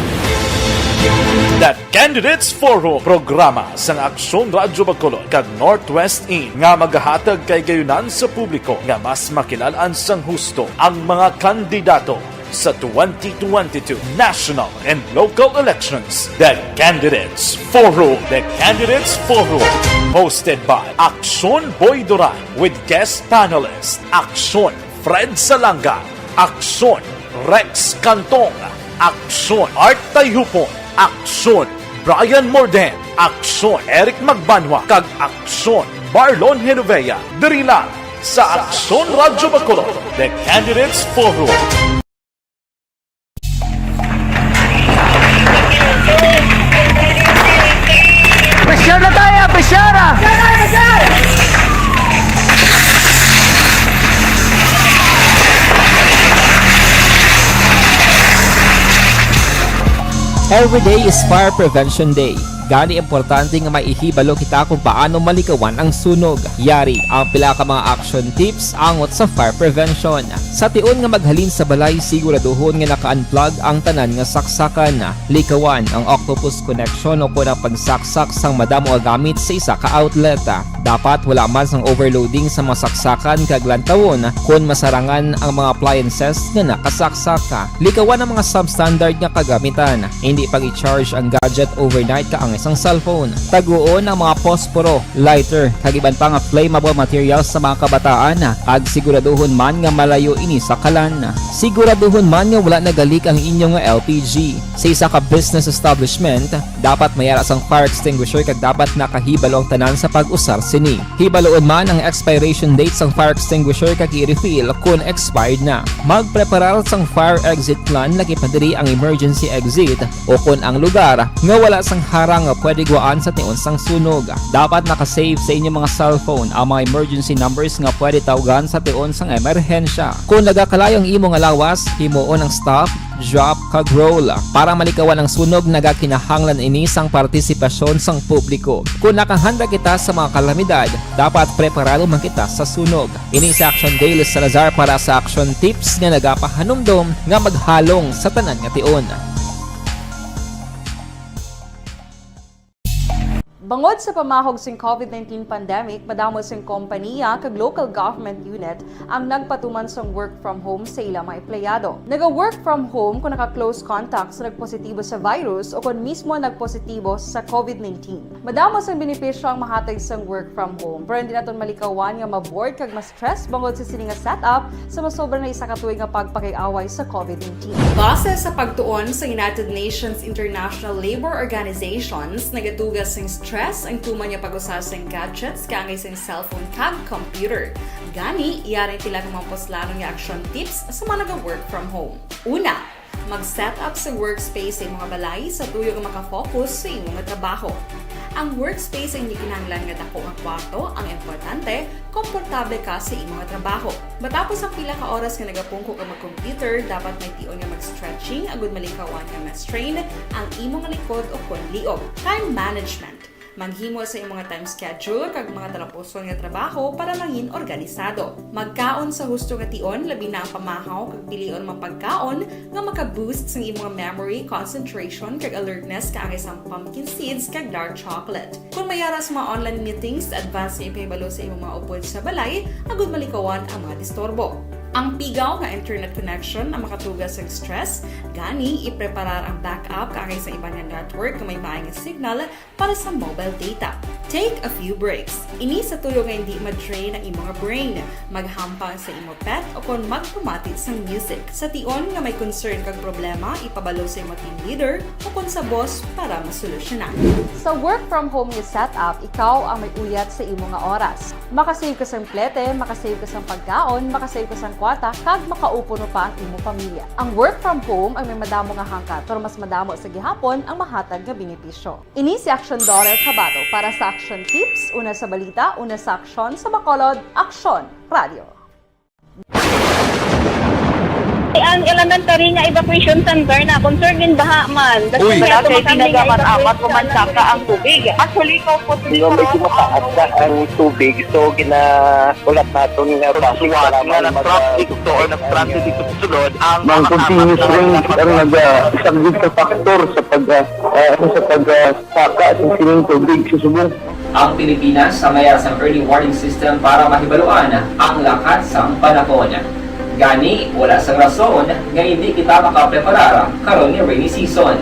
The Candidates Forum, programa sang Aksyon Radyo Bacolod kag Northwest In nga magahatag kay gayunan sa publiko nga mas makilalan sang husto ang mga kandidato sa twenty twenty-two national and local elections. The Candidates Forum. The Candidates Forum. Hosted by Aksyon Boy Duran with guest panelist Aksyon Fred Salanga, Aksyon Rex Cantong, Aksyon Art Tayhupon, Aksyon Brian Morden, Aksyon Eric Magbanwa, kag Aksyon Marlon Genovea. Diri lang sa Aksyon Radyo Bacolod, The Candidates Forum. Presyar na tayo, presyar! Every day is Fire Prevention Day. Gani, importante nga maihibalo kita kung paano malikawan ang sunog. Yari ang pila ka mga action tips angot sa fire prevention. Sa tion nga maghalin sa balay, siguraduhon nga naka-unplug ang tanan nga saksakan. Likawan ang octopus connection o kon ang pagsaksak sang madamo nga gamit sa isa ka outlet. Dapat wala man sang overloading sa mga saksakan kag lantawon kon masarangan ang mga appliances nga nakasaksak. Likawan ang mga substandard nga kagamitan. Indi pag-i-charge ang gadget overnight kaangay sang cellphone. Taguon ang mga posporo, lighter, kag iban pa nga flammable materials sa mga kabataan, kag siguraduhon man nga malayo ini sa kalan. Siguraduhon man nga wala nagalik ang inyo nga L P G. Sa isa ka business establishment, dapat may ara sang fire extinguisher kag dapat nakahibalo ang tanan sa pag-usar sini. Hibaluon man ang expiration date sang fire extinguisher kag i-refill kon expired na. Magpreparar sang fire exit plan, laki pa diri ang emergency exit o kon ang lugar nga wala sang harang nga pwede gwaan sa tion sang sunog. Dapat naka-save sa inyo mga cellphone ang mga emergency numbers nga pwede tawgan sa tion sang emerhensya. Kon nagakalayo ang imo nga lawas, himuon ang stop, drop, kag roll. Para malikawan ang sunog, nagakinahanglan ini sang partisipasyon sang publiko. Kon nakahanda kita sa mga kalamidad, dapat preparado man kita sa sunog. Ini si Action Dale Salazar para sa Action Tips nga nagapahanumdom nga maghalong sa tanan nga tion. Bangod sa pamahog sing COVID nineteen pandemic, madamo sing kompaniya kag local government unit ang nagpatuman sang work from home sa ila mga empleyado. Naga-work from home kung naka-close contact sa nagpositibo sa virus o kon mismo nagpositibo sa COVID nineteen. Madamo sang benepisyo ang mahatag sang work from home, pero hindi naton malikawan nga ma-bored kag ma-stress bangod sa sini nga setup sa masobra na isa ka tuig nga pagpakig-away sa COVID nineteen. Base sa pagtuon sa United Nations International Labour Organizations, nagatuga sing stress ang tuman nga pag-usa sing gadgets kaangay sing cellphone kag computer. Gani, yari ang pila ka mga puslanon nga action tips sa mga naga-work from home. Una, mag-set up sa workspace sa imo nga balay sa tuyo nga makafocus sa imo nga trabaho. Ang workspace ang hindi kinahanglan nga dako nga kwarto, ang importante, komportable ka sa imo nga trabaho. Matapos ang pila ka oras nga nagapungko ka mag-computer, dapat may tion nga mag-stretching agud malikawan nga ma-strain ang imo nga likod o kon liog. Time management. Maghimo sa imo nga time schedule kag mga talapuson nga trabaho para mangin organisado. Magkaon sa husto nga tion, labi na ang pamahaw kag pilion mga pagkaon nga maka-boost sang imo nga memory, concentration, kag alertness kaangay sang pumpkin seeds kag dark chocolate. Kon may ara sa mga online meetings, advance nga ipahibalo sa imo mga upod sa balay agud malikawan ang mga disturbo. Ang pigaw nga internet connection ang makatuga sa stress, gani ipreparar ang backup kaangay sa iban nga network nga may maay nga signal para sa mobile data. Take a few breaks. Ini sa tuyo nga hindi ma-drain ang imo nga brain. Maghampang sa imo pet o kon magpamati sang music. Sa tion nga may concern kag problema, ipabalo sa imo team leader o kon sa boss para masolusyonan. Sa work from home nga setup, ikaw ang may uyat sa imo nga oras. Makasave ka sang plete, makasave ka sang pagkaon, makasave ka sang kwarta, kag makaupo pa ang imo pamilya. Ang work from home ang may madamo nga hangkat, pero mas madamo sa gihapon ang mahatag nga benepisyo. Ini si Action Daughter Kabato para sa Action Tips, una sa balita, una sa aksyon, sa Bacolod, Aksyon Radio. Ang elementary nga evacuation center na concern gin baha man. Uy. Wala kay tinaga man amat ko man saka ang tubig. Actually, ko po. Di ba, medyo mataas na ang tubig, so gina-, ulat naton nga. Suwat nga nag-transit to or nag-transit dito sa sulod ang mga continuous rain ang nag-, ah, isa gid sa factor sa pag, ah, ah, sa pag, ah, saka sa sining tubig sa subong. Ang Pilipinas sa mayara sang early warning system para mahibaluan ang lakat sang panahon. Gani, wala sang rason nga hindi kita makapreparar karon nga rainy season.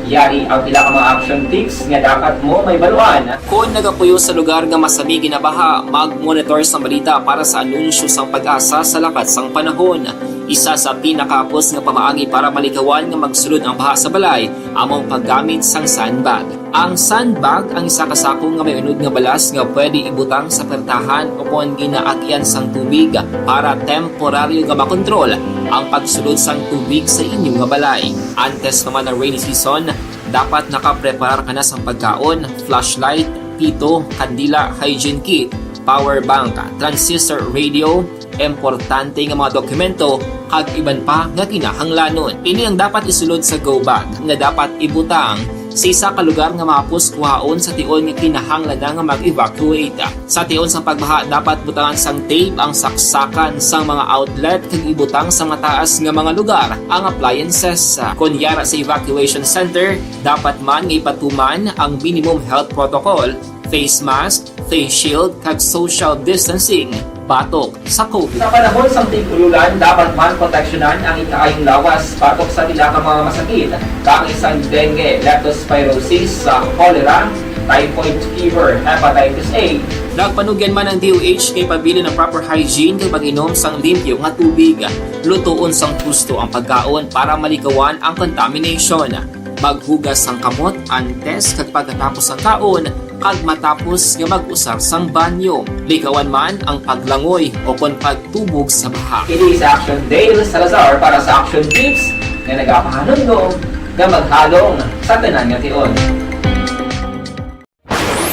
Yari ang pila ka mga action tips nga dapat mo mahibaluan. Kon nagapuyo sa lugar nga masami ginabaha, mag-monitor sang balita para sa anunsyo sang PAGASA sa lakat sang panahon. Isa sa pinakahapos nga pamaagi para malikawan nga magsulod ang baha sa balay amo ang paggamit sang sandbag. Ang sandbag ang isa ka sako nga may unod nga balas nga pwede ibutang sa pertahan o kon ginaagyan sang tubig para temporaryo nga makontrol ang pagsulod sang tubig sa inyo nga balay. Antes pa man ang rainy season, dapat nakapreparar ka na sang pagkaon, flashlight, pito, kandila, hygiene kit, power bank, transistor radio, importante nga mga dokumento, kag iban pa nga kinahanglanon. Ini ang dapat isulod sa go bag nga dapat ibutang sa isa ka lugar nga mahapos kuhaon sa tion nga kinahanglan na nga mag-evacuate. Sa tion sang pagbaha, dapat butangan sang tape ang saksakan sang mga outlet kag ibutang sa mataas nga mga lugar ang appliances. Kon yara sa evacuation center, dapat man nga ipatuman ang minimum health protocol, face mask, face shield, kag social distancing batok sa COVID. Sa panahon sang tig-ululan, dapat man proteksyonan ang ikaayong lawas batok sa pila ka mga masakit, kaangay sang dengue, leptospirosis, sa cholera, typhoid fever, hepatitis A. Nagpanugyan man ang D O H nga ipabilin ang proper hygiene kag pag-inom sang limpyo nga tubig. Lutoon sang husto ang pagkaon para malikawan ang contamination. Maghugas sang kamot antes kag pagkatapos sang kaon, kag matapos nga mag-usar sang banyo. Likawan man ang paglangoy o kon pagtubog sa baha. Ini si Action Dale Salazar para sa Action Tips nga nagapahanumdom nga maghalong sa tanan nga tion.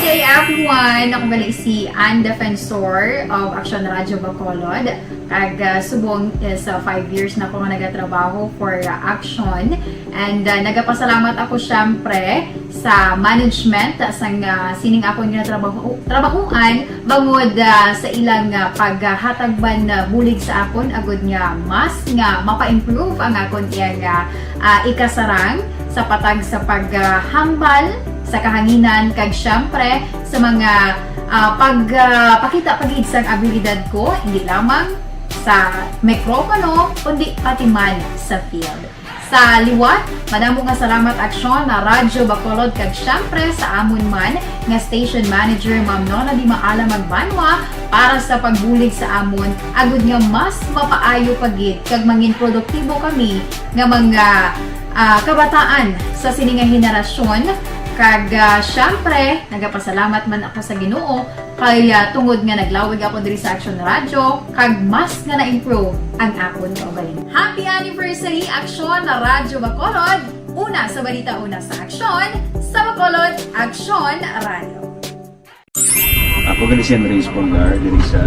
Good day, everyone! Ako gali si Ann Defensor of Action Radio Bacolod. Kag, ah, subong is, ah, five years na ko nga nagatrabaho for, ah, Action. And, ah, nagapasalamat ako, syempre, sa management, ah, sang, ah, sining akon nga trabaho, trabahuan, bangod, ah, sa ilang, ah, paghatag man, ah, bulig sa akon, agud nga mas nga mapa-improve ang akon iyang, ah, ah, ikasarang sa patag sa paghambal sa kahanginan, kag siyempre sa mga, ah, pag, ah, pakita pa gid sang abilidad ko, hindi lamang sa mikropono, kundi pati man sa field. Sa liwat, madamo nga salamat, Aksyon na Radyo Bacolod, kag siyempre sa amon man nga station manager, Ma'am Nona Di Maala Magbanwa, para sa pagbulig sa amon, agud nga mas mapaayo pa gid kag mangin produktibo kami nga mga, ah, kabataan sa sini nga henerasyon. Kag, ah, siyempre, nagapasalamat man ako sa Ginoo kay, ah, tungod nga naglawig ako diri sa Action Radio, kag mas nga na-improve ang akon kaugalingon. Happy anniversary, Aksyon na Radyo Bacolod! Una sa balita, una sa aksyon, sa Bacolod, Aksyon Radio. Ako gali si Andres Polgar diri sa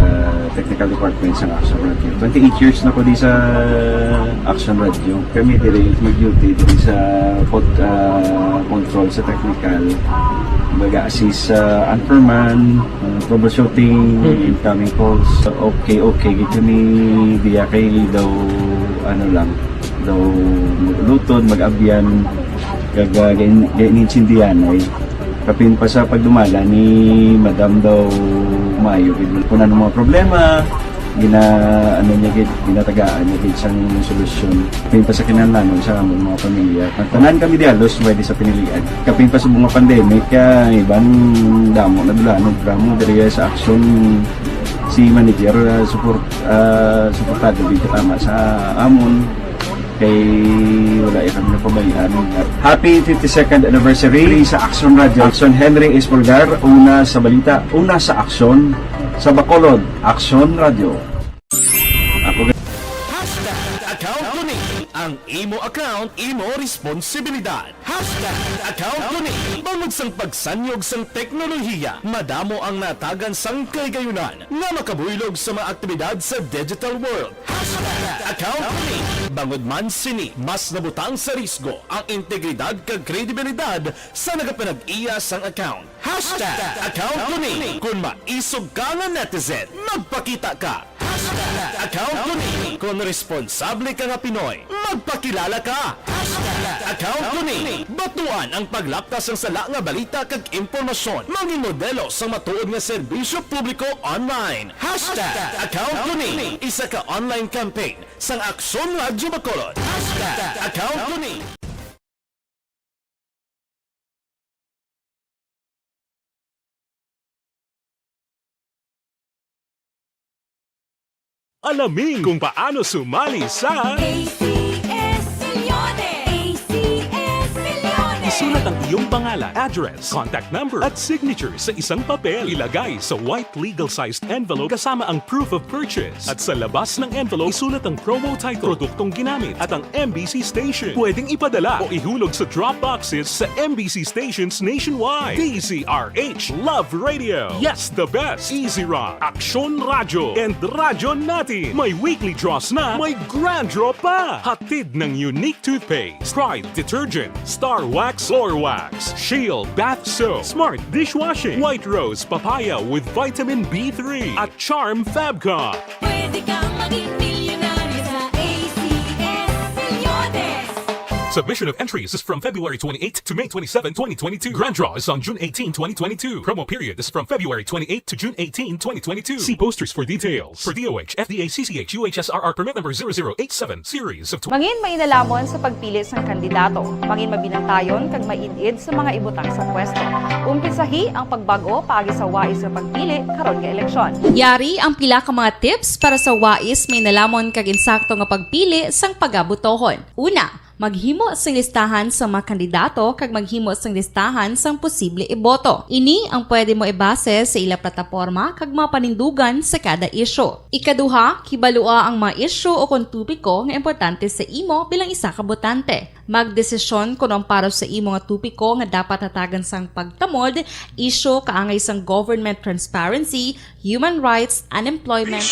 technical department sa Action Radio. Twenty-eight years na ko di sa Action Radio. Kami diri mag-duty diri sa pod, ah, control sa technical. Mag-assist sa anchorman, ah, troubleshooting, incoming calls. Okay, okay. Gid kami diya kay daw ano lang, daw mag-ulutod, mag-abyan, kag, ah, gain-, gainintindihan ay kapin pa sa pagdumala ni Madam daw maayo gid kung ano mga problema, gina, ano niya gid, ginatagaan niya gid sang solusyon. Kapin pa sa kinahanglanon sa amon mga pamilya. Ang tanan kami di halos pwede sa pinilian. Kapin pa sa mga pandemic, ah, iban damo na dula, ano, drama diri sa aksyon si manager, ah, support, ah, suportado gid tama sa amon. Kay wala ya kami napabayaan. Happy fifty-second anniversary sa Action Radio. Action Henry Espolgar, una sa balita, una sa aksyon, sa Bacolod, Action Radio. Ako Hashtag account ko ni. Ang imo account, imo responsibilidad. Hashtag account ko ni. Bangod sang pagsanyog sang teknolohiya, madamo ang natagan sang kahigayunan nga makabuylog sa mga aktibidad sa digital world. Hashtag account ko ni. Bangod man sini, mas nabutang sa risgo ang integridad kag kredibilidad sa nagapanag-iya sang account. Hashtag account ko ni. Kon maisog ka nga netizen, magpakita ka. Hashtag account ko ni. Kon responsable ka nga Pinoy, magpakilala ka. Hashtag account ko ni. Batuan ang paglapta sang sala nga balita kag impormasyon. Mangin modelo sang matuod nga serbisyo publiko online. Hashtag account ko ni. Isa ka online campaign sang Aksyon Radyo Bacolod. Hashtag account ko ni. Alamin kung paano sumali sa A C S Milyones! A C S Milyones! Isulat ang iyong pangalan, address, contact number, at signature sa isang papel. Ilagay sa white legal-sized envelope kasama ang proof of purchase. At sa labas ng envelope, isulat ang promo title, produktong ginamit, at ang M B C station. Pwedeng ipadala o ihulog sa drop boxes sa M B C stations nationwide. D Z R H Love Radio. Yes, the best. Easy Run. Aksyon Radyo and Radyo Natin. May weekly draws na, may grand draw pa. Hatid ng Unique Toothpaste, Pride Detergent, Star Wax Floor Wax, Shield Bath Soap, Smart Dishwashing, White Rose Papaya with Vitamin B three, at Charm Fab Cup. Pwede kang maging milyonaryo sa A C S Milyones! Submission of entries is from February twenty-eighth to May twenty-seven, twenty twenty-two. Grand draw is on June eighteen, twenty twenty-two. Promo period is from February twenty-eighth to June eighteen, twenty twenty-two. See posters for details. For D O H, F D A, C C H, U H S R R permit number zero zero eight seven, series of tw- Mangin mainalamon sa pagpili sang kandidato. Mangin mabinantayon kag maid-id sa mga ibutang sa pwesto. Umpisahi ang pagbag-o paagi sa wais nga pagpili karon nga eleksyon. Yari ang pila ka mga tips para sa wais, mainalamon kag insakto nga pagpili sang pagabotohon. Una, maghimo sing listahan sang mga kandidato kag maghimo sing listahan sang posible iboto. Ini ang pwede mo ibase sa ila plataporma kag mga panindugan sa kada isyu. Ikaduha, kibalua ang mga isyu o kon topiko nga importante sa imo bilang isa ka botante. Magdesisyon kon ang para sa imo nga topiko nga dapat hatagan sang pagtamod, isyu kaangay sang government transparency, human rights, unemployment.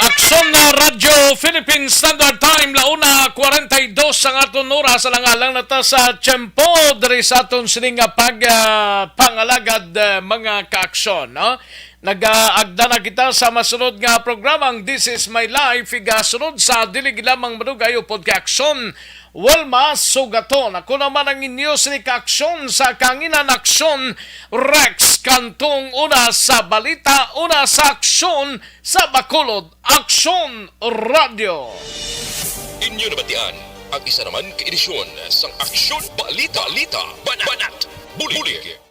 Aksyon na Radyo Philippine Standard Time, la una cuarenta y dos ang aton oras, alang-alang na ta sa tiyempo diri sa aton sining nga pag, ah, pangalagad, ah, mga kaaksyon, no? Nagaagda na kita sa masunod nga programang This Is My Life, igasunod sa Dili Gid Lamang Madugay upod kay Aksyon Wilma Sugaton. Ako naman ang inyo sini ka-aksyon sa kanginan, Aksyon Rex Cantong. Una sa balita, una sa aksyon sa Bacolod, Aksyon Radio. Inyo nabatian ang isa naman ka edisyon sang Aksyon Balita, Balita, Banat, Banat, Bulig.